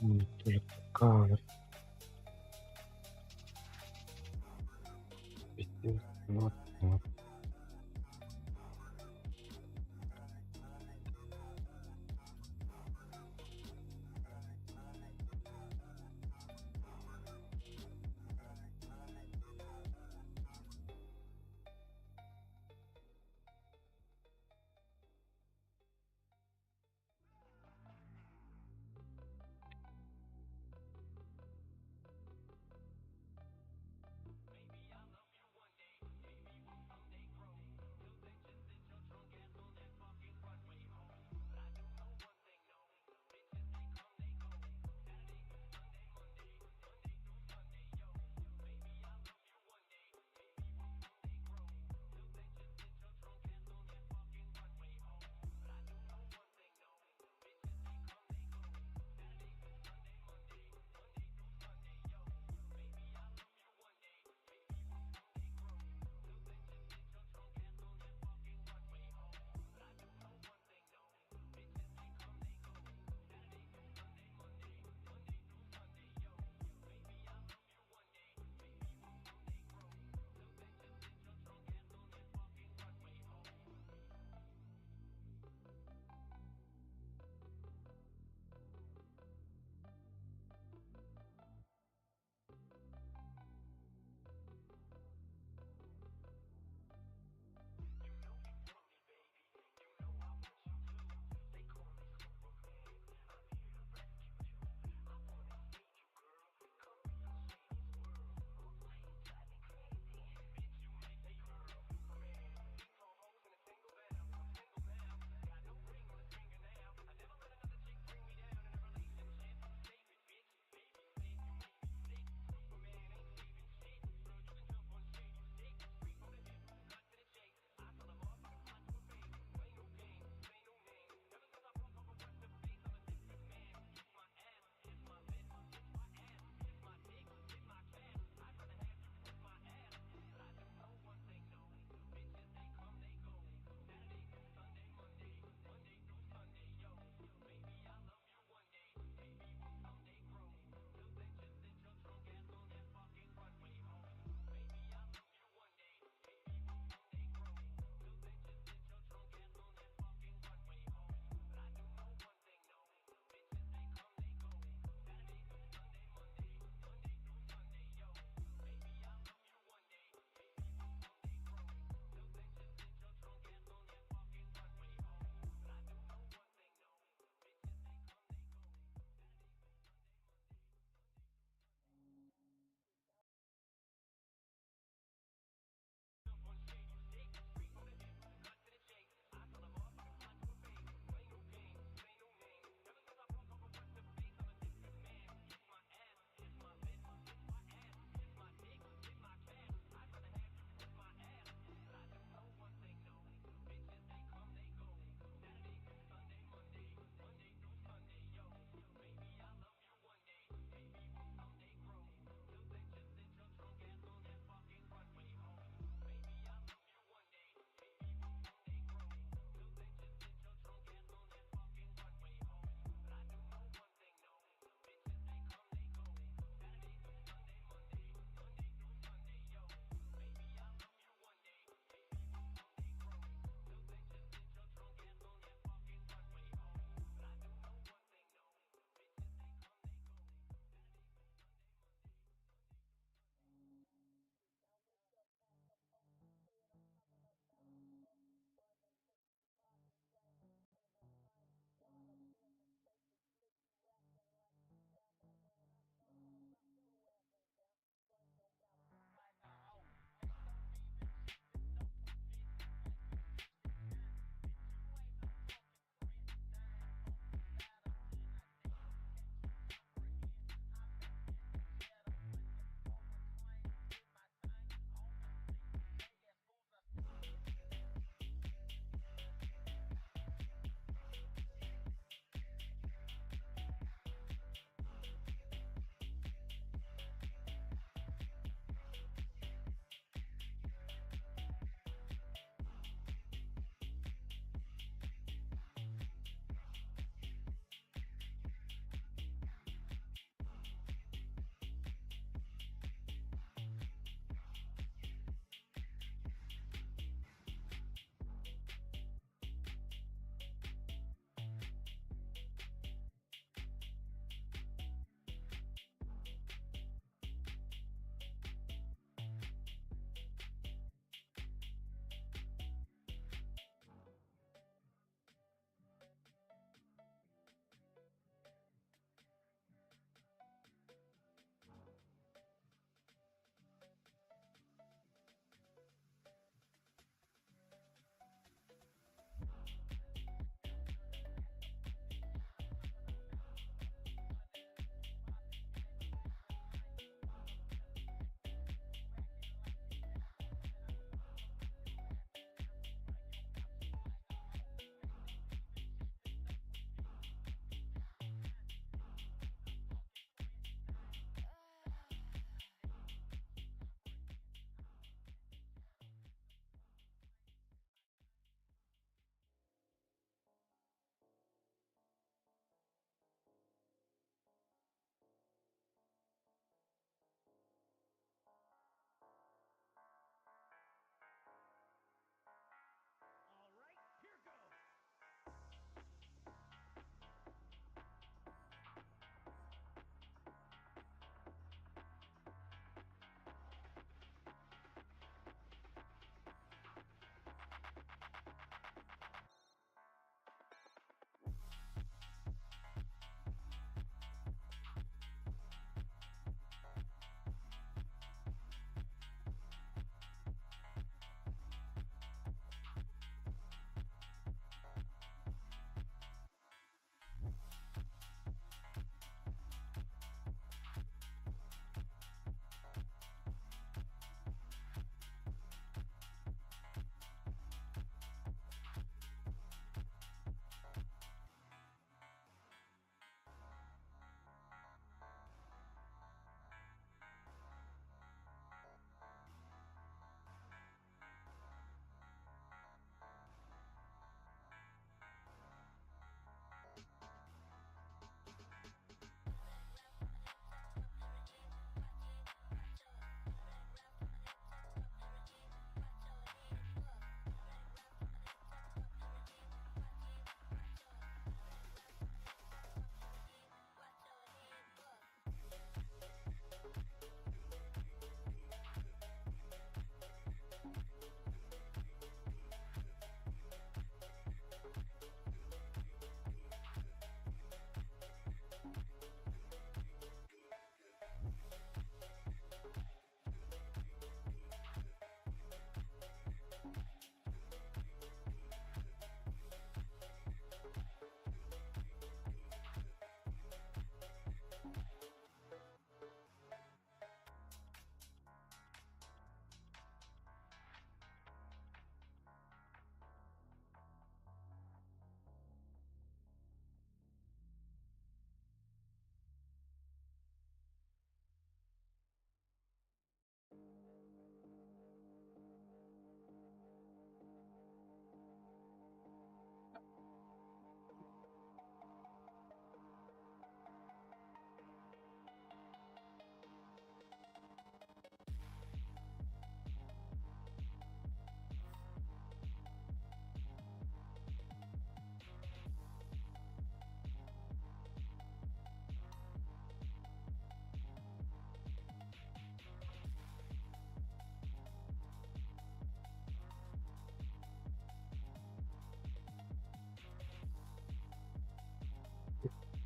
[SPEAKER 3] М, Тоже такая. Пиздец, вот, вот.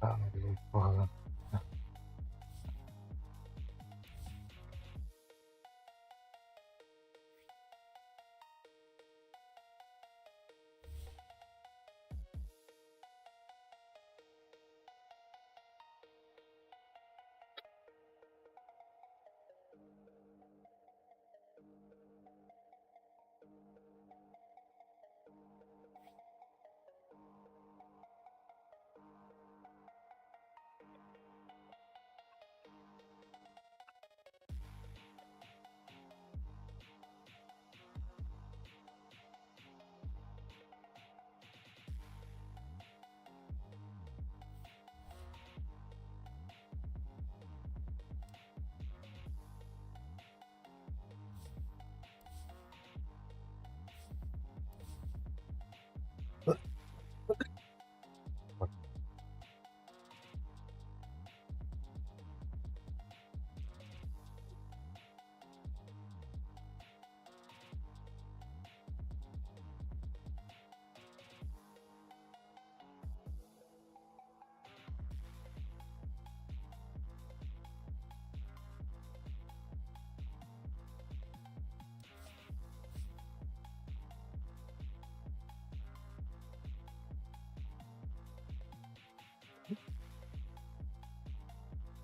[SPEAKER 3] Буолан.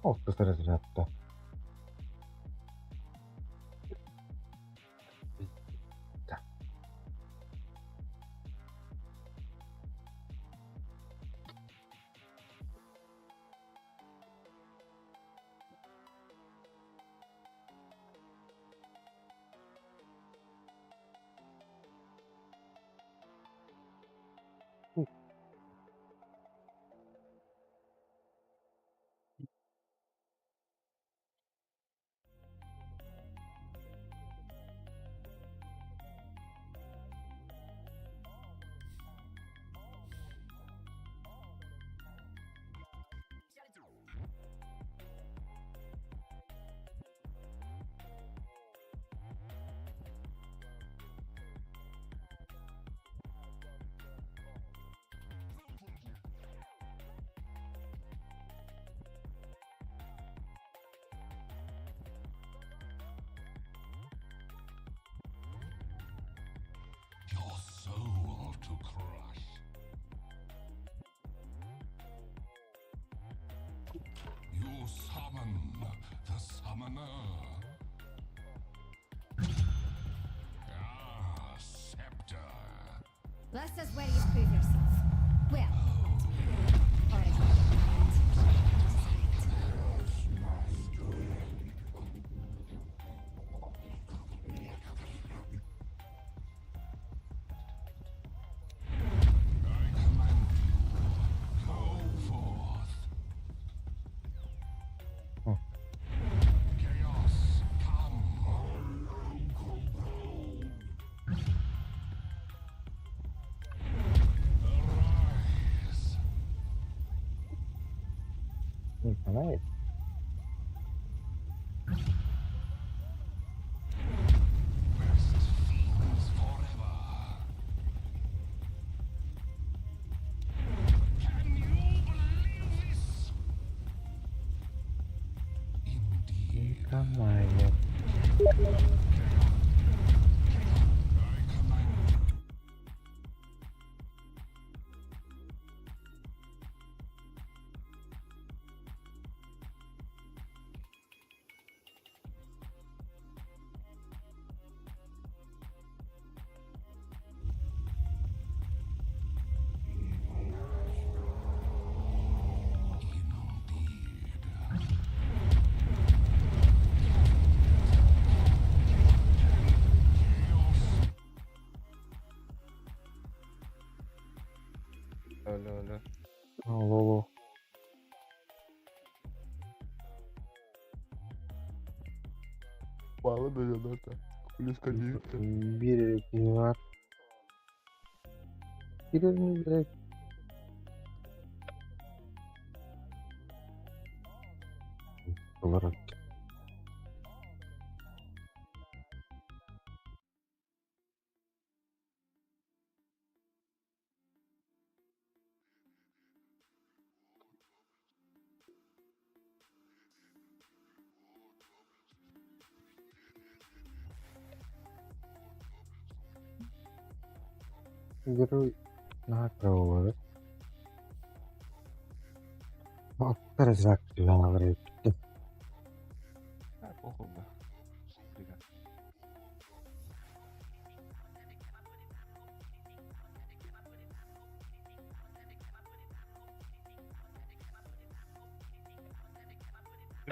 [SPEAKER 3] Алтыс разрядта. Да.
[SPEAKER 8] Your soul to crush. You summon the summoner. Ah, scepter.
[SPEAKER 2] This is where you prove yourself. Well, or is it?
[SPEAKER 8] I command you, go forth.
[SPEAKER 3] Oh.
[SPEAKER 8] Chaos, come. Arise.
[SPEAKER 3] Не знает.
[SPEAKER 8] Best fiends forever. Can you believe this? Indeed.
[SPEAKER 3] Николаев.
[SPEAKER 8] I command Indeed.
[SPEAKER 10] Алло, алло.
[SPEAKER 3] Алло, алло.
[SPEAKER 9] Мало да, Плюс
[SPEAKER 3] Бир var. Girer mi direkt? Olarak. Герой наһаа кыра буолар. Аттар эбит.
[SPEAKER 9] А, похуй, бля. Ребят.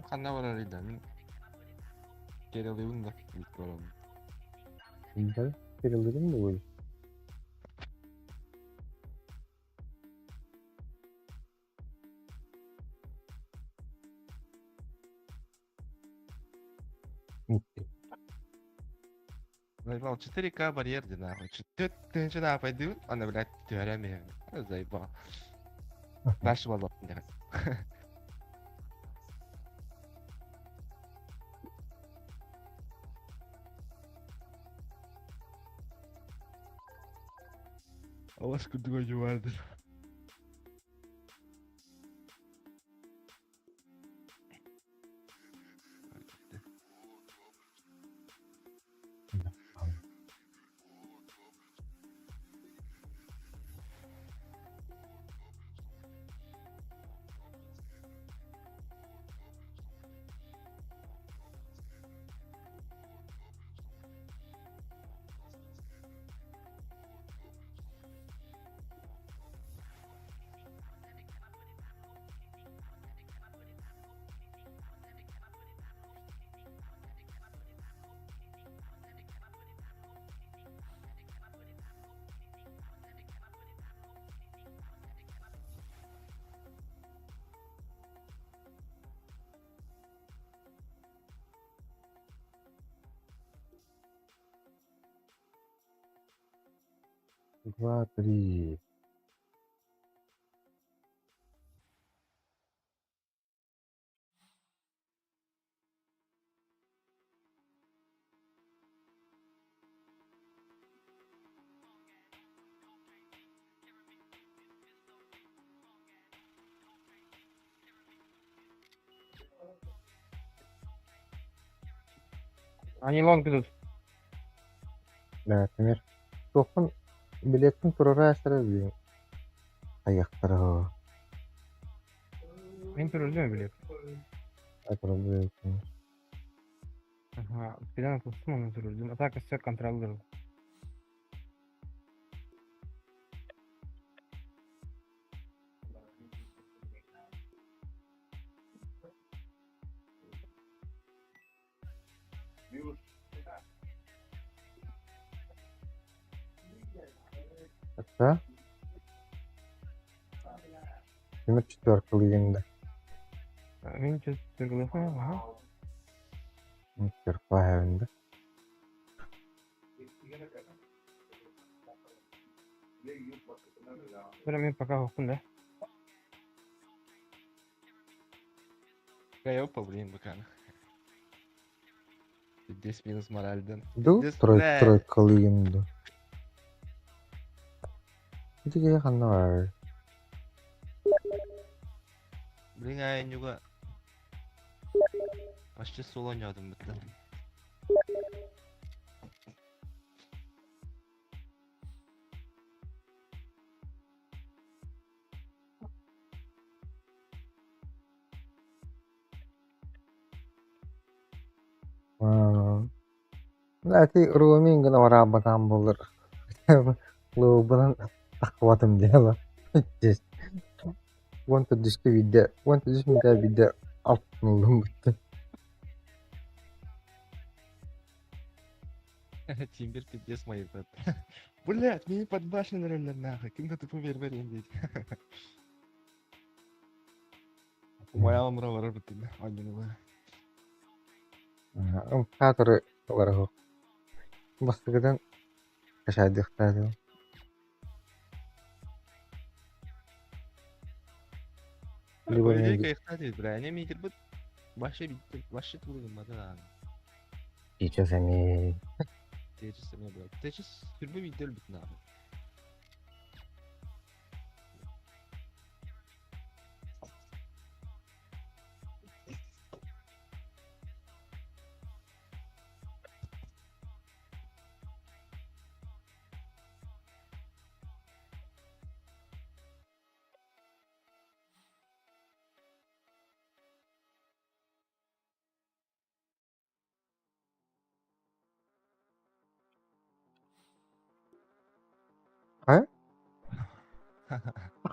[SPEAKER 9] Ханна барар да, мин Керелибин да бит барам.
[SPEAKER 3] Да, перелыгын буолуй.
[SPEAKER 9] Заебал, 4К барьер, де нахуй. Ты сюда пойду, она, блядь, теореми. Заебал. Дальше было. Алаш кудуга жуардыр. Два, три.
[SPEAKER 11] Они лонг идут.
[SPEAKER 3] Да, например, Тохон билеттин турара эстере билин. Аяктара.
[SPEAKER 11] Мен турулду билет.
[SPEAKER 3] Атырды.
[SPEAKER 11] Ага, пилан тустум оны турулду. Атака все контролдер.
[SPEAKER 3] Да? Тимир четверка лигинде.
[SPEAKER 11] Мен четверка ага.
[SPEAKER 3] Четверка хэвенде.
[SPEAKER 11] Бир мен пока хокун да.
[SPEAKER 9] Кайопа, блин, бакан. Здесь минус моральден.
[SPEAKER 3] Ду
[SPEAKER 9] Здесь,
[SPEAKER 3] трой
[SPEAKER 9] бля.
[SPEAKER 3] тройка лигинде. Ити ханна бар.
[SPEAKER 9] Блин, а я нюга. Почти соло нядым бітті.
[SPEAKER 3] Ати роуминг гына барабатан болор. Лоубунан тахватым дело. Здесь. Вон тут диске виде, вон тут диске виде алтын бітті.
[SPEAKER 9] Тимбер пиздец мои брат. Блять, меня под башню наверное нахуй. Кем-то ты поверь блядь. Моя умра варабытын. Анюла.
[SPEAKER 3] Каторы олар Бастыгыдан кашадыктады. Либо
[SPEAKER 9] По идее,
[SPEAKER 3] не
[SPEAKER 9] кайфтады, бля. Они мне говорят, вообще, вообще трудно, да.
[SPEAKER 3] Сейчас они
[SPEAKER 9] Ты сейчас мне, блядь. Ты сейчас впервые видел бит нахуй.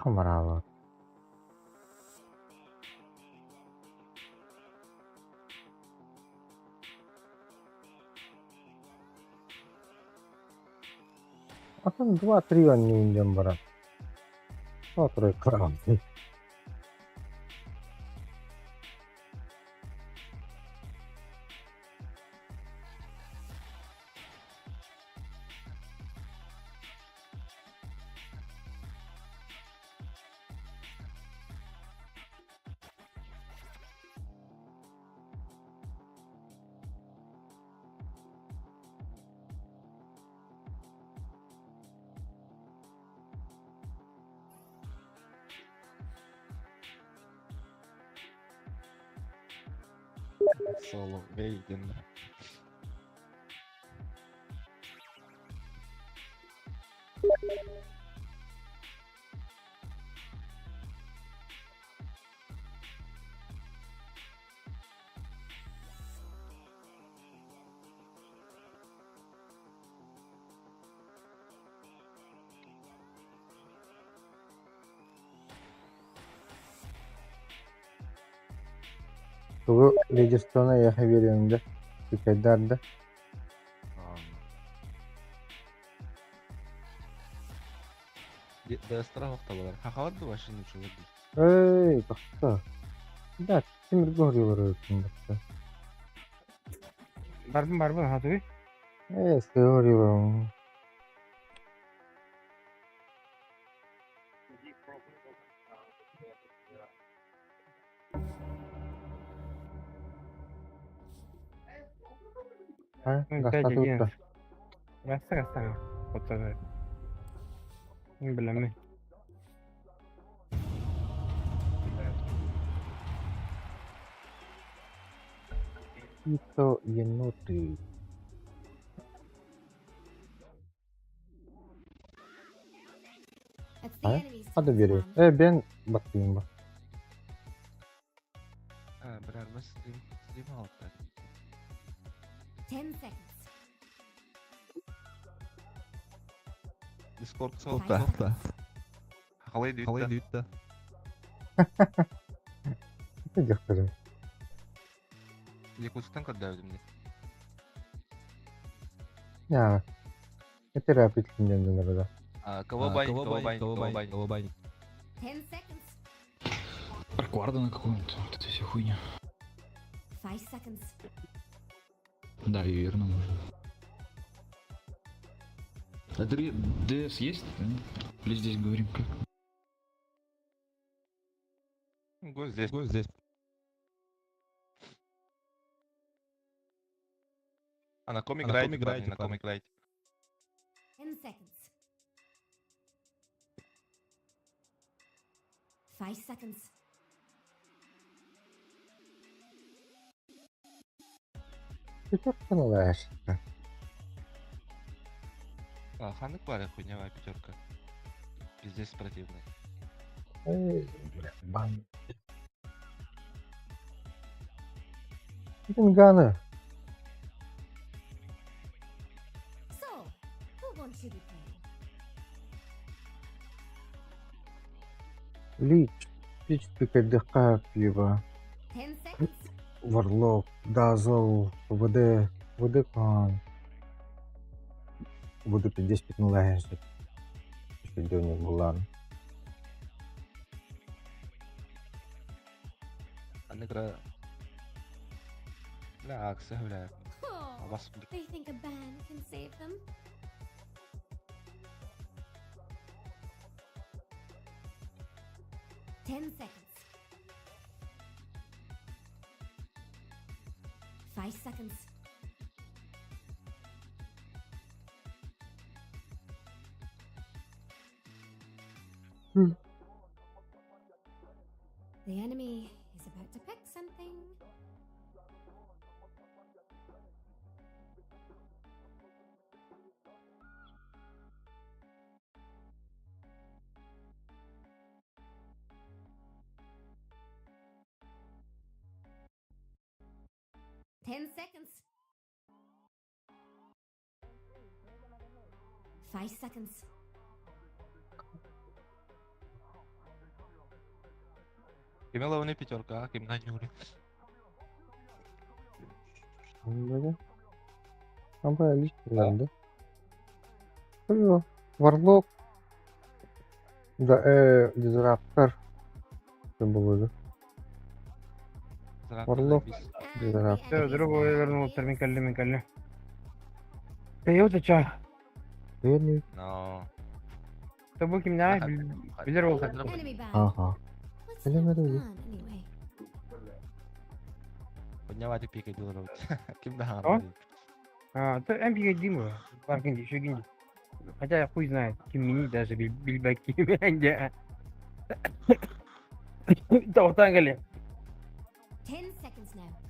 [SPEAKER 3] Хамараабат. Атын два-три оонньуубун диэн баран, сотору кыраҕый.
[SPEAKER 9] Соло, Вейден.
[SPEAKER 3] Тугу лидерствоны эйиэхэ биэриэм да, күүкэйдээр да
[SPEAKER 9] Дестра охталар. Хахалар да вообще ничего.
[SPEAKER 3] Эй, тохто. Да, тимиргэ хоруйалар эбиппин батта.
[SPEAKER 11] Барбын барбын хатыгы.
[SPEAKER 3] Ээ, сыа хоруйаларым. А,
[SPEAKER 11] Ну,
[SPEAKER 3] гастаты
[SPEAKER 11] 5
[SPEAKER 3] утта.
[SPEAKER 11] 11. Гасса гасса. Хотта. Билэмми.
[SPEAKER 3] Какие-то еноты.
[SPEAKER 2] It's the
[SPEAKER 3] А?
[SPEAKER 2] enemy's
[SPEAKER 3] Hadi
[SPEAKER 2] turn to
[SPEAKER 3] beri.
[SPEAKER 2] ban.
[SPEAKER 3] E ben bakayım bak.
[SPEAKER 9] А, бля, мы стрим, стрим алта.
[SPEAKER 2] 10 seconds.
[SPEAKER 9] Дискорд
[SPEAKER 2] Five
[SPEAKER 9] солта.
[SPEAKER 2] seconds.
[SPEAKER 9] Халай
[SPEAKER 10] Халай
[SPEAKER 9] дүйттэ.
[SPEAKER 10] дүйттэ.
[SPEAKER 3] Ne дьахтары?
[SPEAKER 9] Якутсктан көрдөөбүтүм дии.
[SPEAKER 3] Ya. Ne terapi dinlendin orada?
[SPEAKER 9] А, кого банить, кого банить, кого банить.
[SPEAKER 10] Кого банить?
[SPEAKER 2] 10 seconds.
[SPEAKER 12] Аркварда какую-нибудь, вот эта вся хуйня.
[SPEAKER 2] 5 seconds.
[SPEAKER 12] Да, и верно можно. А 3 ДС есть? Да? Или здесь говорим как?
[SPEAKER 9] Гость здесь.
[SPEAKER 10] Гость здесь.
[SPEAKER 9] А на ком
[SPEAKER 10] А на ком
[SPEAKER 9] играете, парни,
[SPEAKER 10] играете,
[SPEAKER 9] на ком
[SPEAKER 10] парни?
[SPEAKER 9] играете?
[SPEAKER 2] 10 seconds. 5 seconds.
[SPEAKER 3] Пятерка ошибка.
[SPEAKER 9] А, ханнык баар хуйневая пятерка. Пиздец противный.
[SPEAKER 3] Эй, бля, бан. Ганы.
[SPEAKER 2] So, who won't you be playing?
[SPEAKER 3] Лич. Лич пикадыха пиво.
[SPEAKER 2] 10 seconds.
[SPEAKER 3] Варлок, Дазл, ВД, ВД Кан. Буду 50 лежит. Видео булан.
[SPEAKER 9] Ханнык ра... Бля, акция, бля.
[SPEAKER 2] Oh,
[SPEAKER 9] Вас,
[SPEAKER 2] they think a ban can save them. 10 seconds. 5 seconds. The enemy is about to pick something. 10 seconds. 5 seconds.
[SPEAKER 9] Кими пятерка, а ким на нюре.
[SPEAKER 3] Амба лично да. Варлок. Да, Дизраптор. Это было, да? Варлок. Дизраптор.
[SPEAKER 11] Все, другой вернулся, Микалли, Микалли. Ты вот чё?
[SPEAKER 9] Но.
[SPEAKER 11] Тобу кимнää билер болса.
[SPEAKER 2] Enemy banned.
[SPEAKER 3] Ага.
[SPEAKER 2] What's
[SPEAKER 3] Или
[SPEAKER 2] the
[SPEAKER 3] надо
[SPEAKER 2] plan anyway?
[SPEAKER 9] Поднявать пикай делать. Ким да.
[SPEAKER 11] О? А, то МП Дима, Паркинди, Шугинди. Хотя хуй знает, ким мини даже билбаки бенде. Тоқтан кэле.
[SPEAKER 2] 10 seconds now.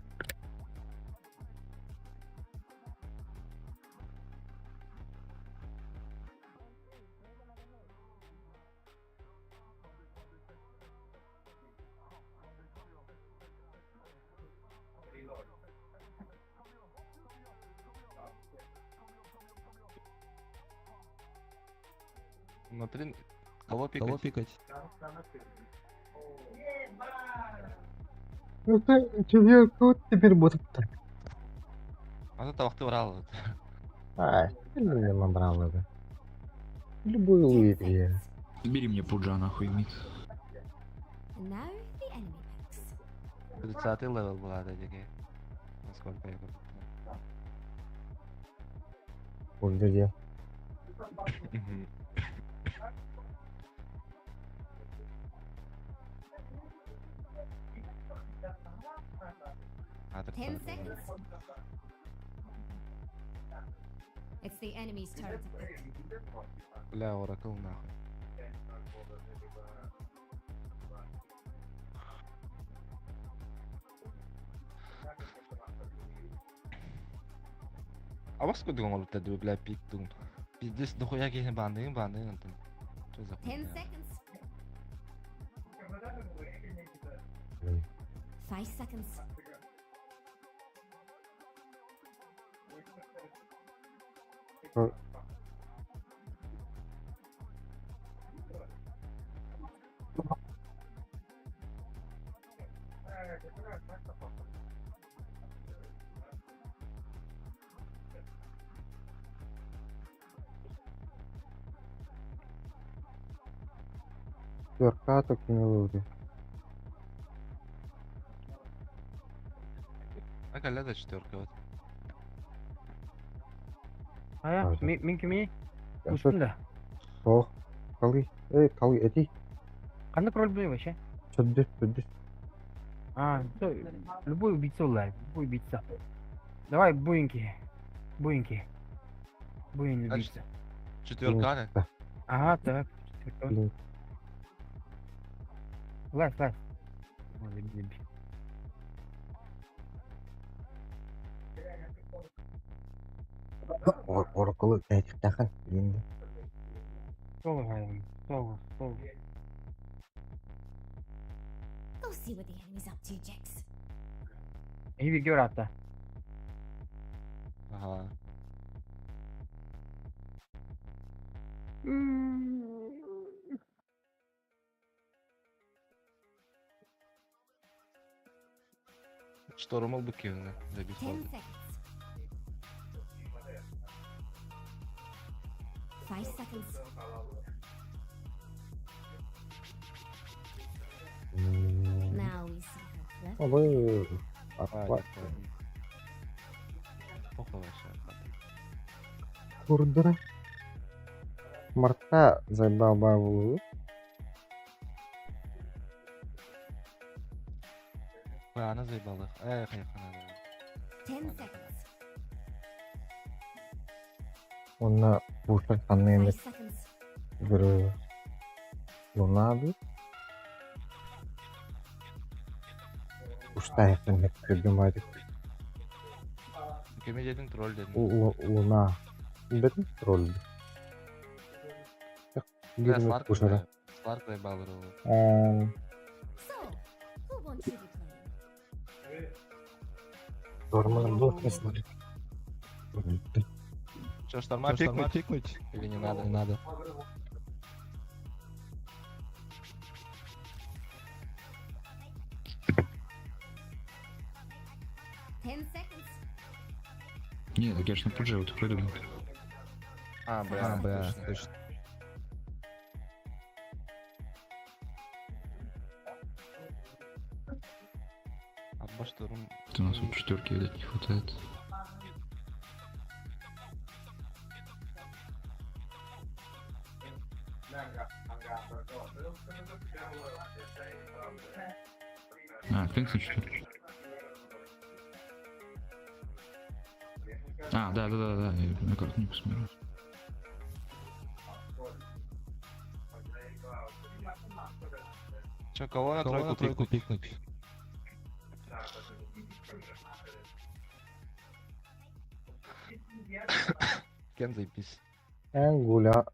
[SPEAKER 9] Внутри кого пикать?
[SPEAKER 5] Кого пикать?
[SPEAKER 3] Ну ты, тебе тут теперь будет так.
[SPEAKER 9] А то ты брал.
[SPEAKER 3] А, не набрал это. Любую
[SPEAKER 2] 10
[SPEAKER 3] луит я.
[SPEAKER 2] seconds.
[SPEAKER 12] Бери мне пуджа нахуй, мид.
[SPEAKER 2] And now the enemy picks.
[SPEAKER 9] 30 level была, да, дикий. Насколько я помню.
[SPEAKER 3] Вот где.
[SPEAKER 9] Мгм. А,
[SPEAKER 2] 10
[SPEAKER 9] 30
[SPEAKER 2] seconds. It's the enemy's turn to pick.
[SPEAKER 9] Бля, Oracle нахуй. А вас куда он лутает, бля, пик тун? Пиздец, дохуя кихин банды, банды, антон. Что за
[SPEAKER 2] 10
[SPEAKER 9] хуйня?
[SPEAKER 2] seconds. 5 seconds.
[SPEAKER 3] Сверка так не луит.
[SPEAKER 9] А коля четверка вот.
[SPEAKER 11] Ая, мин кими? Устун да.
[SPEAKER 3] Ох, калы, эй, калы, эти.
[SPEAKER 11] Қандай роль бұл вообще?
[SPEAKER 3] Чөддүс, чөддүс.
[SPEAKER 11] А, всё, любой убийца лайк, любой убийца. Давай, буинки. Буинки. Буин
[SPEAKER 9] А,
[SPEAKER 11] убийца.
[SPEAKER 9] Четверка, не?
[SPEAKER 11] Ага, так. Четверка.
[SPEAKER 3] Блин.
[SPEAKER 11] Лайк, лайк. Ой, блин.
[SPEAKER 3] Оракулы этиктахан. Енді.
[SPEAKER 11] Соло, соло, соло.
[SPEAKER 2] Go see what the enemy's up to, Jax.
[SPEAKER 11] И бир атта.
[SPEAKER 9] Ага. Шторм был кивно, забить
[SPEAKER 2] 10 seconds. 5 seconds. Now we see her left.
[SPEAKER 3] Абы. Апа.
[SPEAKER 9] Похуй вообще.
[SPEAKER 3] Курдура. Марта заебал бабу.
[SPEAKER 9] Ой, она заебала их. Эх, эх, она.
[SPEAKER 2] 10 seconds.
[SPEAKER 3] Онна бушар
[SPEAKER 2] 5
[SPEAKER 3] ханны
[SPEAKER 2] seconds.
[SPEAKER 3] бір лунаду. Уштайхын көргөн
[SPEAKER 9] Кеме дедин тролль дедин.
[SPEAKER 3] Луна. Бетін тролль.
[SPEAKER 9] Бля,
[SPEAKER 3] Бир
[SPEAKER 9] Сларк,
[SPEAKER 3] бушара.
[SPEAKER 9] бля, Сларк заебал его.
[SPEAKER 2] So, who wants to be playing?
[SPEAKER 3] Нормально был, не смотри.
[SPEAKER 9] Че, шторма
[SPEAKER 10] Чё, шторма
[SPEAKER 9] пикнуть?
[SPEAKER 10] пикнуть?
[SPEAKER 9] Или не надо?
[SPEAKER 10] Не надо.
[SPEAKER 12] Не, так я ж на пудже вот пройду.
[SPEAKER 9] А, бля,
[SPEAKER 7] А, бля,
[SPEAKER 9] точно.
[SPEAKER 7] точно.
[SPEAKER 9] А баштурм.
[SPEAKER 12] У нас вот четверки, видать, не хватает. А, Феникс на четверке. А, да, я на карту не посмотрел.
[SPEAKER 9] Че, кого на
[SPEAKER 10] Кого на
[SPEAKER 9] тройку
[SPEAKER 10] тройку
[SPEAKER 9] пикнуть?
[SPEAKER 10] пикнуть?
[SPEAKER 9] Кен заебись.
[SPEAKER 3] Эн гуля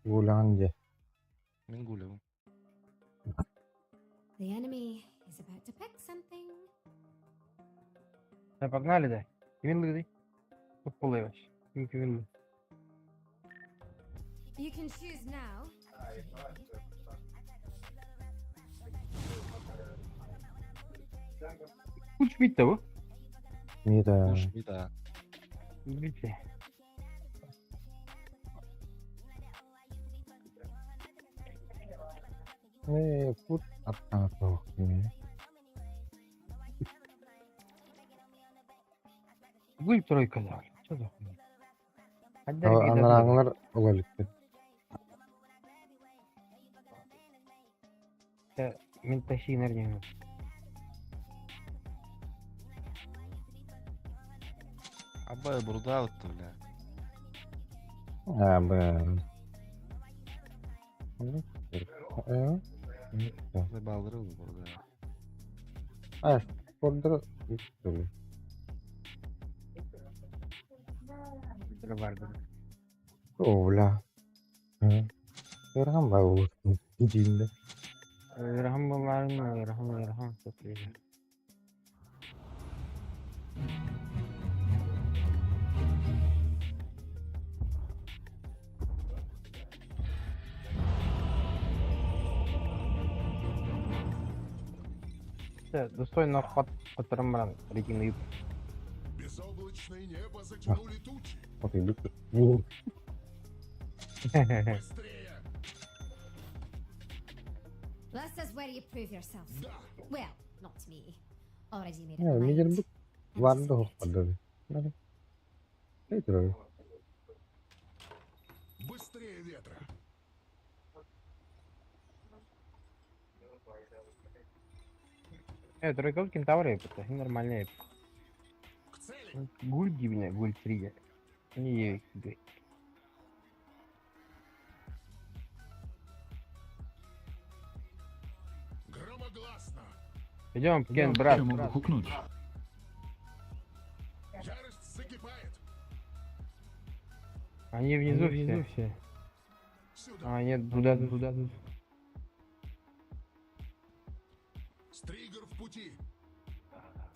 [SPEAKER 3] гулянде.
[SPEAKER 9] Мингулев.
[SPEAKER 2] The enemy is about to pick something.
[SPEAKER 11] Да, погнали, да. Кимин лыгый. Тут вообще. Ким кимин.
[SPEAKER 2] You can choose now.
[SPEAKER 11] Uç bitti bu.
[SPEAKER 3] Мида.
[SPEAKER 9] Уж, да.
[SPEAKER 11] Bitti.
[SPEAKER 3] Э, пут аттана кими.
[SPEAKER 11] Гуль тройка да. Что за хуйня? Хаддар bir de
[SPEAKER 3] Анараңлар олалыкты.
[SPEAKER 11] Мен тащи энергию.
[SPEAKER 9] А б, бурда вот, бля.
[SPEAKER 3] А, б. Э.
[SPEAKER 9] Заебал рыл, бурда.
[SPEAKER 3] А, ордер.
[SPEAKER 11] Vardı.
[SPEAKER 3] Оля. Өргөн баа. Динде.
[SPEAKER 11] Rahım bunların rahım rahım çok iyi. İşte достойно ход которым бран рейтинг
[SPEAKER 8] Безоблачное небо затянули тучи. Быстрее!
[SPEAKER 2] This is where you prove yourself.
[SPEAKER 8] Да!
[SPEAKER 2] Well, not me. Already made up
[SPEAKER 3] Yeah,
[SPEAKER 2] my
[SPEAKER 3] мидер
[SPEAKER 2] mind.
[SPEAKER 3] бут варда хоппады. Бери.
[SPEAKER 8] Быстрее ветра!
[SPEAKER 11] Evet, Royal Kentaur yaptı. Normal yaptı.
[SPEAKER 8] К цели!
[SPEAKER 11] Гуль gibi гуль 3. Niye gibi?
[SPEAKER 8] Громогласно!
[SPEAKER 11] Идем, Кен, брат.
[SPEAKER 12] Я могу хукнуть.
[SPEAKER 8] Ярость закипает!
[SPEAKER 11] Они внизу все.
[SPEAKER 8] Сюда!
[SPEAKER 11] А, нет, туда, туда, туда.
[SPEAKER 8] Стригер в пути!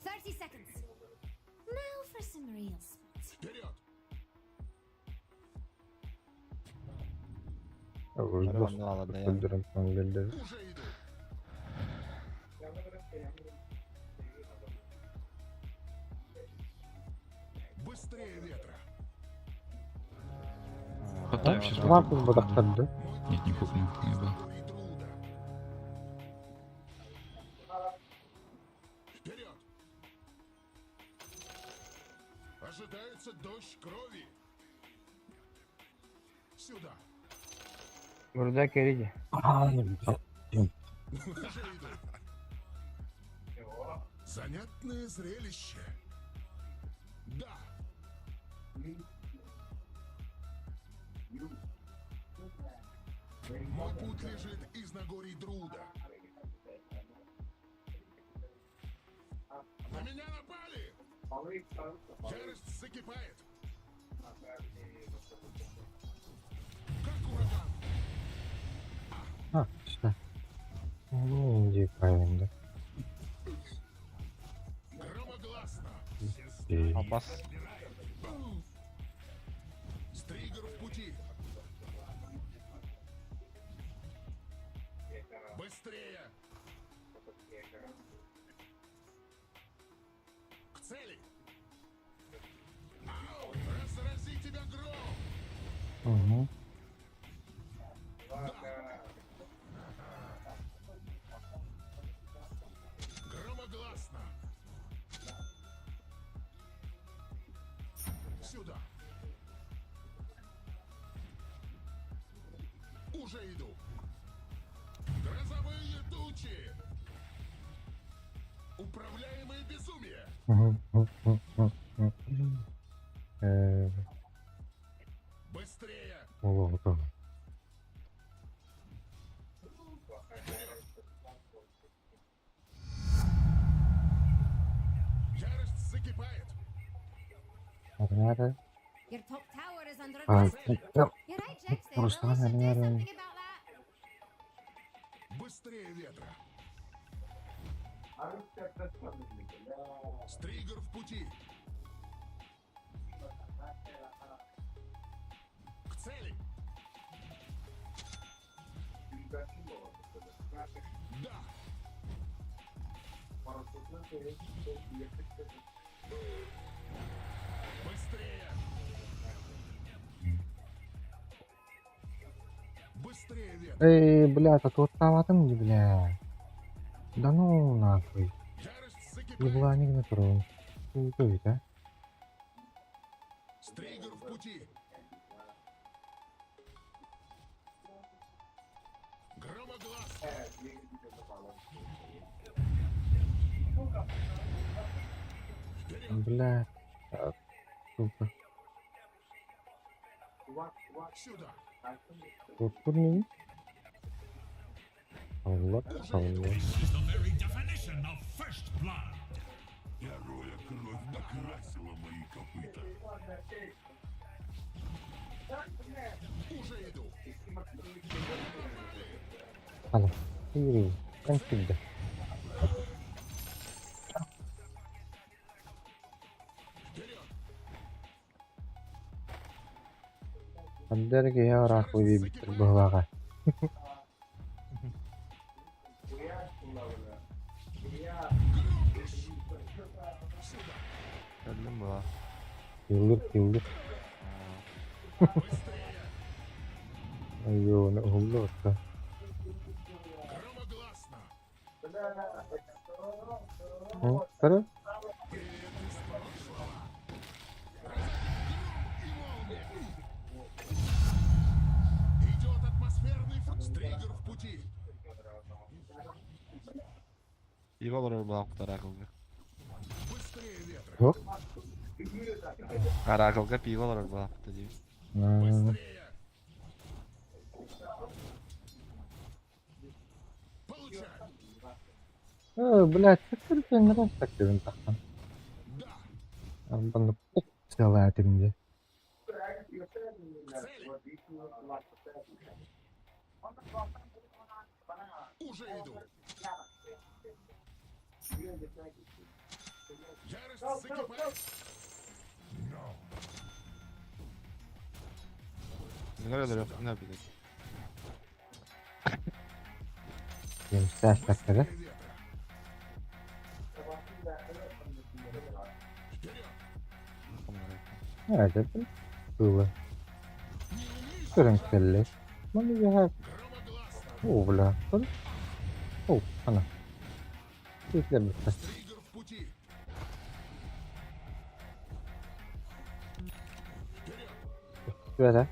[SPEAKER 2] 30 seconds. Now for some real sport.
[SPEAKER 8] Вперед!
[SPEAKER 9] Ладно, ладно, я.
[SPEAKER 8] Уже иду! Быстрее ветра!
[SPEAKER 12] Хватаю сейчас.
[SPEAKER 3] Лапы бодахтарды.
[SPEAKER 12] Нет, не хукну, наебал.
[SPEAKER 8] Горе труда! Вперед! Ожидается дождь крови! Сюда!
[SPEAKER 11] Burada Keridi.
[SPEAKER 8] Уже иду! Занятное зрелище! Да! Мой путь лежит из Нагорий Друда. На меня напали! Ярость закипает! Как ураган!
[SPEAKER 3] А, işte. Ne kayboldu.
[SPEAKER 8] Громогласно!
[SPEAKER 9] Аббас.
[SPEAKER 8] Стригер в пути! Быстрее! К цели! Ау!
[SPEAKER 3] Угу.
[SPEAKER 8] Громогласно! Сюда! Уже иду! Грозовые тучи! Управляемое безумие!
[SPEAKER 3] Э,
[SPEAKER 8] Быстрее!
[SPEAKER 3] Олоҕо.
[SPEAKER 8] Ярость закипает!
[SPEAKER 3] Арыҥаары.
[SPEAKER 2] Your top tower is under
[SPEAKER 3] А,
[SPEAKER 2] attack. You're right, Jax. They
[SPEAKER 3] Просто
[SPEAKER 2] really should do
[SPEAKER 3] арыҥаары.
[SPEAKER 2] something about that.
[SPEAKER 8] Быстрее ветра! Стригер в пути! К цели! Да! Быстрее! Быстрее ветра!
[SPEAKER 3] Эй, бля, татуаттаабатым дии, бля. Да ну нахуй.
[SPEAKER 8] Ярость закипает!
[SPEAKER 3] Ебланик на трон. Ты а?
[SPEAKER 8] Стригер в пути! Громогласно! Вперед!
[SPEAKER 3] Бля. А, Сука.
[SPEAKER 8] Сюда!
[SPEAKER 3] Туттур Allah Allah.
[SPEAKER 8] This is the very definition of first blood. Первая кровь окрасила мои копыта. Уже иду.
[SPEAKER 3] Hadi. Yürü. Ben şimdi.
[SPEAKER 8] Вперед!
[SPEAKER 3] Хандар киһи ыраахпы биэрбиттэр быһыылааҕа.
[SPEAKER 8] Сюда!
[SPEAKER 9] Өллүм була.
[SPEAKER 3] Yıldır yıldır.
[SPEAKER 8] Быстрее!
[SPEAKER 3] Айоо, уһулла отта.
[SPEAKER 8] Громогласно!
[SPEAKER 3] Көрө.
[SPEAKER 8] Привет из прошлого! Гром и молния! Идет атмосферный фр... Стригер в пути!
[SPEAKER 9] Пиво олорор буолаахтар акылга.
[SPEAKER 8] Быстрее ветра!
[SPEAKER 3] Yok.
[SPEAKER 9] Аракылга пиво олорор буолаахтар дии.
[SPEAKER 8] Быстрее! Получай!
[SPEAKER 3] Э, блядь, как так дебин таххан.
[SPEAKER 8] Да!
[SPEAKER 3] Банны целая тимде.
[SPEAKER 8] К цели! Уже иду! Ярость закипает!
[SPEAKER 9] Нөрө нөрө билет.
[SPEAKER 3] Yemişler takları.
[SPEAKER 8] Быстрее ветра! Вперед!
[SPEAKER 3] Evet, было.
[SPEAKER 8] Не умеешь
[SPEAKER 3] Көрөн кэллэ. Маны яһа
[SPEAKER 8] Громогласно!
[SPEAKER 3] О, бля. Көрө. О, ана. Китлер битте.
[SPEAKER 8] Стригер в пути! Вперед!
[SPEAKER 3] Түбәдә.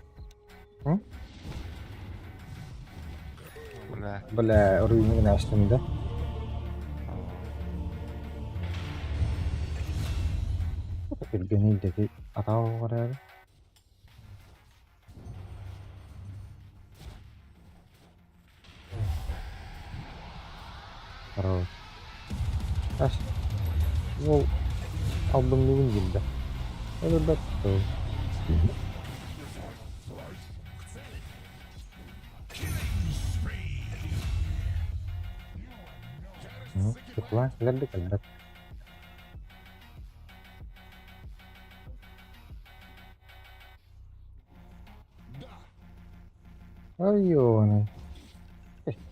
[SPEAKER 9] Бля.
[SPEAKER 3] Бля, руйны ачтым да. Түргәни деди. Атау барар. Хорош. Аш. Ол алдым бүгін келді. Это да.
[SPEAKER 8] Killing spree!
[SPEAKER 3] Ну, тепла, кэлэрдик элбэх.
[SPEAKER 8] Да!
[SPEAKER 3] Айоны.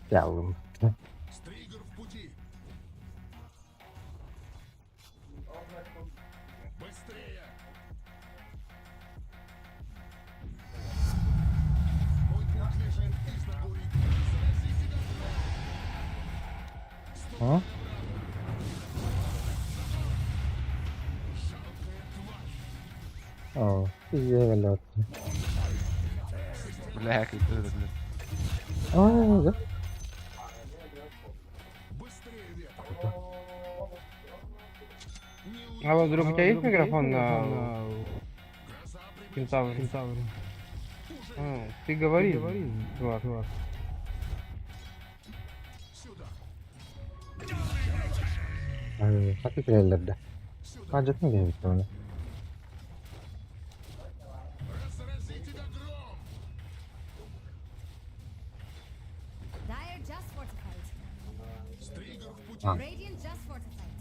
[SPEAKER 3] Ялым.
[SPEAKER 8] Стригер в пути! Быстрее!
[SPEAKER 3] А? Оо, ийэ
[SPEAKER 9] Бля, как это, блядь.
[SPEAKER 3] Аа, да.
[SPEAKER 8] Быстрее ветра!
[SPEAKER 11] Алло, друг, у тебя есть микрофон на
[SPEAKER 8] Гроза
[SPEAKER 11] Кентавре?
[SPEAKER 8] приближается.
[SPEAKER 11] А, ты говори, чувак.
[SPEAKER 8] Сюда!
[SPEAKER 3] Хаты кирэллэр да.
[SPEAKER 8] Сюда!
[SPEAKER 3] Хаадьатын киһибит оны.
[SPEAKER 8] Разрази тебя гром!
[SPEAKER 2] Dire just fortified.
[SPEAKER 8] Стригер в пути!
[SPEAKER 3] А.
[SPEAKER 2] Radiant just fortified.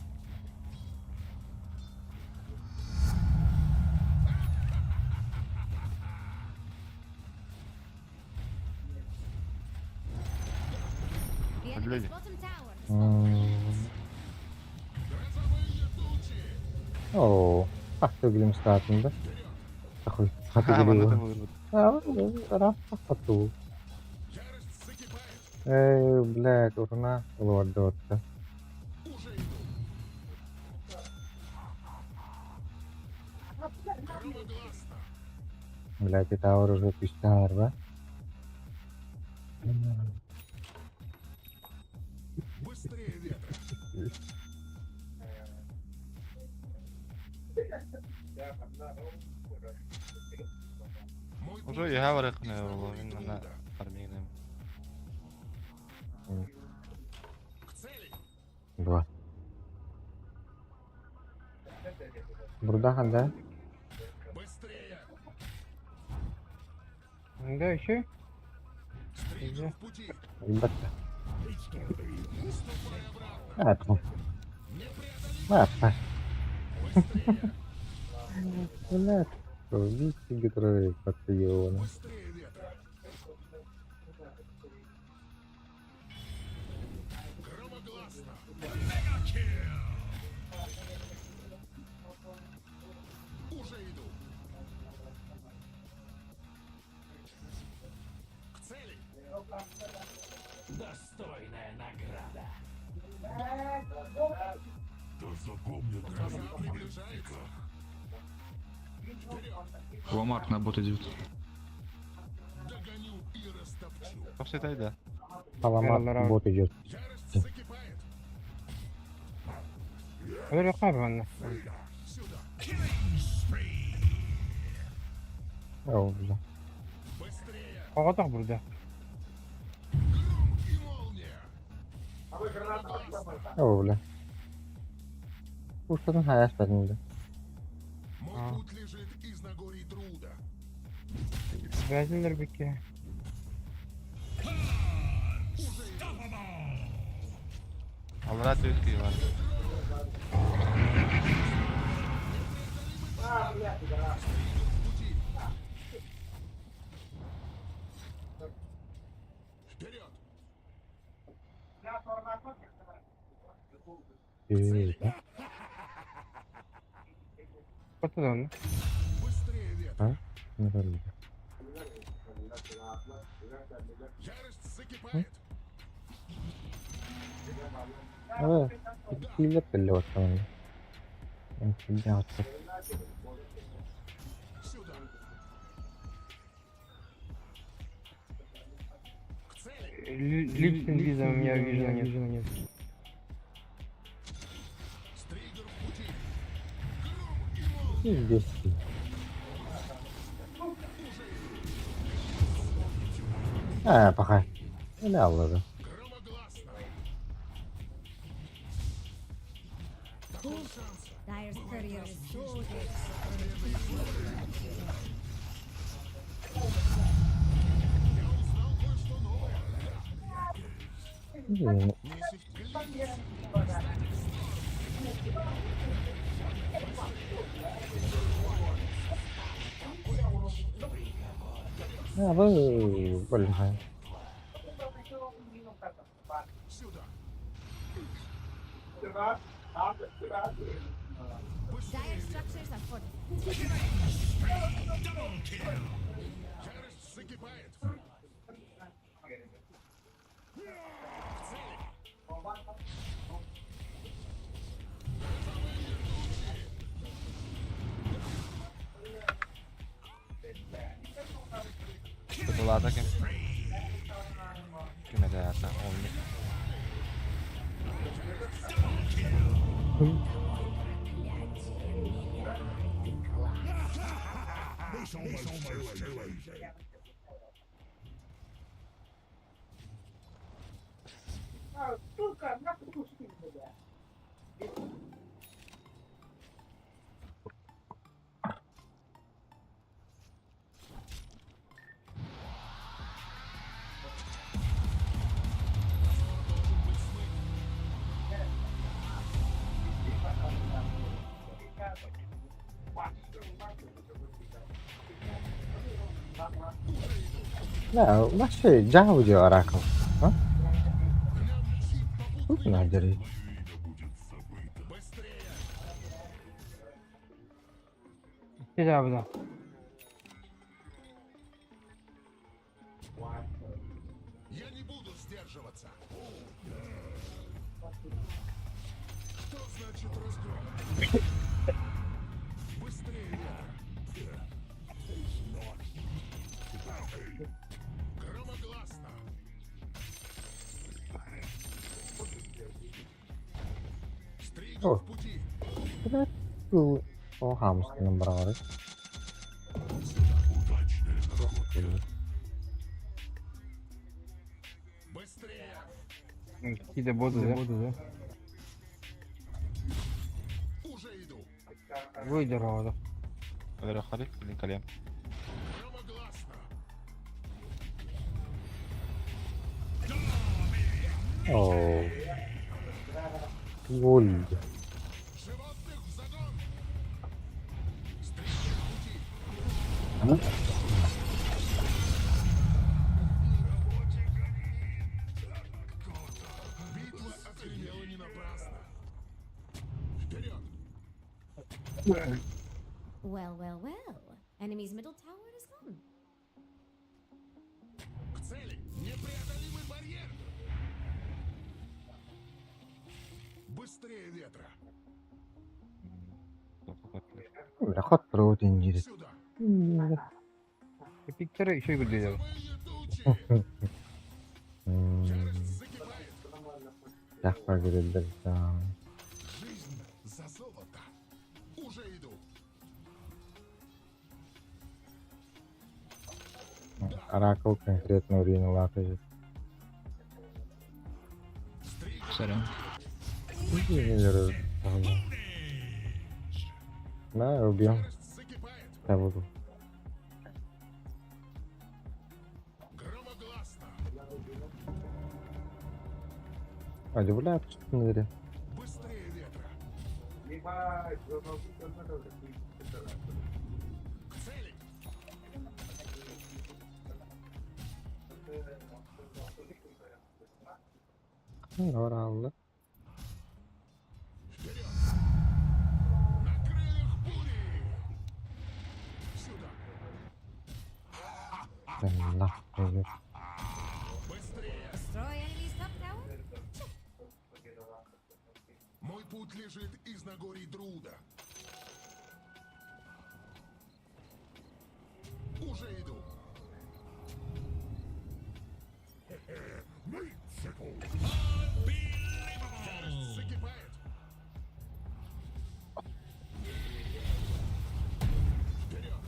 [SPEAKER 2] The enemy's
[SPEAKER 9] Люди.
[SPEAKER 2] bottom tower has fallen.
[SPEAKER 8] Грозовые тучи!
[SPEAKER 3] Оо, хаты билим статында. Ахуй, хаты
[SPEAKER 9] А, манна
[SPEAKER 3] билим.
[SPEAKER 9] да выиграл.
[SPEAKER 3] А, хату.
[SPEAKER 8] Ярость закипает!
[SPEAKER 3] Эй, блядь, урна олордуотта.
[SPEAKER 8] Уже иду! Громогласно!
[SPEAKER 3] Блядь, это уже пиштар, да?
[SPEAKER 8] Быстрее ветра! Мой
[SPEAKER 9] Уже
[SPEAKER 8] путь
[SPEAKER 9] я
[SPEAKER 8] лежит
[SPEAKER 9] говорю,
[SPEAKER 8] из
[SPEAKER 9] не
[SPEAKER 8] Нагорий
[SPEAKER 9] было, на
[SPEAKER 8] Труда.
[SPEAKER 9] фармигнем.
[SPEAKER 8] К цели!
[SPEAKER 3] Два. Бурдахан, да?
[SPEAKER 8] Быстрее!
[SPEAKER 11] Да, еще?
[SPEAKER 8] Стригер в пути!
[SPEAKER 3] Ребята.
[SPEAKER 8] Ступай обратно!
[SPEAKER 3] А, пф.
[SPEAKER 8] Непреодолимый!
[SPEAKER 3] А, пф.
[SPEAKER 8] Быстрее!
[SPEAKER 3] Блядь, видите, гитры подъёбаны.
[SPEAKER 8] Быстрее ветра! Громогласно! Уже иду! К цели!
[SPEAKER 4] Достойная награда.
[SPEAKER 8] Да запомнят Гроза приближается! Вперед!
[SPEAKER 12] Ламарк на бот идет.
[SPEAKER 8] Догоню и растопчу!
[SPEAKER 9] Вообще это да.
[SPEAKER 3] Паламар бот идет.
[SPEAKER 8] Ярость закипает!
[SPEAKER 11] Говорю, хаб,
[SPEAKER 8] Сюда!
[SPEAKER 3] О, бля.
[SPEAKER 8] Быстрее!
[SPEAKER 11] Оҕотох бурда.
[SPEAKER 8] Гром и молния!
[SPEAKER 3] О, бля. Ушатын хаяш бәтінде.
[SPEAKER 8] Мой
[SPEAKER 11] А.
[SPEAKER 8] путь лежит из Нагорий Труда.
[SPEAKER 11] Бәзелер бикке.
[SPEAKER 9] Алра түйүк бар.
[SPEAKER 8] Пути! Вперед!
[SPEAKER 11] Котодон.
[SPEAKER 8] Быстрее ветра! Ярость закипает! Сюда! К цели!
[SPEAKER 11] Липсин виза у меня вижу нет.
[SPEAKER 8] Стригер в пути! Гром и молния!
[SPEAKER 3] А, пока. Не аллады.
[SPEAKER 8] Громогласно! Такого шанса!
[SPEAKER 2] Dire's courier is so dead.
[SPEAKER 8] Я узнал кое-что новое!
[SPEAKER 3] А, вы, бля.
[SPEAKER 8] Сюда!
[SPEAKER 2] Dire structures are fortified.
[SPEAKER 8] Ярость закипает! К цели!
[SPEAKER 9] Тутулаата ким? Ким этэ аата? Омник.
[SPEAKER 8] It's almost too easy.
[SPEAKER 3] Да, вообще, дьаһал Оракул. А? Тут надери.
[SPEAKER 11] Дьаабыда.
[SPEAKER 8] Я не буду сдерживаться. Что значит разгром? Быстрее ветра. Громогласно. Стриган
[SPEAKER 3] О.
[SPEAKER 8] в пути.
[SPEAKER 3] О, хамстыгын быраҕары.
[SPEAKER 8] Удачная находка. Быстрее!
[SPEAKER 11] Какие-то боты, да?
[SPEAKER 8] Уже иду.
[SPEAKER 11] Ой, здорово, да.
[SPEAKER 9] Өлөрөххөрүй, мин кэлиэм.
[SPEAKER 8] Громогласно.
[SPEAKER 3] О. Голь.
[SPEAKER 8] Животных в загон! Стриган в пути. Битва отгремела не напрасно. Вперед!
[SPEAKER 2] Well, well, well. Enemy's middle tower is gone.
[SPEAKER 8] К цели! Непреодолимый барьер! Быстрее ветра!
[SPEAKER 3] Хот инжир.
[SPEAKER 8] Сюда!
[SPEAKER 11] Эпиктеры еще и выглядел.
[SPEAKER 8] Самые летучие! Ярость закипает!
[SPEAKER 3] Тахпа гирилдер.
[SPEAKER 8] Жизнь за золото! Уже иду!
[SPEAKER 3] Оракул конкретно урин лапы.
[SPEAKER 12] Сорян.
[SPEAKER 3] Да, убьем.
[SPEAKER 8] Ярость закипает!
[SPEAKER 3] Я буду.
[SPEAKER 8] Громогласно!
[SPEAKER 3] А, бля, что
[SPEAKER 8] Быстрее ветра! К цели!
[SPEAKER 3] Оралды.
[SPEAKER 8] Вперед! На крыльях бури! Сюда!
[SPEAKER 3] Нахуй.
[SPEAKER 8] Быстрее!
[SPEAKER 2] Destroy enemy's top tower?
[SPEAKER 8] Мой путь лежит из Нагорий Друда. Уже иду. Ярость закипает. Вперед!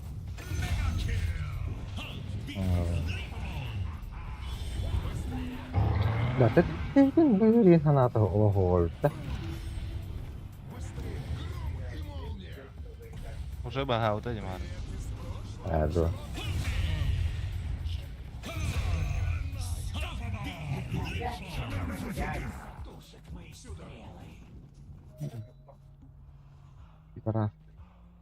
[SPEAKER 3] Да, ты ты саната олоҕолта.
[SPEAKER 8] Быстрее! Гром и молния!
[SPEAKER 9] Уже баһаабыта дьимаар.
[SPEAKER 3] Ээ дуо. Раз.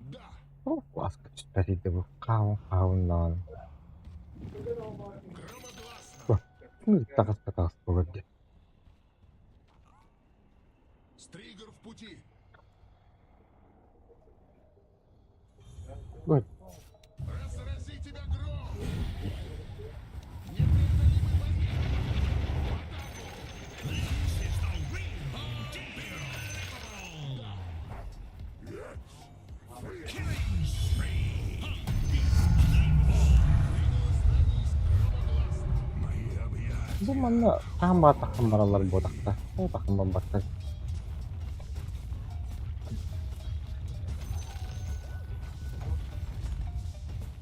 [SPEAKER 8] Да!
[SPEAKER 3] О, ласка түспэт бу. Хаун хауннаан.
[SPEAKER 8] Громогласно!
[SPEAKER 3] Тахас тахас болор дии.
[SPEAKER 8] Стригер в пути!
[SPEAKER 3] Ой.
[SPEAKER 8] Разрази тебя гром! Непреодолимый барьер! В атаку!
[SPEAKER 3] Манна хаһан баатаххын бараллар буотахта. Буотаххын барбаттар.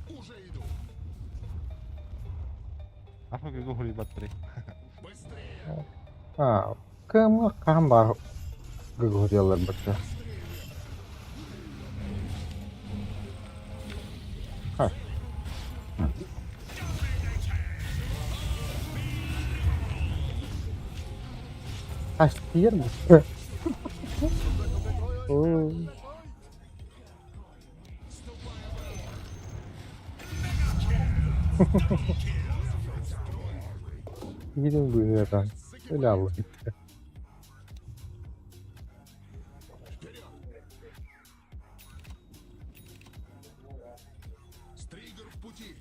[SPEAKER 8] Уже иду.
[SPEAKER 9] А побегу хули батарей.
[SPEAKER 8] Быстрее!
[SPEAKER 3] А, кыамҥа хаһан баар гыгыһытыаллар бачча. Ха. Астиер бу. Оо. Gidin buyurun. Öyle Allah.
[SPEAKER 8] Стригер в пути!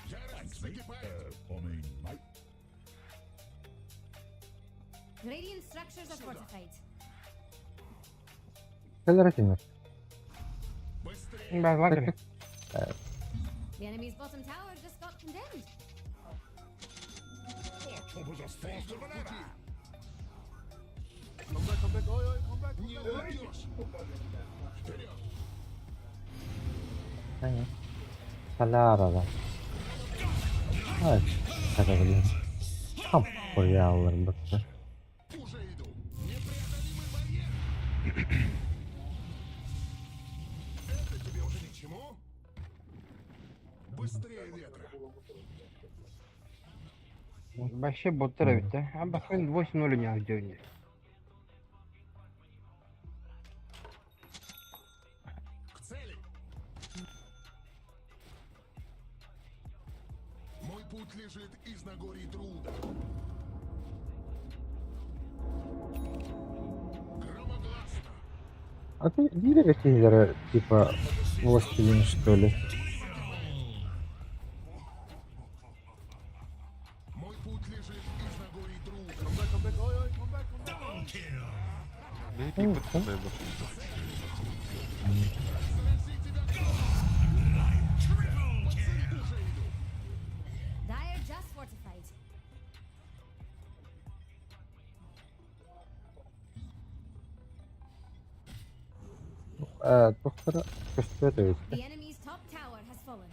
[SPEAKER 8] Ярость закипает!
[SPEAKER 2] Radiant structures are fortified.
[SPEAKER 3] Кэлэр этиннэр.
[SPEAKER 8] Быстрее!
[SPEAKER 11] Базлан кэлэ.
[SPEAKER 2] The enemy's bottom tower just got condemned.
[SPEAKER 8] Стригер в пути! Не уйдешь! Вперед!
[SPEAKER 3] Халаарара. Ай, харабылын. Хам хуйаллар бакта.
[SPEAKER 8] Уже иду! Непреодолимый барьер! Это тебе уже ни к чему? Быстрее ветра!
[SPEAKER 11] Вообще боттар эбит да. А баспен 8-0 не алдёнде.
[SPEAKER 8] К цели! Мой путь лежит из Нагорий Труда. Громогласно!
[SPEAKER 3] А ты видели какие типа властелин что ли?
[SPEAKER 8] Мой путь лежит из Нагорий Труда.
[SPEAKER 9] Бери пик под заебал.
[SPEAKER 8] Уже иду!
[SPEAKER 2] Dire just fortified.
[SPEAKER 3] Э, доктор, көстүбэт эбит.
[SPEAKER 2] The enemy's top tower has fallen.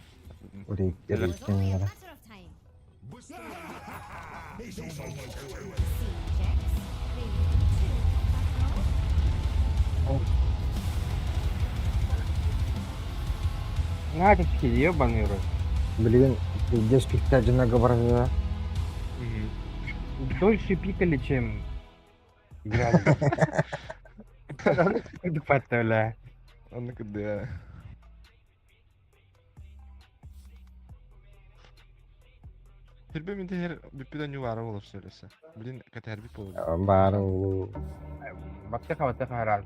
[SPEAKER 3] Урик,
[SPEAKER 2] It was only a
[SPEAKER 3] эриккиннэрэ.
[SPEAKER 2] matter of time.
[SPEAKER 8] Быстрее!
[SPEAKER 2] See, Jax. Radiant too. After all.
[SPEAKER 11] На очки, ебаный рот.
[SPEAKER 3] Блин, пиздец, пиктя дьоно барда.
[SPEAKER 11] Дольше пикали, чем играли. Бля.
[SPEAKER 9] Он кд. Түрбе мен тehер бүппүдөн югары болор сөйлөсө. Блин, катер бит болот.
[SPEAKER 3] Баары улуу.
[SPEAKER 11] Баттыха баттыха харал.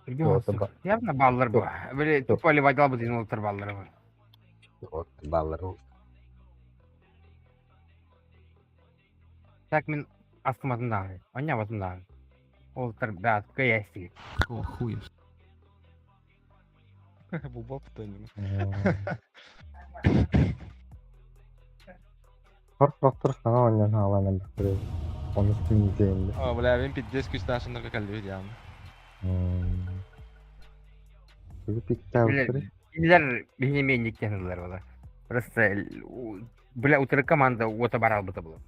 [SPEAKER 3] Вот, ба-
[SPEAKER 11] Явно баллар бу. Били тупо ливадал бу дин олтыр баллар бу.
[SPEAKER 3] Вот, баллар.
[SPEAKER 11] Так мин астыматын дагы. Оня дагы. Олтыр бят кыясти.
[SPEAKER 12] Какого хуя?
[SPEAKER 9] Буба птонин.
[SPEAKER 3] Хор-хор хана оннан хааланан бахтыры. Оны күндейинде.
[SPEAKER 9] О, бля, мен пиздец күсташын калды диам.
[SPEAKER 3] Бүгү пиктя бахтыры.
[SPEAKER 11] Кинилер бихнеменник тенилер бала. Просто бля утыр команда ота барал быта было.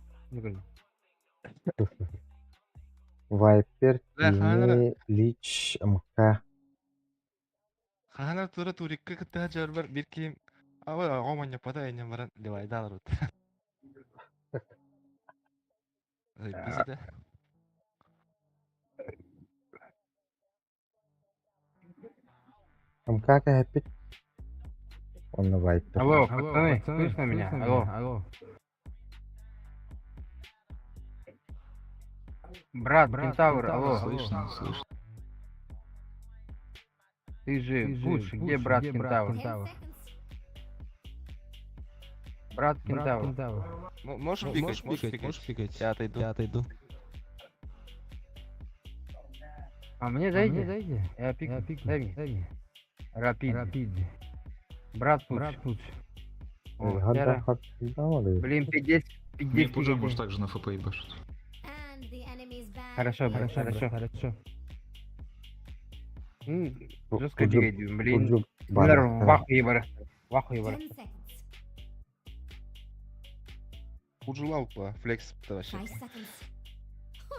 [SPEAKER 3] Вайпер,
[SPEAKER 9] Бля, ханара.
[SPEAKER 3] Тини, Лич, МК.
[SPEAKER 9] Ханар тура турикка кытта жарбар бир ким. Аба гоманья пада эне баран левайдалар вот. Бизде.
[SPEAKER 3] МК кэпит. Онно Вайпер.
[SPEAKER 11] Алло, пацаны, слышно меня? Алло.
[SPEAKER 10] Алло.
[SPEAKER 11] Брат, Кентавр, алло.
[SPEAKER 12] Слышно, слышно.
[SPEAKER 11] Ты же Пуш, где брат Кентавр?
[SPEAKER 2] 10 seconds.
[SPEAKER 11] Брат Кентавр.
[SPEAKER 9] Можешь пикать, можешь пикать.
[SPEAKER 10] Можешь пикать?
[SPEAKER 9] Я отойду.
[SPEAKER 10] Я отойду.
[SPEAKER 11] А мне дайте. Я пик, дай мне. Рапид. Рапид. Брат лучше. Брат лучше. О,
[SPEAKER 3] Ханта
[SPEAKER 11] Яра.
[SPEAKER 3] хат
[SPEAKER 11] Блин, пиздец,
[SPEAKER 12] Мне
[SPEAKER 11] пиздец.
[SPEAKER 12] пуджа может также на ФП ебашит.
[SPEAKER 2] And the enemy's ban
[SPEAKER 11] Хорошо, брат,
[SPEAKER 2] is
[SPEAKER 11] хорошо, хорошо. Жестко бегает, блин.
[SPEAKER 3] Пуджу
[SPEAKER 11] Блин, в ахуе бара. В ахуе бара.
[SPEAKER 2] 10 seconds.
[SPEAKER 9] Пуджулау по флекс вообще.
[SPEAKER 2] 5 seconds.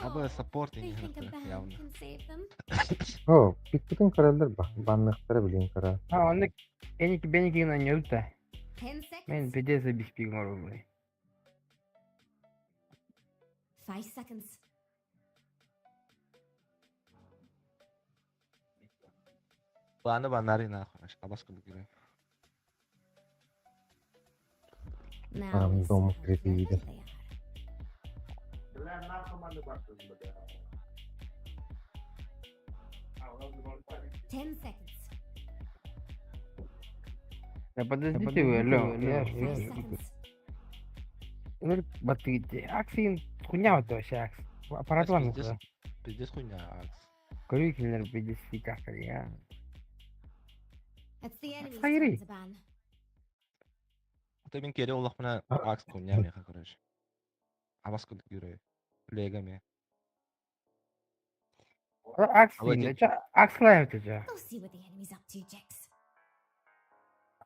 [SPEAKER 9] А саппорт
[SPEAKER 2] They
[SPEAKER 9] не
[SPEAKER 2] think a ban
[SPEAKER 9] явно.
[SPEAKER 2] can save them.
[SPEAKER 3] О, пикпитин көрөллөр ба, банныктары билин көрө.
[SPEAKER 11] А, он эники беники на не ульта.
[SPEAKER 2] 10 seconds.
[SPEAKER 11] Мен пиздец забить пигмору, блин.
[SPEAKER 2] 5 seconds.
[SPEAKER 9] Ладно, банари нахуй. Абаска бугире.
[SPEAKER 2] Now
[SPEAKER 3] Ам,
[SPEAKER 2] we see
[SPEAKER 3] дом
[SPEAKER 2] how clever
[SPEAKER 3] кредит.
[SPEAKER 2] they are. 10 seconds.
[SPEAKER 11] Да подождите вы, алло, я
[SPEAKER 2] 5
[SPEAKER 11] ж-
[SPEAKER 2] seconds.
[SPEAKER 11] Ну, батыйте. Аксин хуйня вот вообще акс. Аппарат вам
[SPEAKER 9] Пиздец, пиздец хуйня, акс.
[SPEAKER 11] Көрүү пиздец как я.
[SPEAKER 2] It's the enemy's
[SPEAKER 11] Хайри.
[SPEAKER 2] turn to ban.
[SPEAKER 9] Ты мен кере олох мына акс хуйня меха, короче. Абаска бугире. Легами.
[SPEAKER 11] Аксин, это акс лайв это.
[SPEAKER 2] Go see what the enemy's up to, Jax.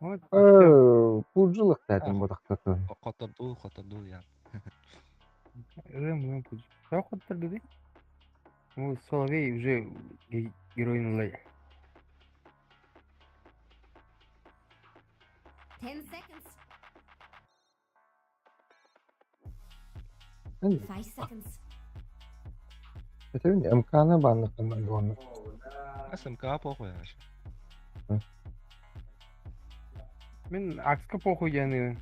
[SPEAKER 11] Вот. и всё.
[SPEAKER 3] Э, пуджулах тәтин бодактатын.
[SPEAKER 9] Которду, которду я.
[SPEAKER 11] Рым, рым, пусть. Что хотел ты? Ну, Соловей уже герой нуля.
[SPEAKER 2] 10 seconds.
[SPEAKER 3] Эми
[SPEAKER 2] 5 seconds.
[SPEAKER 3] Этебин МКны банныктан дуонна.
[SPEAKER 9] СМК похуй вообще.
[SPEAKER 11] Мен акска похуй я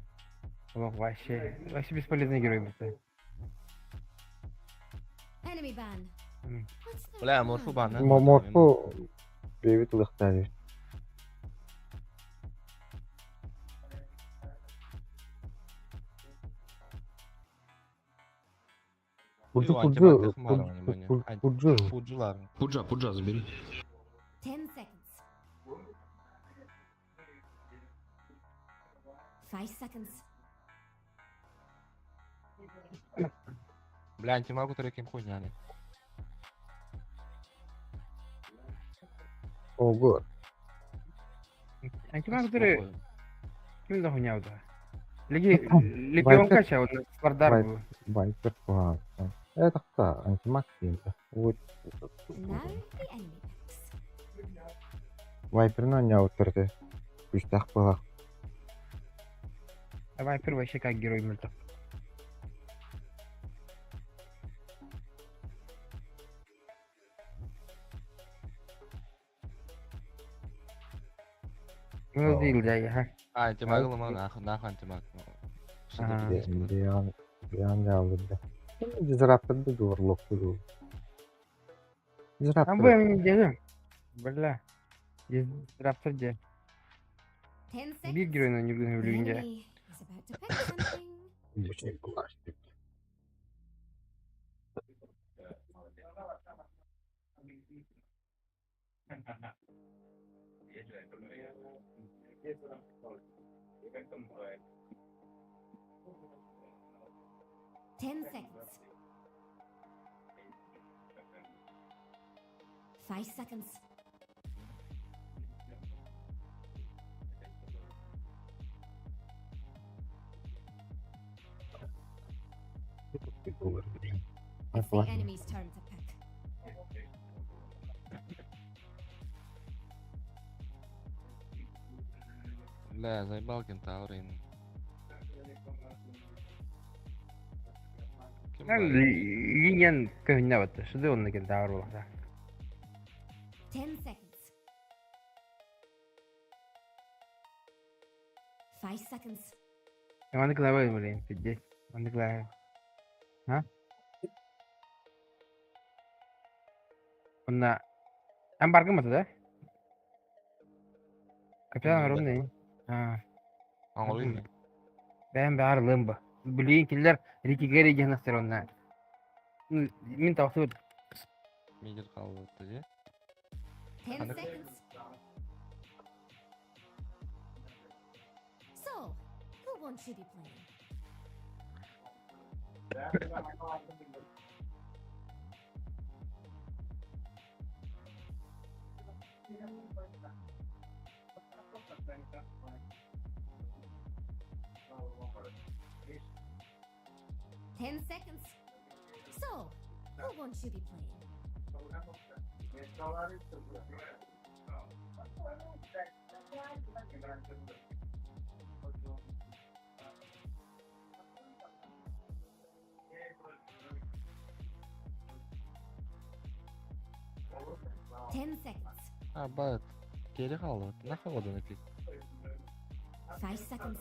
[SPEAKER 11] Вообще, вообще бесполезный герой был.
[SPEAKER 2] Enemy ban.
[SPEAKER 11] М.
[SPEAKER 2] What's their
[SPEAKER 9] Бля, морфу
[SPEAKER 2] plan?
[SPEAKER 9] бан.
[SPEAKER 3] Морфу бэбит ылыктары. Пуджу пуджу пуджу.
[SPEAKER 9] Пуджулар.
[SPEAKER 12] Пуджа, пуджа забери.
[SPEAKER 2] 10 seconds. 5 seconds.
[SPEAKER 9] Бля, антимагу треким хуйня. не.
[SPEAKER 3] Ого.
[SPEAKER 11] Антимаг, который
[SPEAKER 9] Похуй.
[SPEAKER 11] ким за хуйня да? Леги, легион кача, вот Свардар был.
[SPEAKER 3] Вайпер куа. Это кто? Антимаг дейм. Вот.
[SPEAKER 2] And now the enemy picks.
[SPEAKER 3] Вайперны оняуттырды. Күстәк була.
[SPEAKER 11] А Вайпер вообще как герой мертв. Ну, дил, да, я.
[SPEAKER 9] А, антимаг ломал нахуй, нахуй антимаг. Что за
[SPEAKER 11] Ага.
[SPEAKER 9] пиздец был?
[SPEAKER 3] Биан биан ялды. Дизрапторды дурлук ду.
[SPEAKER 11] Там
[SPEAKER 3] Дизраптор.
[SPEAKER 11] бы я не делаю. Бля. Дизраптор где?
[SPEAKER 2] 10 seconds.
[SPEAKER 11] Бир герой на не
[SPEAKER 2] The
[SPEAKER 11] влюблене.
[SPEAKER 2] enemy is about to pick something. 10 seconds. 5 seconds. It's the enemy's turn to pick.
[SPEAKER 9] Бля, заебал кентаврин. Ким бар?
[SPEAKER 11] Линиян көһүнэ батта. Шуды онна кентавр буолла.
[SPEAKER 2] 10 seconds. 5 seconds.
[SPEAKER 11] Маны клавы, блин, пиздец. Маны клавы. А? Онна Эн баргын да? Капитан
[SPEAKER 9] М, да.
[SPEAKER 11] ровный. А,
[SPEAKER 9] Аңлыйм.
[SPEAKER 11] бэм баар лымба. Блин, киллер Рики Гэри диэн онна. Ну, мин тахсыбыт.
[SPEAKER 9] Мидер калды, де.
[SPEAKER 2] Ten
[SPEAKER 9] Аны-
[SPEAKER 2] seconds. So, who won't you be playing? 10 seconds. So, who won't you be playing? 10 seconds.
[SPEAKER 9] А, бат. Кери хаалла. Нахуй воду напить.
[SPEAKER 2] 5 seconds.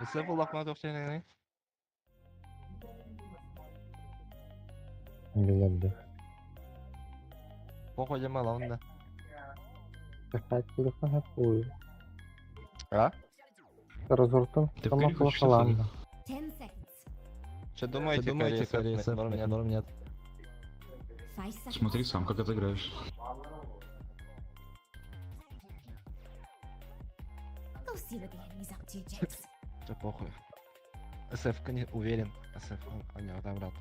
[SPEAKER 9] Өсө буллахма тохчайнай.
[SPEAKER 3] Билэрдэ.
[SPEAKER 9] Похуй мала онда.
[SPEAKER 3] Кахать телефон хаппуй.
[SPEAKER 9] А?
[SPEAKER 3] Разуртун
[SPEAKER 12] Ты в каре хочешь, что ли?
[SPEAKER 3] тамаклахаланда.
[SPEAKER 2] 10 seconds.
[SPEAKER 9] Что думаете,
[SPEAKER 10] Что думаете,
[SPEAKER 9] Корея,
[SPEAKER 10] Корея,
[SPEAKER 9] норм нет?
[SPEAKER 10] норм нет?
[SPEAKER 2] 5 seconds.
[SPEAKER 12] Смотри сам, как отыграешь.
[SPEAKER 2] Go see what the enemy's up to, Jax.
[SPEAKER 9] Да похуй. СФ не уверен. СФ, он не брат.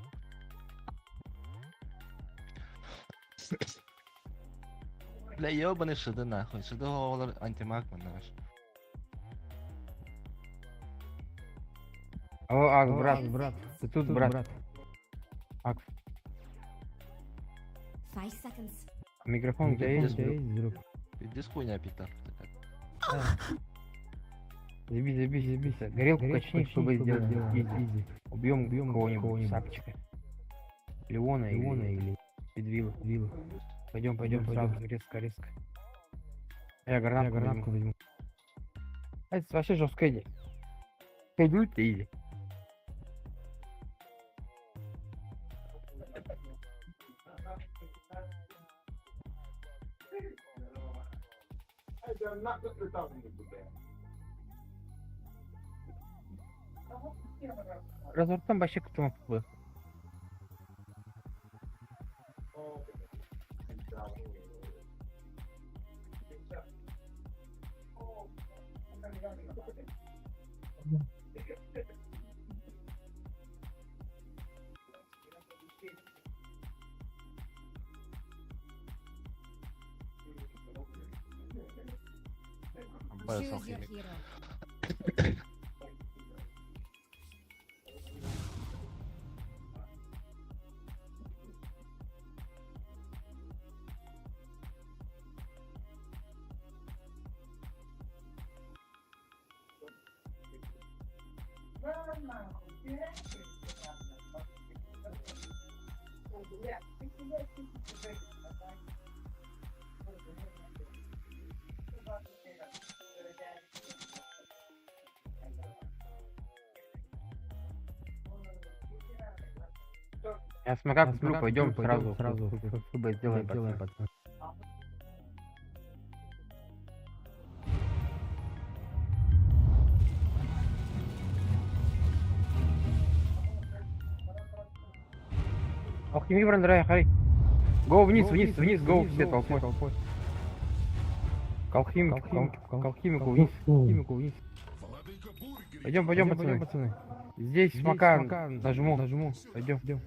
[SPEAKER 9] Бля, ебаный шиды нахуй. Шиды олар антимаг наш.
[SPEAKER 11] О, Ак, брат,
[SPEAKER 2] Ten
[SPEAKER 11] брат,
[SPEAKER 2] seconds.
[SPEAKER 11] ты тут, брат. Ак,
[SPEAKER 2] 5 seconds.
[SPEAKER 11] микрофон у тебя есть?
[SPEAKER 9] Пиздец, Пиздец хуйня пить нахуй.
[SPEAKER 11] Забей, забей, забейся. Горелку качни, чтобы сделать. Изи, изи. Убьем, убьем кого-нибудь, сапчика. Леона, Леона или Педвила. Вилла. Пойдем, пойдем, пойдем, резко, резко. Я гранатку, я гранатку возьму. А это вообще жестко иди. Пойдут изи. Разворотом вообще кто был.
[SPEAKER 9] Бля,
[SPEAKER 2] Choose your
[SPEAKER 9] алхимик.
[SPEAKER 2] hero.
[SPEAKER 11] Я смока куплю, пойдем сразу, сразу, ФБ сделаем, пацаны. Алхимик Брандрай, хари. Го вниз, вниз, вниз, го все толпой. К алхимику, к алхимику вниз, к алхимику вниз. Пойдем, пойдем, пацаны. Здесь смока нажму, нажму. Пойдем, пойдем.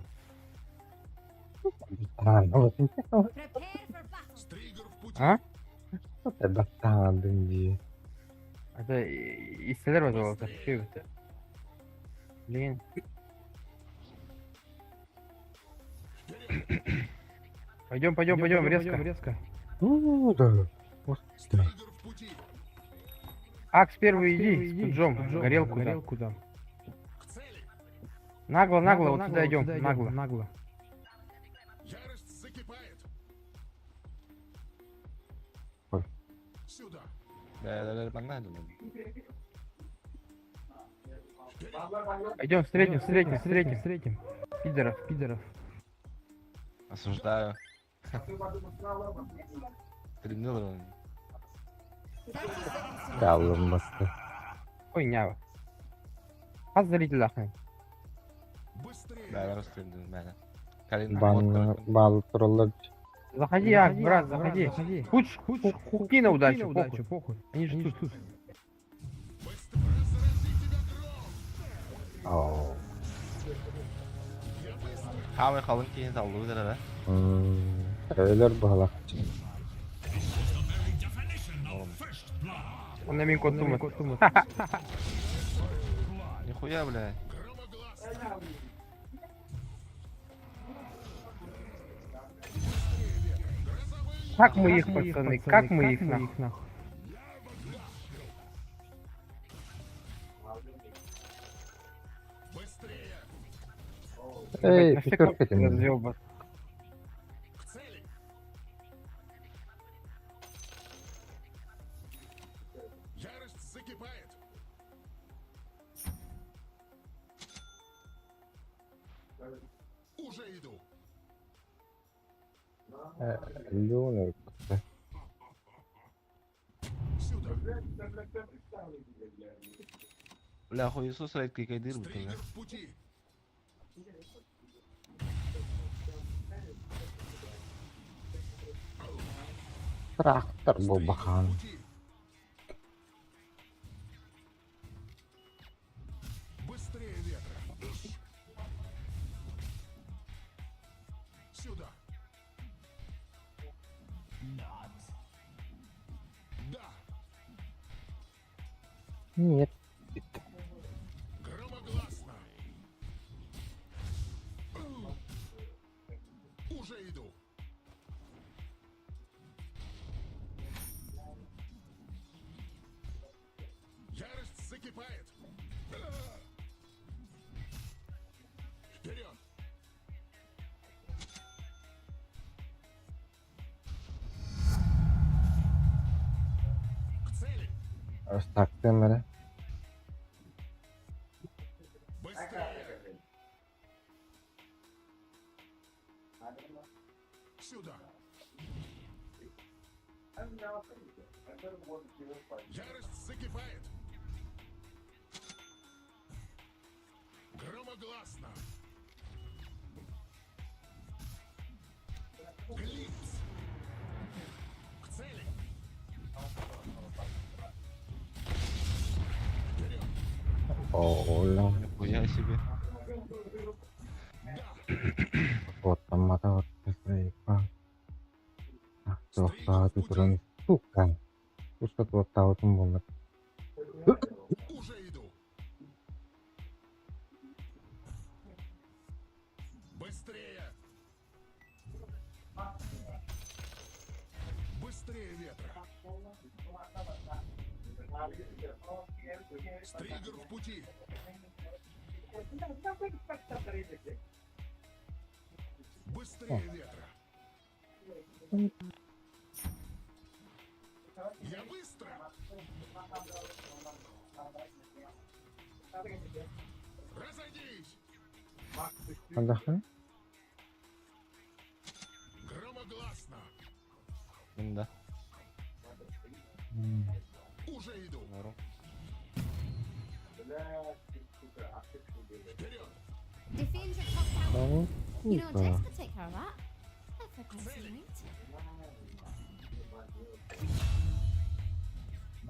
[SPEAKER 2] Prepare for battle.
[SPEAKER 11] А?
[SPEAKER 3] Бастардын дии.
[SPEAKER 11] Это истелер вызвал, что это? Блин. Пойдем, пойдем, пойдем, резко. резко.
[SPEAKER 3] Ну да.
[SPEAKER 11] Акс, первый иди, с Пуджом, горелку, горелку там. Нагло, нагло, вот сюда идем, нагло. Нагло.
[SPEAKER 8] Ярость закипает.
[SPEAKER 3] Ой.
[SPEAKER 8] Сюда.
[SPEAKER 9] Да, да, да, да.
[SPEAKER 11] Пойдем, встретим, встретим, встретим, встретим. Пидоров, пидоров.
[SPEAKER 9] Осуждаю. Тренирован.
[SPEAKER 2] 30 seconds to
[SPEAKER 3] Kalınması.
[SPEAKER 11] Ой, нява. Хас зритель ахын.
[SPEAKER 8] Быстрее.
[SPEAKER 9] Да, я расстрелян, да. Калина,
[SPEAKER 3] Банны, бал тураллар.
[SPEAKER 11] Заходи, Ак, брат, заходи. Хуч, хукни на удачу, похуй. Они же тут.
[SPEAKER 8] Быстро разрази тебя гром.
[SPEAKER 3] Оо.
[SPEAKER 8] Я быстро.
[SPEAKER 9] Хамы халын кейін салды өздері, да?
[SPEAKER 3] Өлөр баһалах.
[SPEAKER 8] The very definition of first blood.
[SPEAKER 11] Он на минку думает.
[SPEAKER 9] Нихуя, бля.
[SPEAKER 8] Громогласно. Быстрее ветра. Грозовые
[SPEAKER 11] Как мы их, пацаны, как мы их нахуй.
[SPEAKER 8] Быстрее.
[SPEAKER 3] Эй,
[SPEAKER 11] На все
[SPEAKER 3] пятерка
[SPEAKER 11] кнопки
[SPEAKER 3] тянет.
[SPEAKER 11] разъёба.
[SPEAKER 8] К цели. Ярость закипает. Уже иду.
[SPEAKER 3] Леон
[SPEAKER 8] Сюда.
[SPEAKER 9] Бля, хуесос рейд кайдыр бля.
[SPEAKER 8] Стригер в пути.
[SPEAKER 3] Трактор
[SPEAKER 8] Стригер
[SPEAKER 3] буолбахан.
[SPEAKER 8] в пути. Быстрее ветра. Сюда. Да.
[SPEAKER 3] Нет.
[SPEAKER 8] Громогласно. Уже иду. Ярость закипает. Вперед! К цели!
[SPEAKER 3] Тактым эрэ.
[SPEAKER 8] Быстрее! Сюда! Ярость закипает! Громогласно! Глипс! К цели! Вперед!
[SPEAKER 3] Оо,
[SPEAKER 9] Нихуя себе.
[SPEAKER 3] Оттаммата Туохтааты туран сука. Туска туохтаабытым буолла.
[SPEAKER 8] Уже иду! Быстрее! Быстрее ветра! Стригер в пути! Быстрее ветра! Я быстро! Разойдись!
[SPEAKER 3] Отдохни.
[SPEAKER 8] Громогласно!
[SPEAKER 9] Да.
[SPEAKER 8] Уже иду!
[SPEAKER 9] Норм.
[SPEAKER 8] Вперед!
[SPEAKER 2] Defend your top tower.
[SPEAKER 3] Ну,
[SPEAKER 2] You know,
[SPEAKER 3] сука.
[SPEAKER 2] Jax could take care of that. That's a nice, right?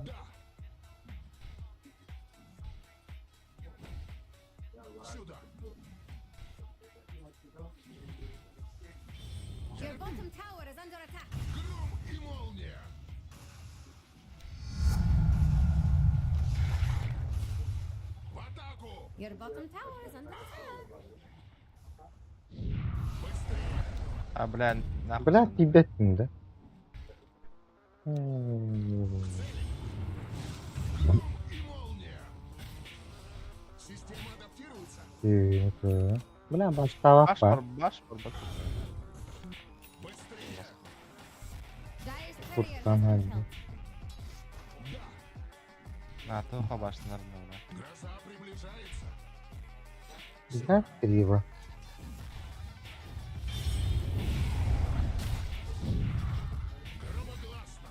[SPEAKER 8] Да! Сюда!
[SPEAKER 2] Your bottom tower is under attack.
[SPEAKER 8] Гром и молния! В атаку!
[SPEAKER 2] Your bottom tower is under attack.
[SPEAKER 8] Быстрее!
[SPEAKER 9] А, бля, нахуй.
[SPEAKER 3] Бля, тиийбэттин да. М,
[SPEAKER 8] Гром и молния! Система адаптируется.
[SPEAKER 3] Тыы, Бля, бачтаабак
[SPEAKER 9] Баш
[SPEAKER 3] ба.
[SPEAKER 9] бар, баш бар, баш.
[SPEAKER 8] Быстрее!
[SPEAKER 2] Dire's courier
[SPEAKER 3] Куртан
[SPEAKER 2] has been
[SPEAKER 3] алды.
[SPEAKER 2] killed.
[SPEAKER 9] На, то башнылар бля.
[SPEAKER 8] Гроза приближается.
[SPEAKER 3] Да, криво.
[SPEAKER 8] Громогласно.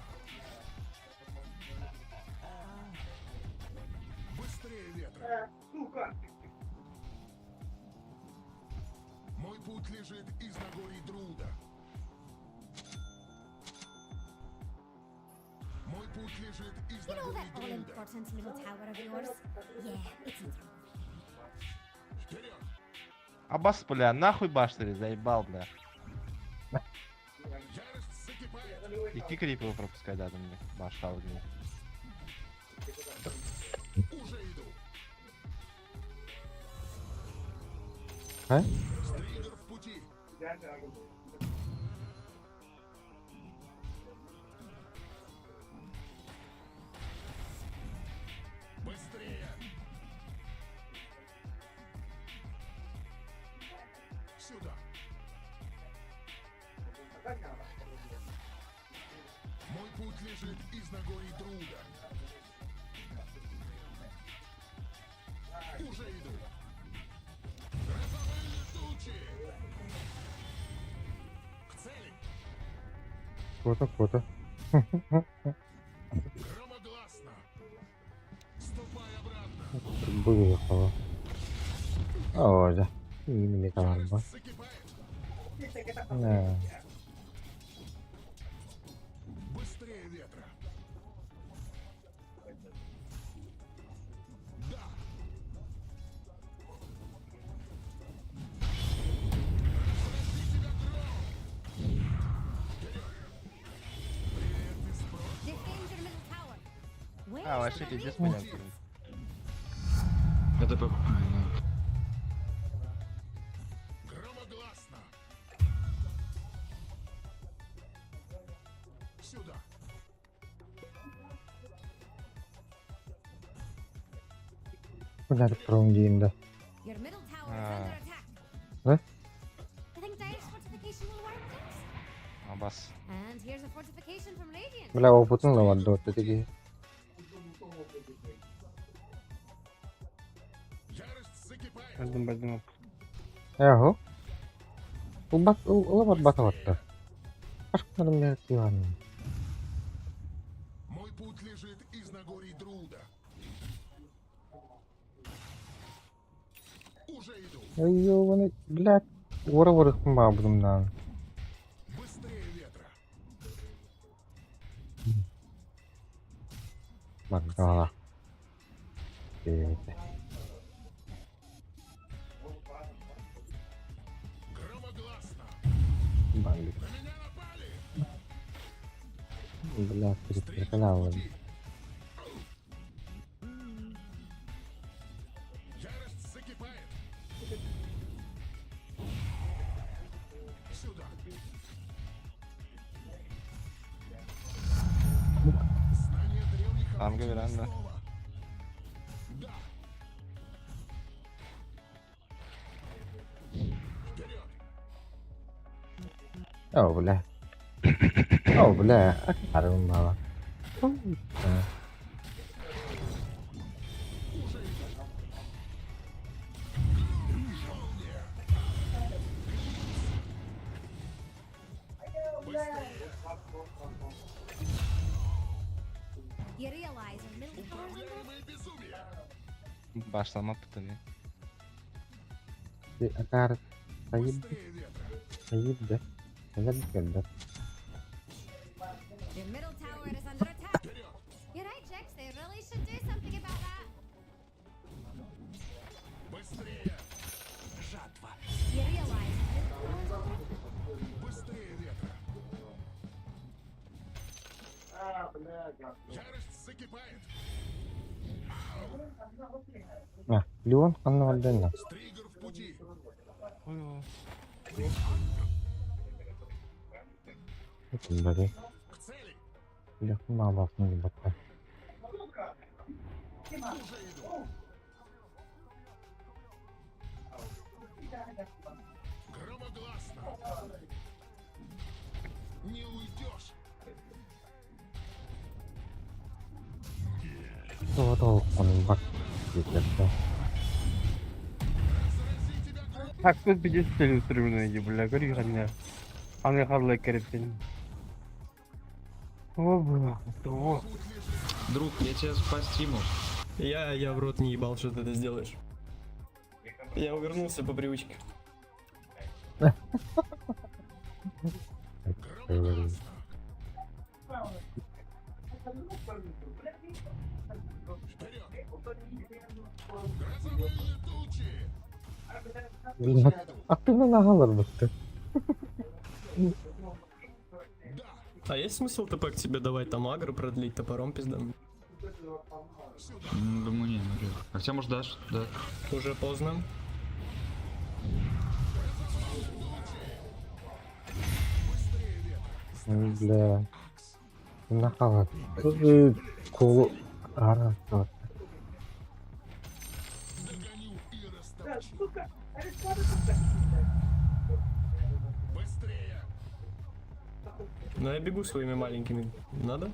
[SPEAKER 8] Быстрее ветра. Мой путь лежит из Нагорий Друда. Мой путь лежит из
[SPEAKER 2] You know
[SPEAKER 8] Нагорий
[SPEAKER 2] that
[SPEAKER 8] Друда.
[SPEAKER 2] all-important middle tower of yours? Yeah, it's in trouble.
[SPEAKER 8] Вперед!
[SPEAKER 9] Абас, бля, нахуй башнили, заебал, бля.
[SPEAKER 8] Ярость закипает.
[SPEAKER 9] И крипы его пропускать, да, мне. Баша мне.
[SPEAKER 8] Уже иду.
[SPEAKER 3] А?
[SPEAKER 8] Стригер в пути. Быстрее! Сюда. Мой путь лежит из Нагорий Друда. Уже иду. Грозовые тучи! К цели!
[SPEAKER 3] Круто, круто.
[SPEAKER 8] Громогласно! Ступай обратно!
[SPEAKER 3] Выехала. О, да. Именно
[SPEAKER 8] Ярость
[SPEAKER 3] ба.
[SPEAKER 8] закипает!
[SPEAKER 3] Да.
[SPEAKER 8] Быстрее ветра! Да! Разрази тебя гром! Вперед! Привет из прошлого!
[SPEAKER 2] Defend your middle tower. Where's
[SPEAKER 9] А, вообще
[SPEAKER 2] the
[SPEAKER 9] пиздец,
[SPEAKER 2] reinforcements?
[SPEAKER 9] понятно.
[SPEAKER 12] Это по... а, ну.
[SPEAKER 8] Громогласно! Сюда!
[SPEAKER 3] Бля, да.
[SPEAKER 2] Your middle tower is
[SPEAKER 9] А.
[SPEAKER 2] under attack.
[SPEAKER 3] Да?
[SPEAKER 2] You think Dire's fortification will work, Jax?
[SPEAKER 9] Абас.
[SPEAKER 2] And here's a fortification from Radiant.
[SPEAKER 3] Бля, опытын да бар, такие.
[SPEAKER 8] Ярость закипает!
[SPEAKER 11] Бардым, бардым.
[SPEAKER 3] Яху. Убат, улабат батаватта. Башкаларым бля, диван.
[SPEAKER 8] Мой путь лежит из Нагорий Друда. Уже иду!
[SPEAKER 3] Ой, ёбаный, блядь. Ура бабдымдан.
[SPEAKER 8] Быстрее ветра!
[SPEAKER 3] Багдала. Это.
[SPEAKER 8] Громогласно!
[SPEAKER 3] Бандит.
[SPEAKER 8] На меня напали!
[SPEAKER 3] Бля,
[SPEAKER 8] Стригер в
[SPEAKER 3] переканал.
[SPEAKER 8] пути! Ярость закипает! Сюда! Знание древних
[SPEAKER 9] Там
[SPEAKER 8] обретены
[SPEAKER 9] Гавиранда.
[SPEAKER 8] снова. Да! Вперед!
[SPEAKER 3] О, бля. О, бля. Акарым мало.
[SPEAKER 8] Уже иду! Молния! Быстрее!
[SPEAKER 2] You realize your middle tower is under attack?
[SPEAKER 8] Управляемое безумие!
[SPEAKER 9] Башлама пытами.
[SPEAKER 3] Акар. Таиб,
[SPEAKER 8] Быстрее ветра!
[SPEAKER 3] таиб, да. Да, да.
[SPEAKER 2] Your middle tower is under attack.
[SPEAKER 8] Вперед!
[SPEAKER 2] You're right, Jax. They really should do something about that.
[SPEAKER 8] Быстрее!
[SPEAKER 1] Жатва.
[SPEAKER 2] You realize your middle tower is under attack?
[SPEAKER 8] Быстрее ветра! Ярость закипает!
[SPEAKER 3] А, Леон ханна вальдена.
[SPEAKER 8] Стригер в пути!
[SPEAKER 9] Ой,
[SPEAKER 3] Бля,
[SPEAKER 8] К цели!
[SPEAKER 3] бля, мало не батта.
[SPEAKER 8] Уже иду! Не уйдешь!
[SPEAKER 3] Тоҕо бар диэтилэр.
[SPEAKER 11] Так тут пиздец целеустремленный, бля, говори ханна. Аны харлай керепсин. О, бля, того.
[SPEAKER 12] Друг, я тебя спасти мог.
[SPEAKER 13] Я в рот не ебал, что ты это сделаешь. Я увернулся по привычке.
[SPEAKER 8] Грозовые тучи!
[SPEAKER 3] Аттына нагалар бытты.
[SPEAKER 13] А есть смысл ТП к тебе давать там агро продлить топором пиздан?
[SPEAKER 12] Думаю, не, навряд ли. Хотя, может, дашь, да.
[SPEAKER 13] Уже поздно.
[SPEAKER 3] Бля. Нахалар. Колу ара.
[SPEAKER 8] Догоню и растопчу! Быстрее!
[SPEAKER 13] Но я бегу своими маленькими. Надо?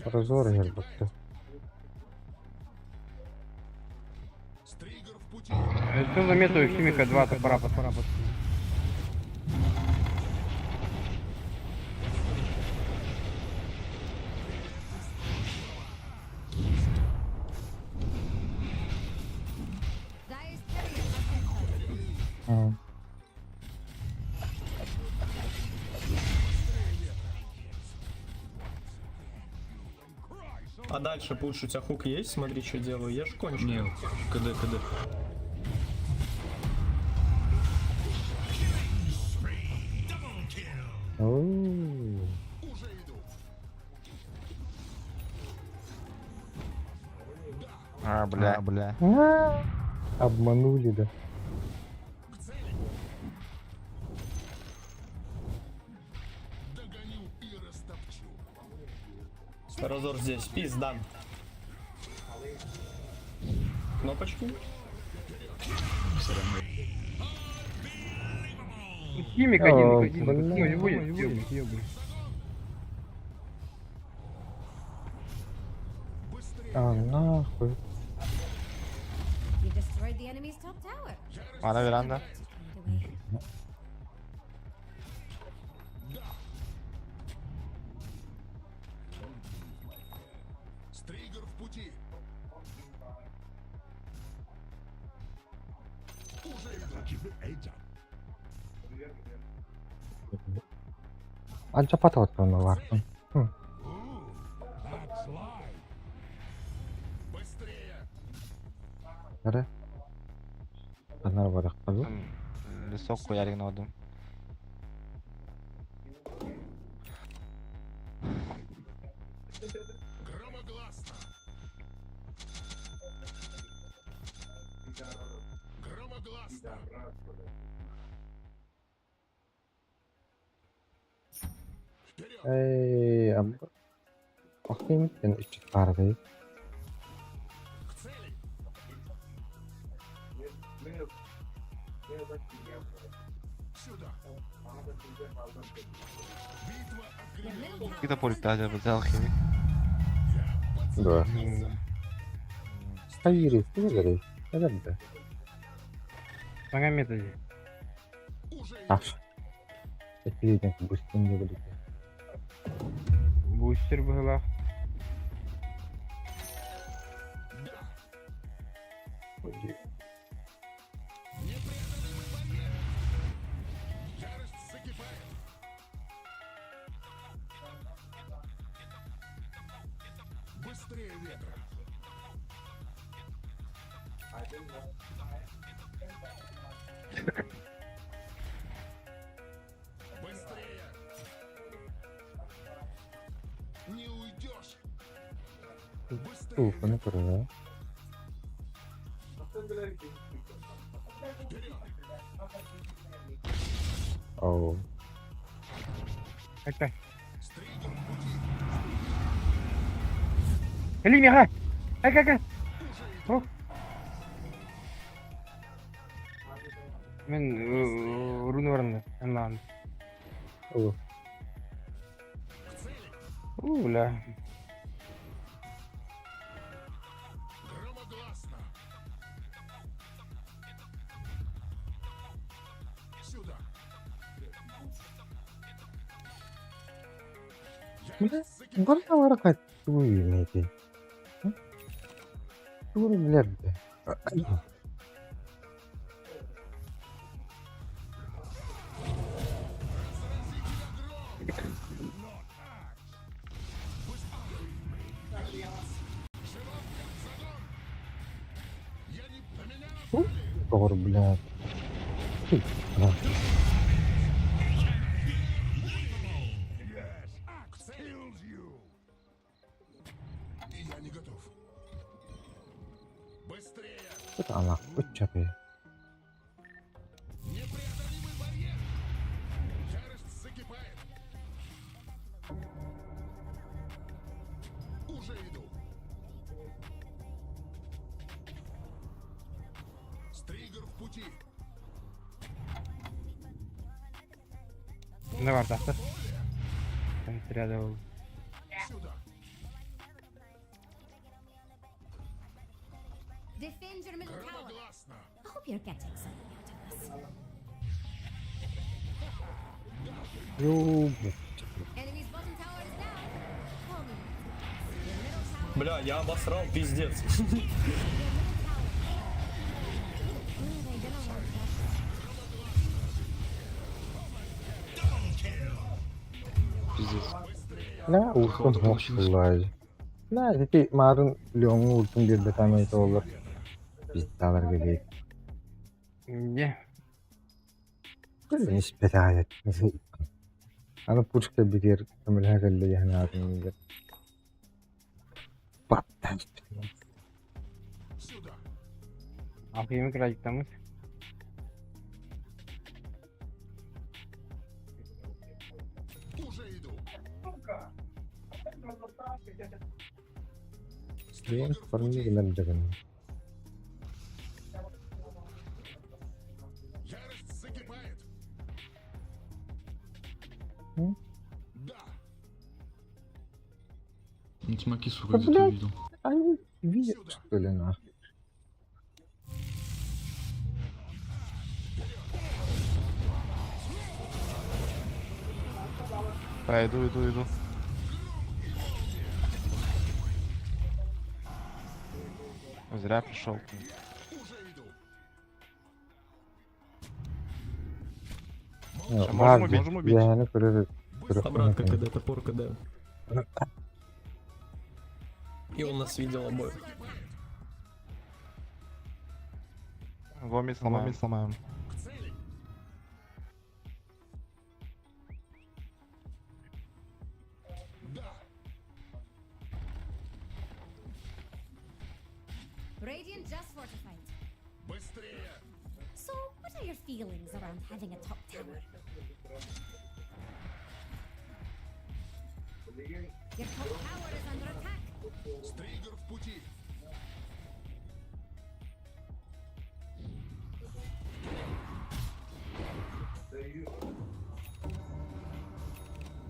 [SPEAKER 3] Разор бытты.
[SPEAKER 8] Стригер в пути!
[SPEAKER 11] Что за мету химика 2 топора пацаны?
[SPEAKER 2] Dire's courier has been killed.
[SPEAKER 13] А дальше пуш, у тебя хук есть? Смотри, что делаю. Я ж кончу.
[SPEAKER 12] Не, КД, КД.
[SPEAKER 3] Оу.
[SPEAKER 8] Уже иду!
[SPEAKER 9] А, бля. бля.
[SPEAKER 3] А, Обманули, да.
[SPEAKER 8] К цели! Догоню и растопчу!
[SPEAKER 13] Разор здесь. Пизда. Кнопочки.
[SPEAKER 11] Химик один,
[SPEAKER 3] О,
[SPEAKER 11] один,
[SPEAKER 3] бля.
[SPEAKER 11] ну, будет, съебай.
[SPEAKER 3] А, нахуй.
[SPEAKER 2] You destroyed the enemy's top tower.
[SPEAKER 9] Она веранда.
[SPEAKER 2] Carried away.
[SPEAKER 8] Стригер в пути! Уже иду!
[SPEAKER 3] Анча патваттан бар.
[SPEAKER 8] Быстрее!
[SPEAKER 3] Эре. Анар барак калу.
[SPEAKER 9] Лесок хуярик на воду.
[SPEAKER 8] Громогласно! Громогласно! Вперед!
[SPEAKER 3] Эй, Охтин үч барды.
[SPEAKER 8] К цели! Сюда! Битва
[SPEAKER 2] Your
[SPEAKER 8] отгремела!
[SPEAKER 2] middle tower
[SPEAKER 9] Какие-то
[SPEAKER 2] is
[SPEAKER 9] поле
[SPEAKER 2] under
[SPEAKER 9] даже взял химик.
[SPEAKER 3] Да. Хайри, ты Да.
[SPEAKER 11] Саҥа методе.
[SPEAKER 8] Уже иду!
[SPEAKER 3] Аш. Эпидемик бустин не будет.
[SPEAKER 11] Бустер была.
[SPEAKER 8] Непреодолимый барьер! Ярость закипает! Быстрее ветра! Быстрее! Не уйдешь! Быстрее!
[SPEAKER 3] Тупо, ну,
[SPEAKER 8] Вперед!
[SPEAKER 3] Оу.
[SPEAKER 11] Как-то.
[SPEAKER 8] Стригер в пути!
[SPEAKER 11] Кали, Ай, как,
[SPEAKER 8] Уже иду!
[SPEAKER 11] О. Мен руну баранна. Анлаан.
[SPEAKER 3] О.
[SPEAKER 11] У, бля.
[SPEAKER 8] Громогласно. Сюда.
[SPEAKER 3] Бля, баралара хаттуу имети. Тугу билэр да. Тоҕор, блядь. Ты, бля.
[SPEAKER 8] Yes, axe kills you. Я не готов. Быстрее!
[SPEAKER 3] Это она, учапи.
[SPEAKER 8] Непреодолимый барьер! Ярость закипает! Уже иду! Стригер в пути!
[SPEAKER 11] Не бар тахтар. Рядом был.
[SPEAKER 8] Сюда!
[SPEAKER 2] Defend your middle tower.
[SPEAKER 8] Громогласно!
[SPEAKER 2] I hope you're getting something out of this.
[SPEAKER 3] Ю,
[SPEAKER 2] Enemy's bottom tower is down. Call me. Your middle tower.
[SPEAKER 13] Бля, я обосрал, пиздец.
[SPEAKER 2] Your middle tower. Ooh, they didn't want that.
[SPEAKER 12] Пиздец.
[SPEAKER 3] Бля, уртун
[SPEAKER 12] Плохо получилось.
[SPEAKER 3] хохтуллаж. Бля, ити марын леоңу уртун бир бетамей олар. Пиздалар келейт.
[SPEAKER 11] Где?
[SPEAKER 3] Иш бетаят. Аны пушка битер көмөлһө кэллэ яһанаатын Баттан.
[SPEAKER 8] Сюда!
[SPEAKER 11] Алхимик радиктамыз.
[SPEAKER 8] Уже иду!
[SPEAKER 3] Биэн форми гынар дьагын.
[SPEAKER 8] Ярость закипает!
[SPEAKER 3] М?
[SPEAKER 8] Да!
[SPEAKER 12] Ну, Смоки, сука,
[SPEAKER 3] Да,
[SPEAKER 12] где-то
[SPEAKER 3] блядь.
[SPEAKER 12] увидел.
[SPEAKER 3] Они видят, что ли, нахуй?
[SPEAKER 9] Да, иду, иду, иду. Зря пришел.
[SPEAKER 8] Уже иду!
[SPEAKER 3] Ну,
[SPEAKER 9] Можем убить, можем убить.
[SPEAKER 3] Яһаны көрөр.
[SPEAKER 13] Обратка КД, топор КД. И он нас видел обоих.
[SPEAKER 9] Ломи сломаем. Ломи сломаем.
[SPEAKER 8] К цели! Да!
[SPEAKER 2] Radiant just fortified.
[SPEAKER 8] Быстрее!
[SPEAKER 2] So, what are your feelings around having a top tower? Your top tower is under attack.
[SPEAKER 8] Стригер в пути!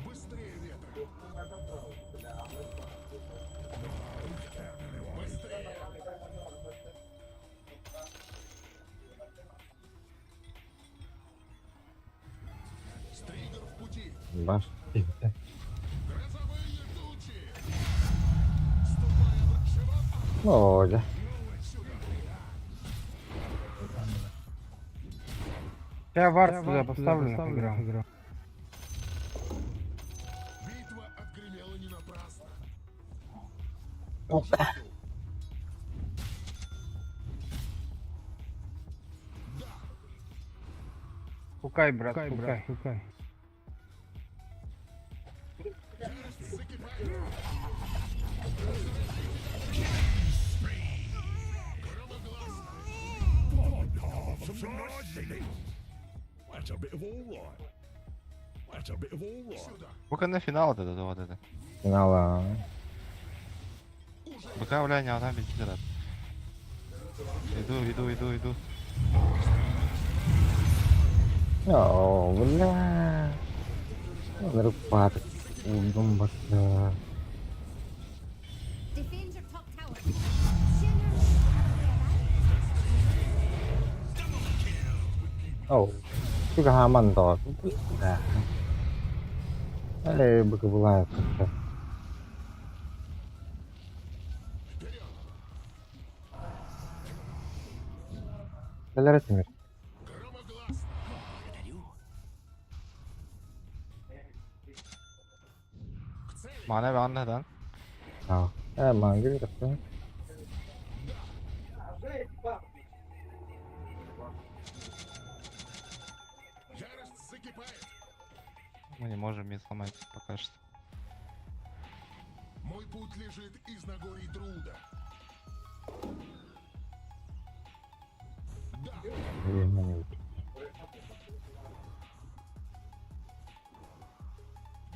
[SPEAKER 8] Быстрее ветра! Быстрее! Стригер в пути!
[SPEAKER 3] Баш.
[SPEAKER 8] Грозовые тучи! Ступая в широко!
[SPEAKER 3] Оо, дьэ.
[SPEAKER 11] Я вард туда поставлю, нахуй, игру.
[SPEAKER 8] Битва отгремела не напрасно.
[SPEAKER 3] Опа.
[SPEAKER 8] Да!
[SPEAKER 11] Хукай, брат, хукай, хукай.
[SPEAKER 8] Ярость закипает! Громогласно!
[SPEAKER 1] That's a bit of all right. That's a bit of all right.
[SPEAKER 8] Сюда!
[SPEAKER 9] БК на финал вот этот, вот это.
[SPEAKER 3] Финала.
[SPEAKER 8] Уже
[SPEAKER 9] БК, бля, не одна бить рад. Иду, иду, иду, иду.
[SPEAKER 3] Оо, бля. Ынырык уурдум бата.
[SPEAKER 2] Defend your top tower. Sooner
[SPEAKER 3] Оо, чугаһааман доҕор. Бля. Эй, быкыбылаев кытта. Кэлэрэ Тимир.
[SPEAKER 9] Mana ve neden?
[SPEAKER 3] Аа. Ээ, маангы кытта.
[SPEAKER 1] Ярость закипает.
[SPEAKER 9] Мы не можем мид сломать пока что.
[SPEAKER 1] Мой путь лежит из Нагорий Труда.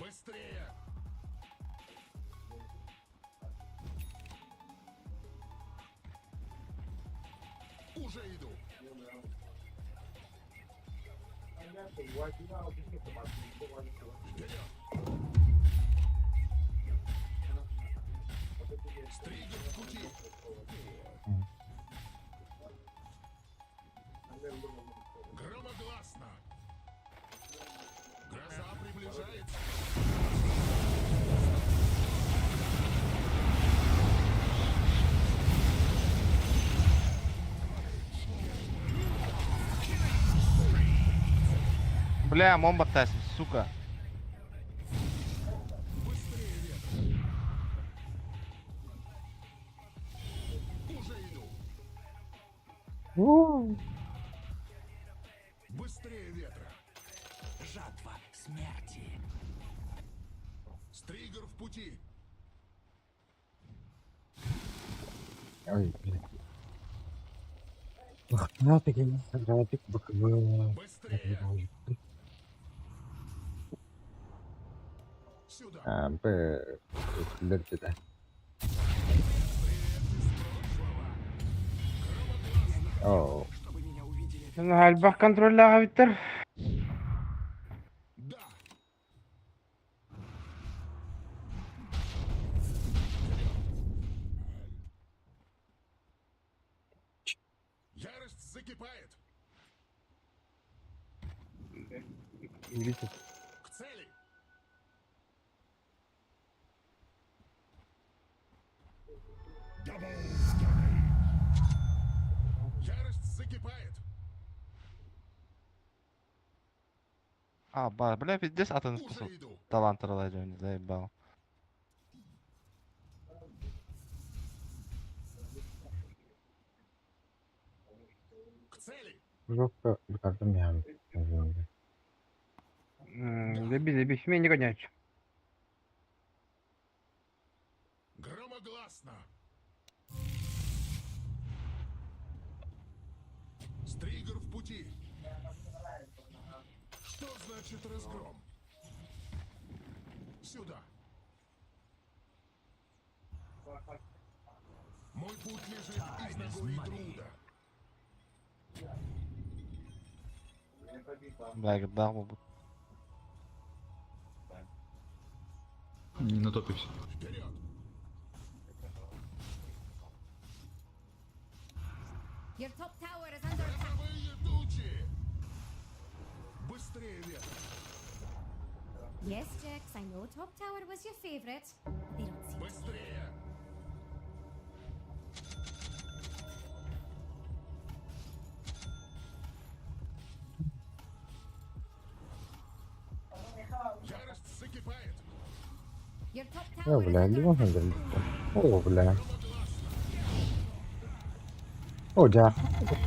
[SPEAKER 1] Быстрее! Уже иду. Вперед! Стригер в пути! Громогласно! Гроза приближается!
[SPEAKER 9] Бля, момба тасит, сука.
[SPEAKER 1] Быстрее ветра! Уже иду!
[SPEAKER 3] Уу.
[SPEAKER 1] Быстрее ветра!
[SPEAKER 4] Жатва смерти.
[SPEAKER 1] Стригер в пути!
[SPEAKER 3] Ой, бля. Лахтана график быкыбыла.
[SPEAKER 1] Быстрее! Сюда!
[SPEAKER 3] Аа, б. Лэрдэ.
[SPEAKER 1] Привет из прошлого! Громогласно!
[SPEAKER 3] Оо.
[SPEAKER 4] Чтобы меня увидели.
[SPEAKER 11] Элбэх контроллааҕа эбиттэр.
[SPEAKER 1] Да! Ярость закипает! К цели! Ярость закипает!
[SPEAKER 9] А, ба, бля, пиздец, атын
[SPEAKER 1] Уже иду!
[SPEAKER 9] талант не заебал.
[SPEAKER 1] К цели!
[SPEAKER 3] Жопка бытардым яам.
[SPEAKER 11] Заби, заби, смей не гонять.
[SPEAKER 1] Громогласно! Стригер в пути! Что значит разгром? Сюда! Мой путь лежит из Нагорий Труда.
[SPEAKER 9] Бля, дал бы.
[SPEAKER 12] Не на топе все.
[SPEAKER 1] Вперед!
[SPEAKER 2] Your top tower is under attack.
[SPEAKER 1] Грозовые тучи! Быстрее ветра!
[SPEAKER 2] Yes, Jax, I know top tower was your favorite. But they don't seem to
[SPEAKER 1] Быстрее! Ярость закипает!
[SPEAKER 2] Your top
[SPEAKER 3] Оо,
[SPEAKER 2] tower is
[SPEAKER 3] бля,
[SPEAKER 2] under
[SPEAKER 3] можно
[SPEAKER 2] attack.
[SPEAKER 3] Оо, бля. Оо, дьэ.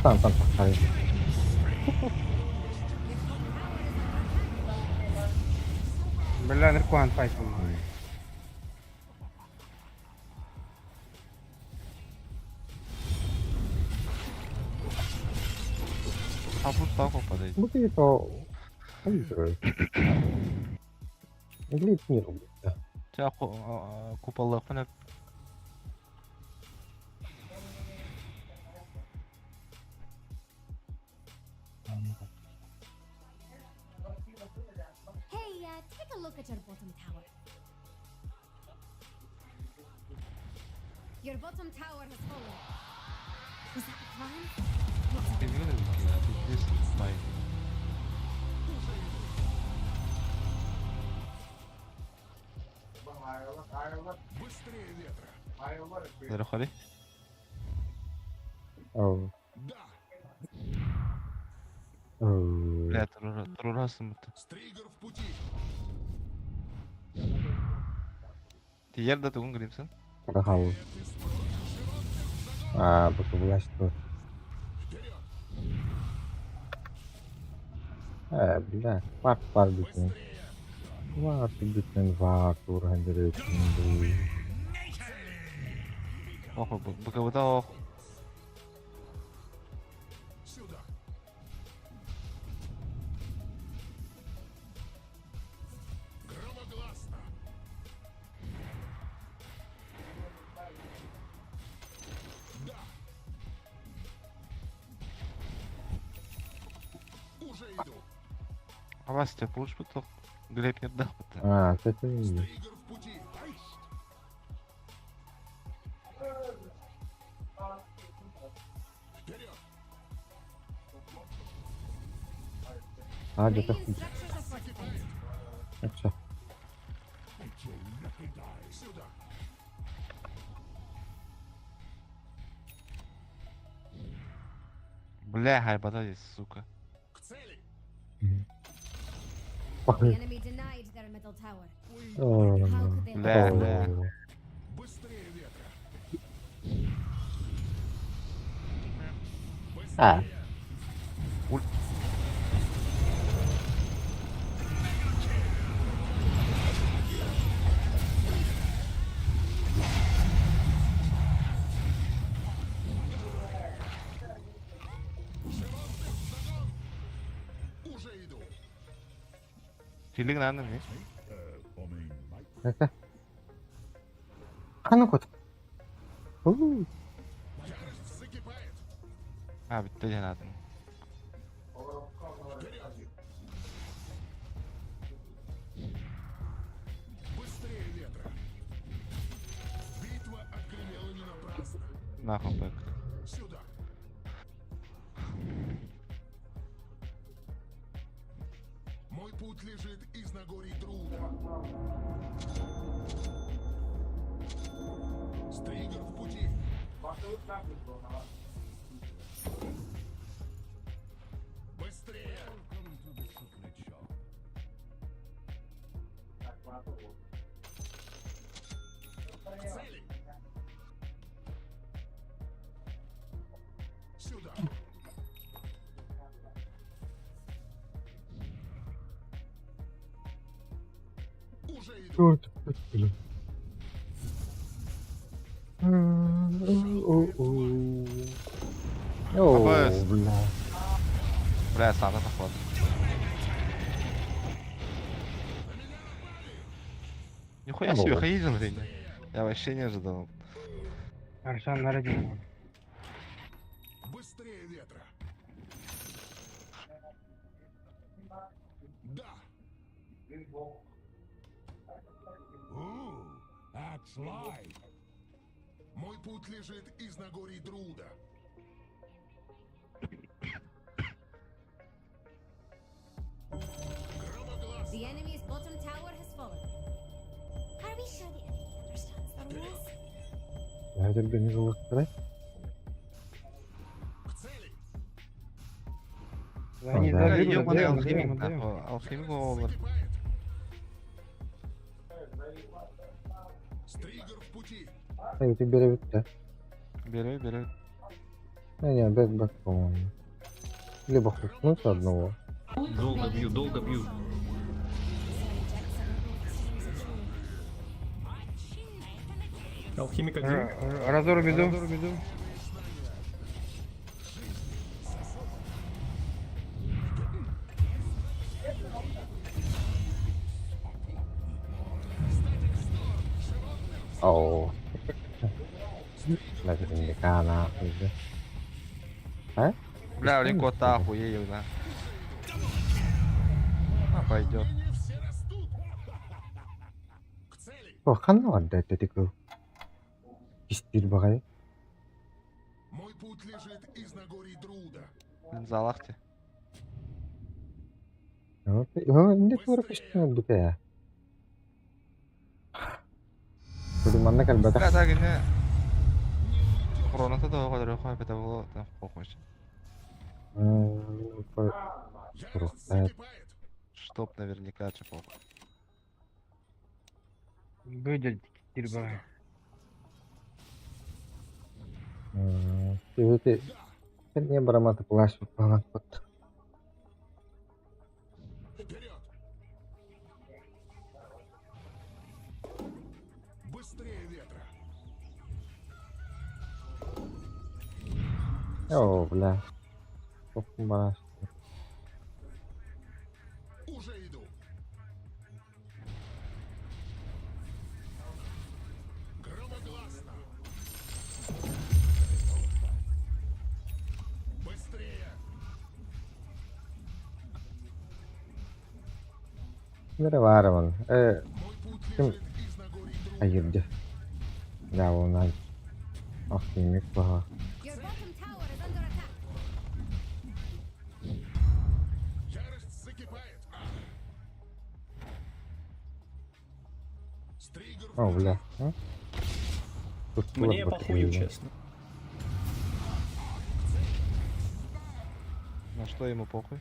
[SPEAKER 3] Тан тан таххай.
[SPEAKER 2] Your top tower is under attack.
[SPEAKER 11] Бля, наркоан файт.
[SPEAKER 9] А пусть толку подойди.
[SPEAKER 3] Бу то Глит не рубит.
[SPEAKER 9] Тебя купол хуйня.
[SPEAKER 2] look at your bottom tower. Your bottom tower has fallen. Was that a plan? Not a
[SPEAKER 9] Пиздец, спайк.
[SPEAKER 1] Быстрее ветра.
[SPEAKER 9] Заходи.
[SPEAKER 3] Оу.
[SPEAKER 1] Да.
[SPEAKER 3] Оу.
[SPEAKER 9] Бля, турурасым.
[SPEAKER 1] Стригер в пути.
[SPEAKER 9] Тиер да тугун Гримсон.
[SPEAKER 3] Рахал. А, бакабулаш тут. Э, бля, варт бар бүтүн. Варт бүтүн, варт урхан дөрөтүн.
[SPEAKER 9] Ох, БКБ ох.
[SPEAKER 1] Сюда. Громогласно. Да. Уже иду.
[SPEAKER 9] А вас тебе пуш потом? Глеб не дал.
[SPEAKER 3] А, это не.
[SPEAKER 1] Стригер в пути. Вперед!
[SPEAKER 3] А, где-то
[SPEAKER 2] Radiant
[SPEAKER 3] хуй.
[SPEAKER 2] structures are fortified.
[SPEAKER 3] Ача.
[SPEAKER 1] Сюда.
[SPEAKER 9] Бля, хайбата здесь, сука.
[SPEAKER 1] К цели.
[SPEAKER 2] The enemy denied their middle tower. How could they
[SPEAKER 9] Бля,
[SPEAKER 2] lose?
[SPEAKER 9] бля.
[SPEAKER 1] Быстрее ветра.
[SPEAKER 3] А.
[SPEAKER 1] Уже иду.
[SPEAKER 9] Филик надо мне.
[SPEAKER 3] Это. А ну кот. У.
[SPEAKER 1] Ярость закипает.
[SPEAKER 9] А, ведь ты не надо.
[SPEAKER 1] Вперед! Быстрее ветра. Битва отгремела не напрасно.
[SPEAKER 9] Нахуй бэк.
[SPEAKER 1] Сюда. Мой путь лежит из Нагорий Труда. Стригер в пути. Быстрее! К цели! Сюда! Уже иду!
[SPEAKER 3] Черт, блин. О,
[SPEAKER 9] АБС.
[SPEAKER 3] бля.
[SPEAKER 9] Бля, сам походу. Нихуя
[SPEAKER 3] Да,
[SPEAKER 9] себе,
[SPEAKER 3] бывает.
[SPEAKER 9] хаизен, блин. Я вообще не ожидал.
[SPEAKER 11] Аршан на родину.
[SPEAKER 1] Быстрее ветра! Да!
[SPEAKER 8] Ooh, that's light.
[SPEAKER 1] Мой путь лежит из Нагорий Друда. Громогласно!
[SPEAKER 2] The enemy's bottom tower has fallen. Are we sure the enemy understands the rules?
[SPEAKER 3] Я тебе не забыл сказать?
[SPEAKER 1] К цели!
[SPEAKER 11] Они
[SPEAKER 3] да.
[SPEAKER 11] заберут,
[SPEAKER 9] Ёбаный
[SPEAKER 11] отдаем,
[SPEAKER 9] алхимик,
[SPEAKER 11] отдаем, отдаем.
[SPEAKER 9] нахуй. Алхимик over.
[SPEAKER 1] Закипает! Стригер в пути!
[SPEAKER 3] А, я тебе беру,
[SPEAKER 9] Бери, бери.
[SPEAKER 3] Не, не, бэк, бэк, по-моему. Либо хукнуть одного.
[SPEAKER 12] Долго бью, долго бью.
[SPEAKER 13] Алхимик один.
[SPEAKER 11] Разор веду.
[SPEAKER 3] Оу. Наверняка нахуй, да. А?
[SPEAKER 9] Бля, блин, кота охуею, да. А, пойдет.
[SPEAKER 1] Все растут!
[SPEAKER 3] Ханна барда ити кыл? Кистиир баҕайы.
[SPEAKER 1] Мой путь лежит из Нагорий Друда.
[SPEAKER 9] Залах те.
[SPEAKER 3] Инде туора көстөн өлбүтэ ээ. Манна кэлбэтэх.
[SPEAKER 9] Да, так не. Хроната да оҕолору хойпета буолуо похуй. Чтоб наверняка чепок.
[SPEAKER 11] Выдать тирбай.
[SPEAKER 3] Ити не барамата плащ палаппыт.
[SPEAKER 1] Вперед! Быстрее ветра!
[SPEAKER 3] О, бля. Бараш.
[SPEAKER 1] Уже иду. Громогласно. Быстрее!
[SPEAKER 3] Мире баарымын.
[SPEAKER 1] Мой путь
[SPEAKER 3] Ким
[SPEAKER 1] лежит из Нагорий Друда.
[SPEAKER 3] айырды. Да, онан. Ах, демек баха.
[SPEAKER 2] Your bottom tower is under attack.
[SPEAKER 1] Ярость закипает. Стригер в
[SPEAKER 3] О,
[SPEAKER 1] пути.
[SPEAKER 3] бля. А? Тут
[SPEAKER 13] Мне
[SPEAKER 3] вот
[SPEAKER 13] похую,
[SPEAKER 3] батарея.
[SPEAKER 13] честно.
[SPEAKER 9] На что ему похуй?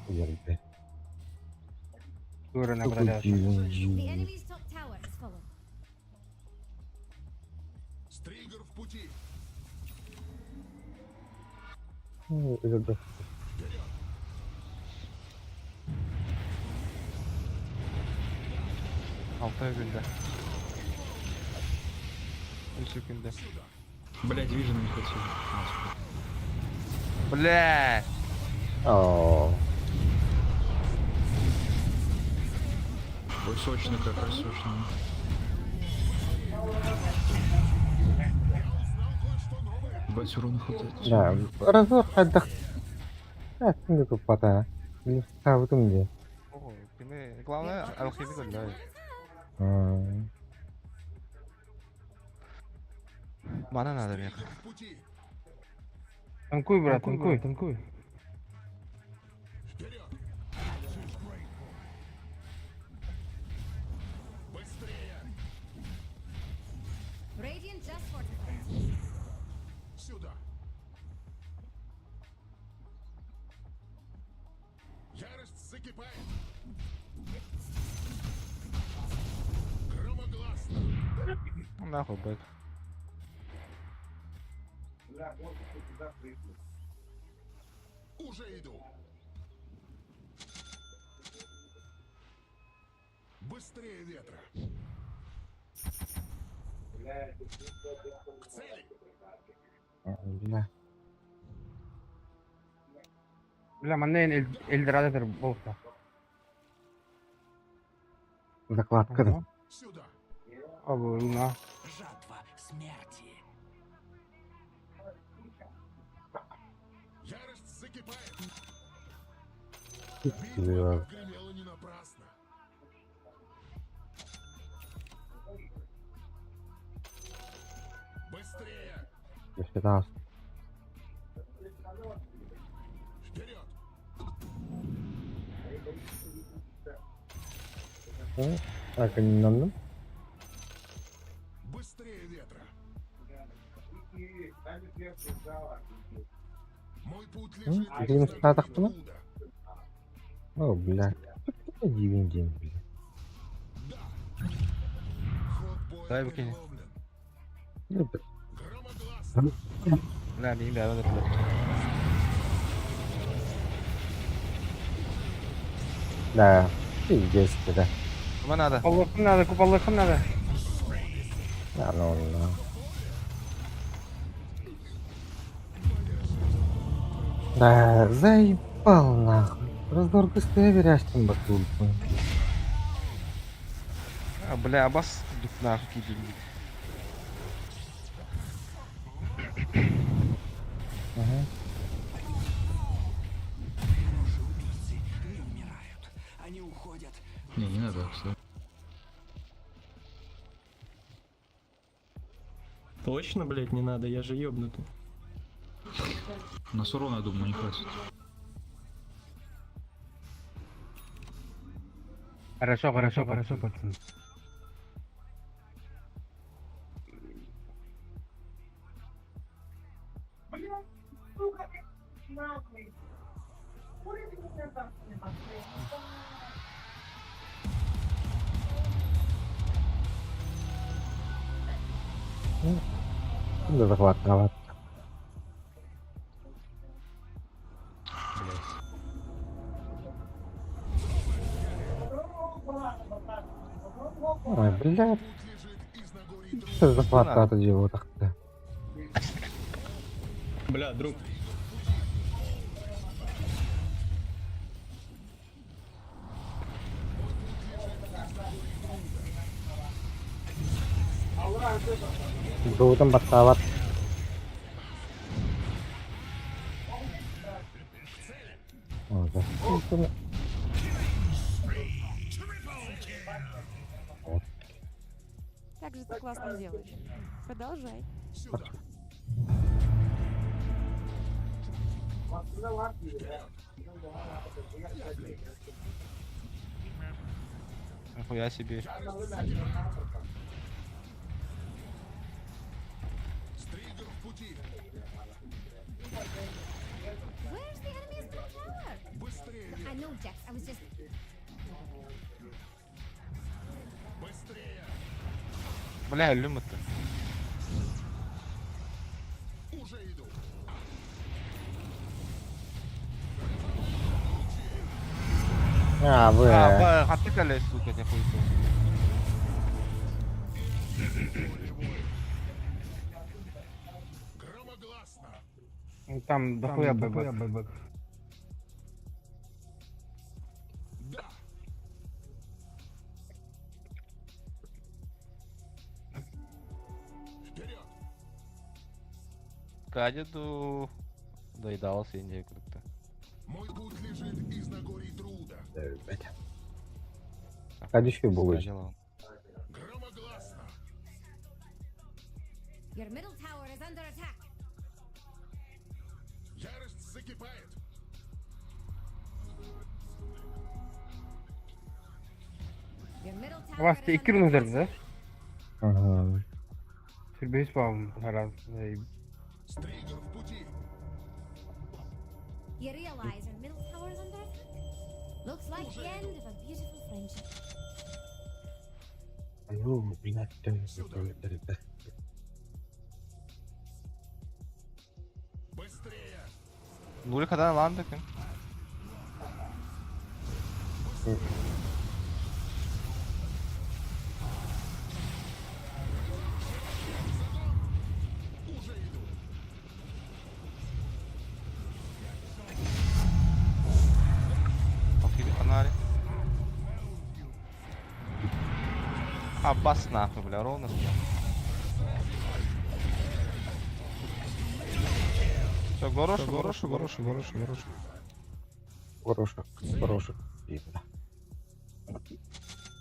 [SPEAKER 3] Ерді.
[SPEAKER 11] Тура набрали.
[SPEAKER 2] The enemy's top tower has fallen.
[SPEAKER 1] Стригер в пути.
[SPEAKER 3] Ерді.
[SPEAKER 9] Алтай күндә. Үс күндә.
[SPEAKER 12] Блять, вижена не хватило. А, сука.
[SPEAKER 9] Бля!
[SPEAKER 3] О,
[SPEAKER 12] Ой, сочно какая сочная. Бать, урона хватает.
[SPEAKER 3] Да, разор хайдах. А, түнде туппата. Табытым де.
[SPEAKER 9] Ой, кини- Главное, алхимик өллөй. Мана надо мех.
[SPEAKER 1] Стригер в пути.
[SPEAKER 11] Танкуй, брат, танкуй, танкуй.
[SPEAKER 1] Вперед! Быстрее!
[SPEAKER 2] Radiant just fortified.
[SPEAKER 1] Сюда! Ярость закипает! Громогласно!
[SPEAKER 9] Ну нахуй, бэк.
[SPEAKER 1] Уже иду! Быстрее ветра! К цели!
[SPEAKER 3] Бля.
[SPEAKER 11] Бля, манна Эльдорадо болта.
[SPEAKER 3] Закладка да.
[SPEAKER 1] Сюда!
[SPEAKER 11] Оба, луна.
[SPEAKER 4] Жатва смерти.
[SPEAKER 1] Ярость закипает!
[SPEAKER 3] Бля.
[SPEAKER 1] Битва прогремела не напрасно! Быстрее!
[SPEAKER 3] Бешетас.
[SPEAKER 1] Вперед!
[SPEAKER 3] Акыннанным.
[SPEAKER 1] Быстрее ветра! Мой путь лежит
[SPEAKER 3] М,
[SPEAKER 1] из
[SPEAKER 3] Дим
[SPEAKER 1] Нагорий
[SPEAKER 3] статахпына?
[SPEAKER 1] Друда.
[SPEAKER 3] О, бля. Дивин день, бля.
[SPEAKER 1] Да! Ход боя
[SPEAKER 9] Дай выкинь.
[SPEAKER 1] переломлен.
[SPEAKER 3] Ну, бля.
[SPEAKER 1] Громогласно!
[SPEAKER 9] Бля, мин бәрін блядь.
[SPEAKER 3] Да. Пиздец, да.
[SPEAKER 9] Кума надо?
[SPEAKER 11] Куполлыхым надо, куполлыхым надо.
[SPEAKER 3] Да, ну, ну. Да, заебал нахуй. Раздор быстрее верящим батулку.
[SPEAKER 9] А, бля, абас дух нахуй кидели.
[SPEAKER 3] Ага.
[SPEAKER 4] Убийцы не умирают. Они уходят.
[SPEAKER 12] Не, не надо, кстати.
[SPEAKER 13] Точно, блядь, не надо, я же ёбнутый.
[SPEAKER 12] На урона, я думаю, не хватит.
[SPEAKER 11] Хорошо, хорошо, хорошо, пацаны.
[SPEAKER 3] Да захватывать. Ой, блядь. Что за захват дело так-то?
[SPEAKER 13] Бля, друг.
[SPEAKER 3] Дуутун баттаабат. Ой, да. Вот.
[SPEAKER 6] Как же ты классно делаешь. Продолжай.
[SPEAKER 9] Нихуя себе.
[SPEAKER 1] Стригер в пути.
[SPEAKER 2] Where's the enemy's middle tower?
[SPEAKER 1] Быстрее,
[SPEAKER 2] I know, Jax. I was just.
[SPEAKER 1] быстрее.
[SPEAKER 9] Бля, люма-то.
[SPEAKER 1] Уже иду.
[SPEAKER 3] А, вы.
[SPEAKER 9] А, б, отыкали, сука, тебе хуй сосу.
[SPEAKER 1] Громогласно.
[SPEAKER 11] Ну, там дохуя байбек.
[SPEAKER 1] Да. Вперед!
[SPEAKER 9] Кадиду доедался Индия как-то.
[SPEAKER 1] Мой путь лежит из Нагорий Труда.
[SPEAKER 3] Кадищу булыч.
[SPEAKER 9] Сказала.
[SPEAKER 1] Громогласно.
[SPEAKER 2] Your middle tower is under attack.
[SPEAKER 1] Ярость закипает.
[SPEAKER 2] Your middle tower
[SPEAKER 11] Вас
[SPEAKER 2] is under
[SPEAKER 11] икры
[SPEAKER 2] attack.
[SPEAKER 11] да?
[SPEAKER 3] Ага.
[SPEAKER 11] Сүрбэс баҕым раз.
[SPEAKER 1] Стригер в пути.
[SPEAKER 2] You realize your middle tower is under attack? Looks like the end of a beautiful friendship.
[SPEAKER 3] Ну, блядь, да.
[SPEAKER 1] Быстрее.
[SPEAKER 9] Нуль когда ландык.
[SPEAKER 1] Уже иду.
[SPEAKER 9] Окей, фонари. Аббас нахуй, бля, ровно съел. Все, горошу, горошу, горошу, горошу, горошу.
[SPEAKER 3] Горошек, горошек. Видно.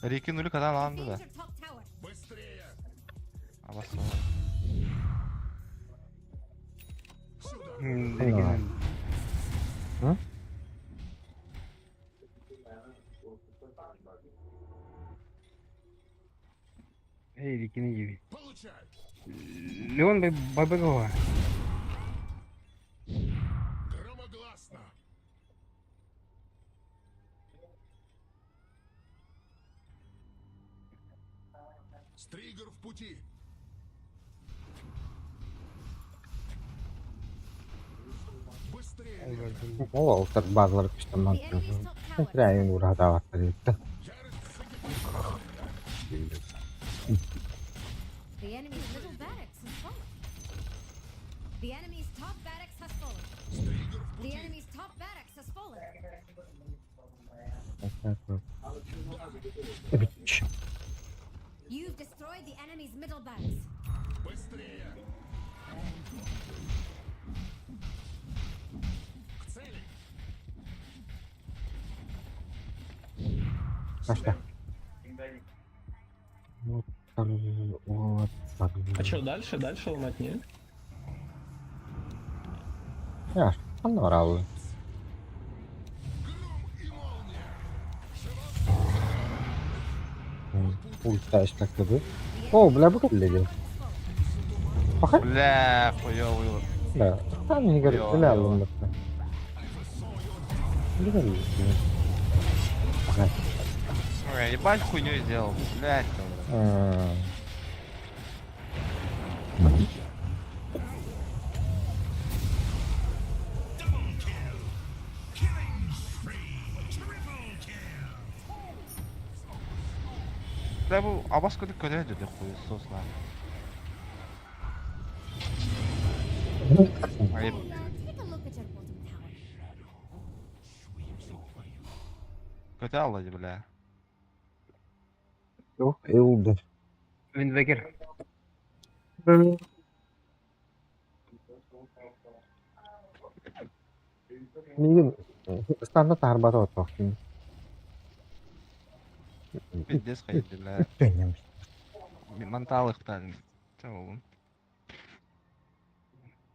[SPEAKER 9] Рики нуль когда ланды, да.
[SPEAKER 2] Defend your top tower.
[SPEAKER 1] Быстрее.
[SPEAKER 9] Аббас.
[SPEAKER 3] Да. М?
[SPEAKER 11] Эй, Рикины диви.
[SPEAKER 1] Получай.
[SPEAKER 11] Леон байбегова.
[SPEAKER 1] Громогласно. Стригер в пути. Быстрее. Лев.
[SPEAKER 3] Ол алтар базалар күштен
[SPEAKER 2] The enemy's top tower.
[SPEAKER 3] Тряйын урадаваттар итті.
[SPEAKER 1] Ярость закипает.
[SPEAKER 2] The enemy's middle barracks has fallen. The enemy's top barracks has fallen.
[SPEAKER 1] Стригер в
[SPEAKER 2] The
[SPEAKER 1] пути.
[SPEAKER 2] enemy's top barracks has fallen. You've destroyed the enemy's middle barracks.
[SPEAKER 1] Быстрее. К цели.
[SPEAKER 3] Ашта.
[SPEAKER 11] А
[SPEAKER 13] А чё, дальше? Дальше ломать, не?
[SPEAKER 3] Я, ханна барабын? Ульта эстактыбы. О, бля, бу кэллэ. Паха?
[SPEAKER 9] Бля, хуёвый.
[SPEAKER 3] Да. Там не говорит,
[SPEAKER 9] Хуёвый.
[SPEAKER 3] бля, алыннахха. Паха.
[SPEAKER 9] Ой, ебать хуйню сделал, блядь. там,
[SPEAKER 3] М.
[SPEAKER 9] Бля, бу абас көтө көтө dedi хуесос нахуй. Ай,
[SPEAKER 2] Now take a look at your bottom tower.
[SPEAKER 9] Көтө алды, бля.
[SPEAKER 3] Yok, oldu.
[SPEAKER 11] Виндвекер.
[SPEAKER 3] Мигин стандарт арбата отпахтын.
[SPEAKER 9] Пиздец ходили, бля.
[SPEAKER 3] Үттенем.
[SPEAKER 9] Мантал их там. Чё, он?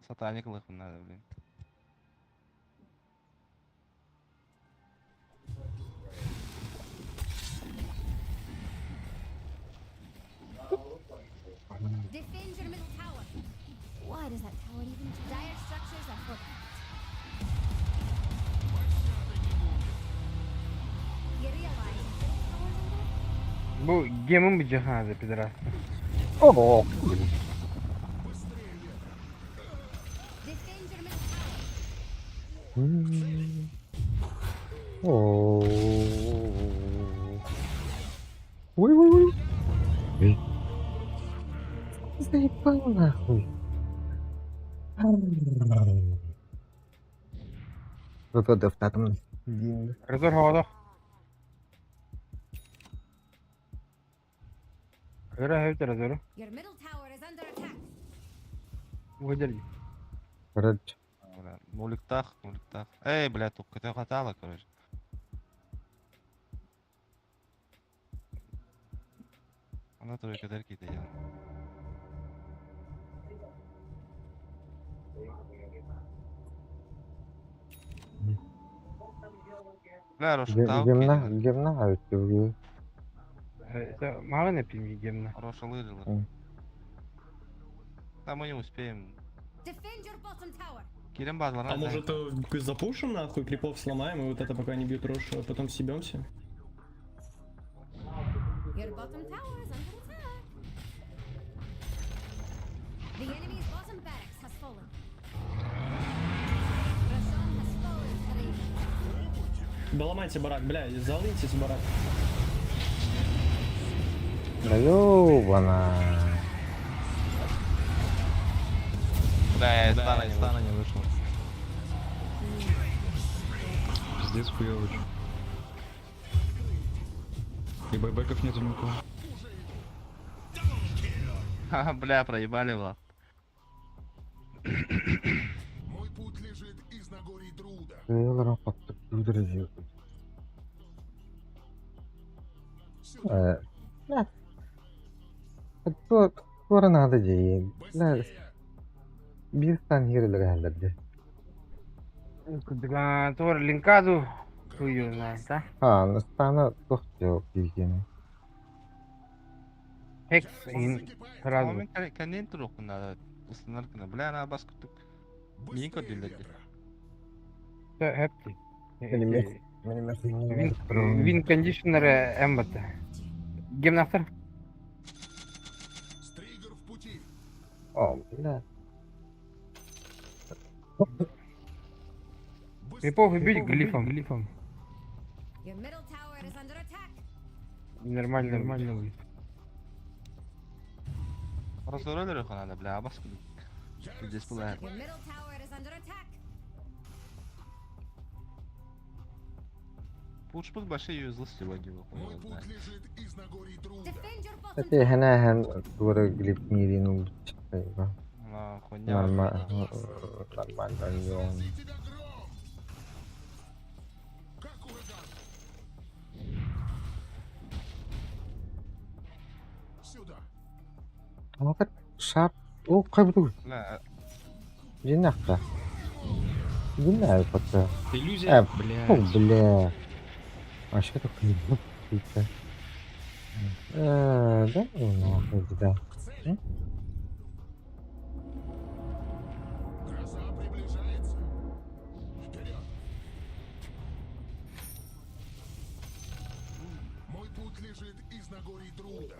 [SPEAKER 9] Сатаник лых надо, блин.
[SPEAKER 2] Defend your middle tower. Why does that tower even? Dire structures are fortified. You realize your middle tower's under attack?
[SPEAKER 11] Бу гемын бу жахазы, пидорас.
[SPEAKER 3] Ого.
[SPEAKER 2] Defend your middle tower.
[SPEAKER 3] Оо. Ой, ой, ой. Ой. Заебал нахуй. Вот автатом.
[SPEAKER 11] Разор хоҕодох. Ыра хэвтер разору.
[SPEAKER 2] Your middle tower is under attack.
[SPEAKER 11] Выдержи.
[SPEAKER 3] Короче.
[SPEAKER 9] Бля, нуликтах, нуликтах. Эй, бля, тут көтө хатала, короче. Она тоже көтөр кийди, я. Бля, Роша,
[SPEAKER 3] Гемна, гемна өттүгү.
[SPEAKER 11] Мага не пими гемна.
[SPEAKER 9] Роша лырила.
[SPEAKER 3] М.
[SPEAKER 9] Да мы не успеем.
[SPEAKER 2] Defend your bottom tower.
[SPEAKER 9] Кирим базлар.
[SPEAKER 13] А может запушим нахуй, крипов сломаем, и вот это пока не бьют Рошу, а потом съебемся?
[SPEAKER 2] Your bottom tower is under attack. The enemy's bottom barracks has fallen. Roshan has fallen to Radiant.
[SPEAKER 13] Да ломайте барак, бля, залыньтесь в барак.
[SPEAKER 3] Да ёбана.
[SPEAKER 9] Бля, я из стана не вышел.
[SPEAKER 12] не вышел. Пиздец хуёвый. И байбеков нету ни у кого.
[SPEAKER 9] Ха, бля, проебали, Влад.
[SPEAKER 1] Мой путь лежит из Нагорий Труда.
[SPEAKER 3] Кыыларын хоттук күүдүрү.
[SPEAKER 1] Сюда.
[SPEAKER 3] Э. Туора надо же. Бля, бир стан хирилер хәлләрде.
[SPEAKER 11] Туор линкаду хуй знает, а?
[SPEAKER 3] А, стана тохтё кийгени.
[SPEAKER 11] Хекс ин сразу.
[SPEAKER 9] Момент коннент турук надо. Установка, бля, на бас күтүк. Мин көтүлдү.
[SPEAKER 11] Хепти.
[SPEAKER 3] Вин
[SPEAKER 11] Вин кондишнер эмбат. Гемнафтер.
[SPEAKER 1] Стригер в пути.
[SPEAKER 3] О, бля.
[SPEAKER 11] Крипов убить глифом. Глифом.
[SPEAKER 2] Your middle tower is under attack.
[SPEAKER 11] Нормально, нормально будет.
[SPEAKER 9] Разорвали надо, бля, абас күтүк. Пиздец была.
[SPEAKER 2] Your middle tower is under attack.
[SPEAKER 9] Лучше бы большие юзлы сегодня.
[SPEAKER 1] Мой путь лежит из Нагорий Труда.
[SPEAKER 2] Defend your bottom
[SPEAKER 3] Эти хэнэхэн туора глип мирин улучшайба.
[SPEAKER 9] На хуйня.
[SPEAKER 3] Нормально, нормально.
[SPEAKER 1] Срази тебя гром! Как ураган! Сюда!
[SPEAKER 3] Шар О, хайбытый?
[SPEAKER 9] Бля,
[SPEAKER 3] Дьиҥнээххэ. Дьиҥнээҕи пока.
[SPEAKER 12] Иллюзия,
[SPEAKER 3] Э, фу,
[SPEAKER 12] блядь.
[SPEAKER 3] бля. А что такое ебать? Да ну нахуй, да. М?
[SPEAKER 1] Гроза приближается. Вперед! Мой путь лежит из Нагорий Друида.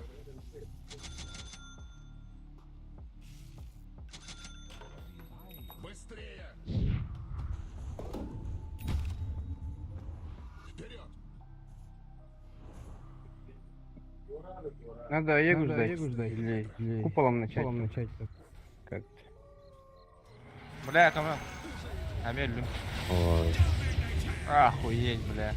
[SPEAKER 1] Быстрее! Вперед!
[SPEAKER 11] Надо Аегу
[SPEAKER 13] Надо
[SPEAKER 11] ждать.
[SPEAKER 13] Аегу ждать.
[SPEAKER 11] Или
[SPEAKER 13] Или
[SPEAKER 11] куполом начать.
[SPEAKER 13] куполом начать.
[SPEAKER 11] Как-то.
[SPEAKER 9] Бля, кому? Амель,
[SPEAKER 3] Ой.
[SPEAKER 9] Охуеть, бля.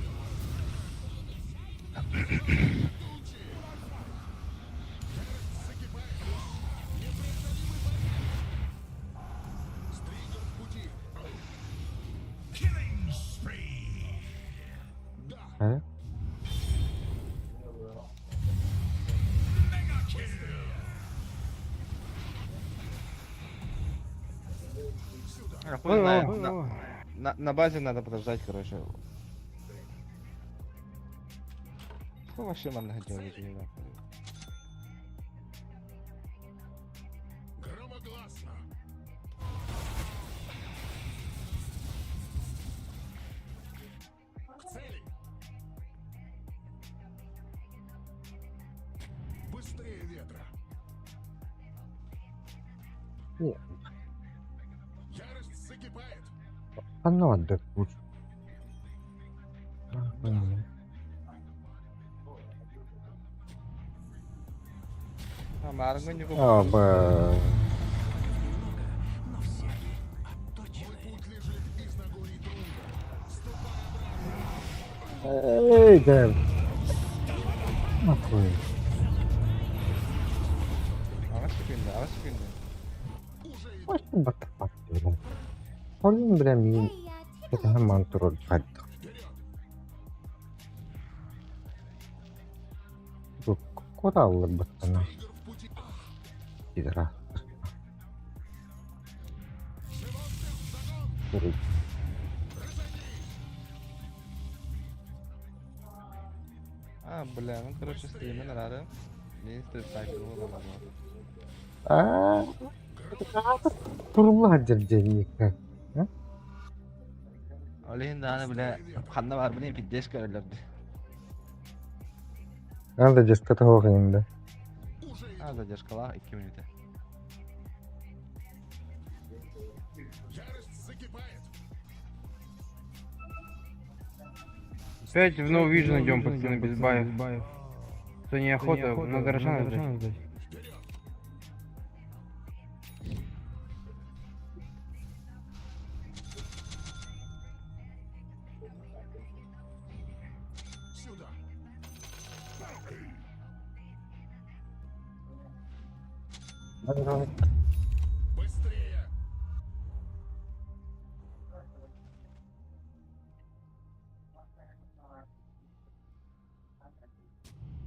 [SPEAKER 8] Killing spree.
[SPEAKER 3] Э?
[SPEAKER 8] Mega kill.
[SPEAKER 9] А, хуй
[SPEAKER 11] Ой,
[SPEAKER 9] знает.
[SPEAKER 11] ой,
[SPEAKER 9] На,
[SPEAKER 11] ой.
[SPEAKER 9] на базе надо подождать, короче. Что вообще надо делать, не знаю.
[SPEAKER 1] Громогласно! К цели! Быстрее ветра!
[SPEAKER 3] Не.
[SPEAKER 1] Ярость закипает!
[SPEAKER 3] А ну отдать лучше. Нахуй.
[SPEAKER 9] А, Марго не
[SPEAKER 3] А, б.
[SPEAKER 4] Но все они
[SPEAKER 1] Мой
[SPEAKER 4] отточены.
[SPEAKER 1] путь лежит из Нагорий Друида. Ступай
[SPEAKER 3] Эй, да. Нахуй.
[SPEAKER 9] А секунду, а секунду.
[SPEAKER 3] What the fuck, бля. Холин, бля, мин.
[SPEAKER 2] Hey, take a
[SPEAKER 3] Это
[SPEAKER 2] look.
[SPEAKER 3] мантуроль хайдах. Куда улыбаться Пидора.
[SPEAKER 9] А, бля, ну короче, стримы надо. Не стрим
[SPEAKER 3] А, турла дерденика.
[SPEAKER 9] Олин да, бля, ханна бар, блин, пиздец, короче.
[SPEAKER 3] Надо дескать да.
[SPEAKER 9] А, задержка, ла, 2 минуты.
[SPEAKER 1] Ярость закипает!
[SPEAKER 11] Опять в No Vision идем, пацаны, без баев. Что
[SPEAKER 13] Неохота,
[SPEAKER 11] неохота, надо Рошана ждать.
[SPEAKER 13] ждать.
[SPEAKER 1] Сюда! Быстрее!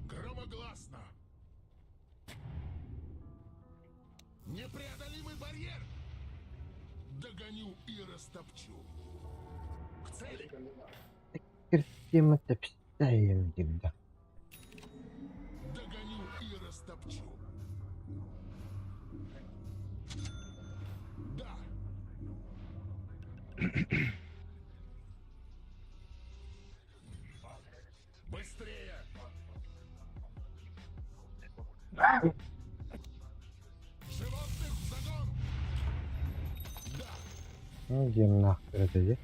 [SPEAKER 1] Громогласно! Непреодолимый барьер! Догоню и растопчу. К цели!
[SPEAKER 3] Тема тепстаем дигда.
[SPEAKER 1] Догоню и растопчу. Да! Быстрее! Животных в загон! Да!
[SPEAKER 3] Ну, где нахуй это где?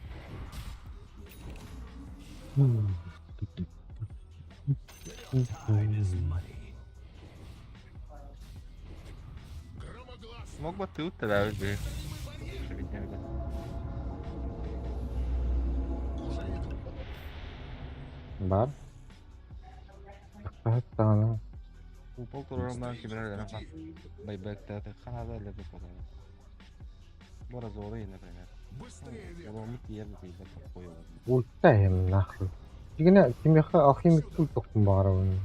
[SPEAKER 1] Громогласно!
[SPEAKER 9] Мог бы ты тогда, блин.
[SPEAKER 1] Уже иду!
[SPEAKER 3] Бар. Хатана.
[SPEAKER 9] Купол турарымдан кимер Байбек театр ханада или Бора Зоры, например.
[SPEAKER 1] Быстрее ветра!
[SPEAKER 9] Уломит ерді дейді қойып.
[SPEAKER 3] Ультаем нахуй. Дигена кимеха алхимик пул тоқтым бағарабын.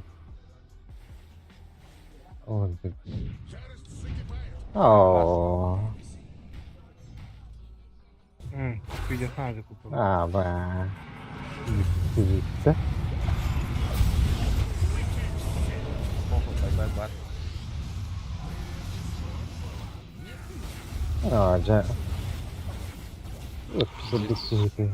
[SPEAKER 3] О,
[SPEAKER 1] Ярость закипает!
[SPEAKER 3] Оо.
[SPEAKER 11] Видеохан закупил.
[SPEAKER 3] А, ба. Дивіться.
[SPEAKER 9] Похуй, bye bye, бар.
[SPEAKER 3] Аа, дьэ. Сырдык киһити.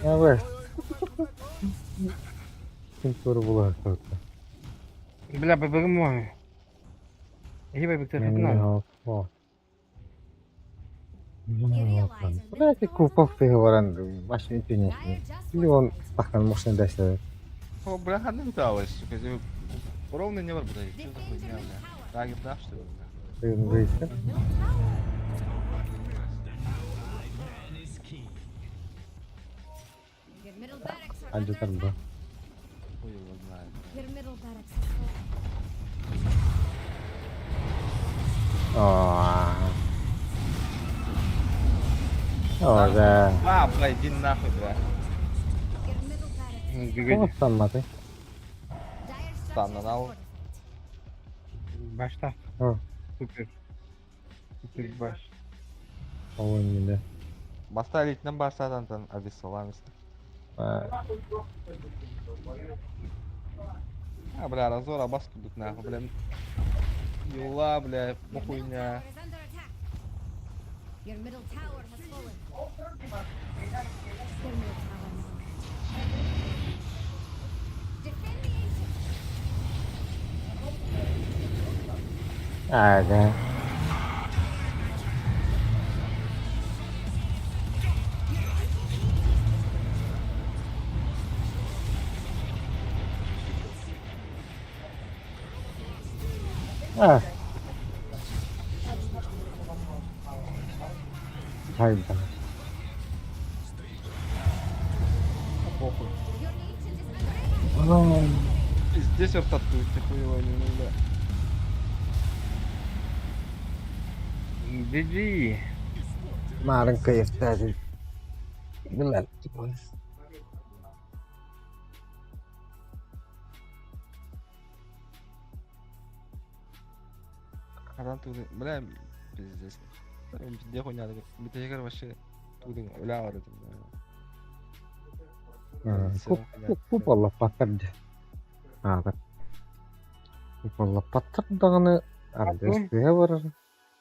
[SPEAKER 3] Давай. Культура була тут.
[SPEAKER 11] Бля, побегмо. Ебать, Виктор, это надо.
[SPEAKER 3] Блядь, купав ти говорен, бачиш, не пінічний. Миллион пахан можна десь.
[SPEAKER 9] О, бля, не вдалось, сука. Ровно не выбрали. Что за хуйня, бля? Тагер дашь, что ли, бля?
[SPEAKER 3] Вийти.
[SPEAKER 2] Your middle barracks are
[SPEAKER 3] А
[SPEAKER 2] under
[SPEAKER 3] де там
[SPEAKER 2] attack.
[SPEAKER 9] Хуй его знает. бля.
[SPEAKER 2] Your middle barracks has fallen.
[SPEAKER 3] О, да.
[SPEAKER 9] А, бля, иди нахуй, бля.
[SPEAKER 2] Your middle barracks.
[SPEAKER 3] О, там мати.
[SPEAKER 2] Dire
[SPEAKER 9] Там,
[SPEAKER 2] structures
[SPEAKER 9] на
[SPEAKER 2] are
[SPEAKER 9] нал.
[SPEAKER 2] fortified.
[SPEAKER 11] Башта.
[SPEAKER 3] О.
[SPEAKER 11] Супер. Супер баш.
[SPEAKER 3] Повинні де.
[SPEAKER 9] Баста нам баста там там абиссаламис.
[SPEAKER 3] А,
[SPEAKER 9] А, бля, разор, абаску тут нахуй, бля. Юла, бля,
[SPEAKER 2] Your middle
[SPEAKER 9] похуйня.
[SPEAKER 2] tower is under attack. Your middle tower has fallen. Your middle tower is under attack. Defend the ancient.
[SPEAKER 3] а, да. А. Хай да.
[SPEAKER 9] Похуй.
[SPEAKER 2] Your ancient is under attack.
[SPEAKER 9] Пиздец, вертатуй, ты хуево не ну, бля.
[SPEAKER 11] GG.
[SPEAKER 3] Марын кайфтады. Билер.
[SPEAKER 9] Адам туды, бля, пиздец. Пизде хуйня, битегер вообще туды, бля, вот это, бля.
[SPEAKER 3] Купола паттырды. А, так. Купола паттырдағаны ардестіге барар.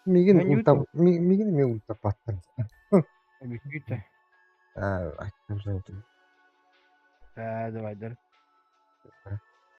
[SPEAKER 3] Мигин
[SPEAKER 11] Анюта.
[SPEAKER 3] улта, мигин ми улта паттыр.
[SPEAKER 11] Объясни-то.
[SPEAKER 3] А, айтып жауды.
[SPEAKER 11] Да, давай, да.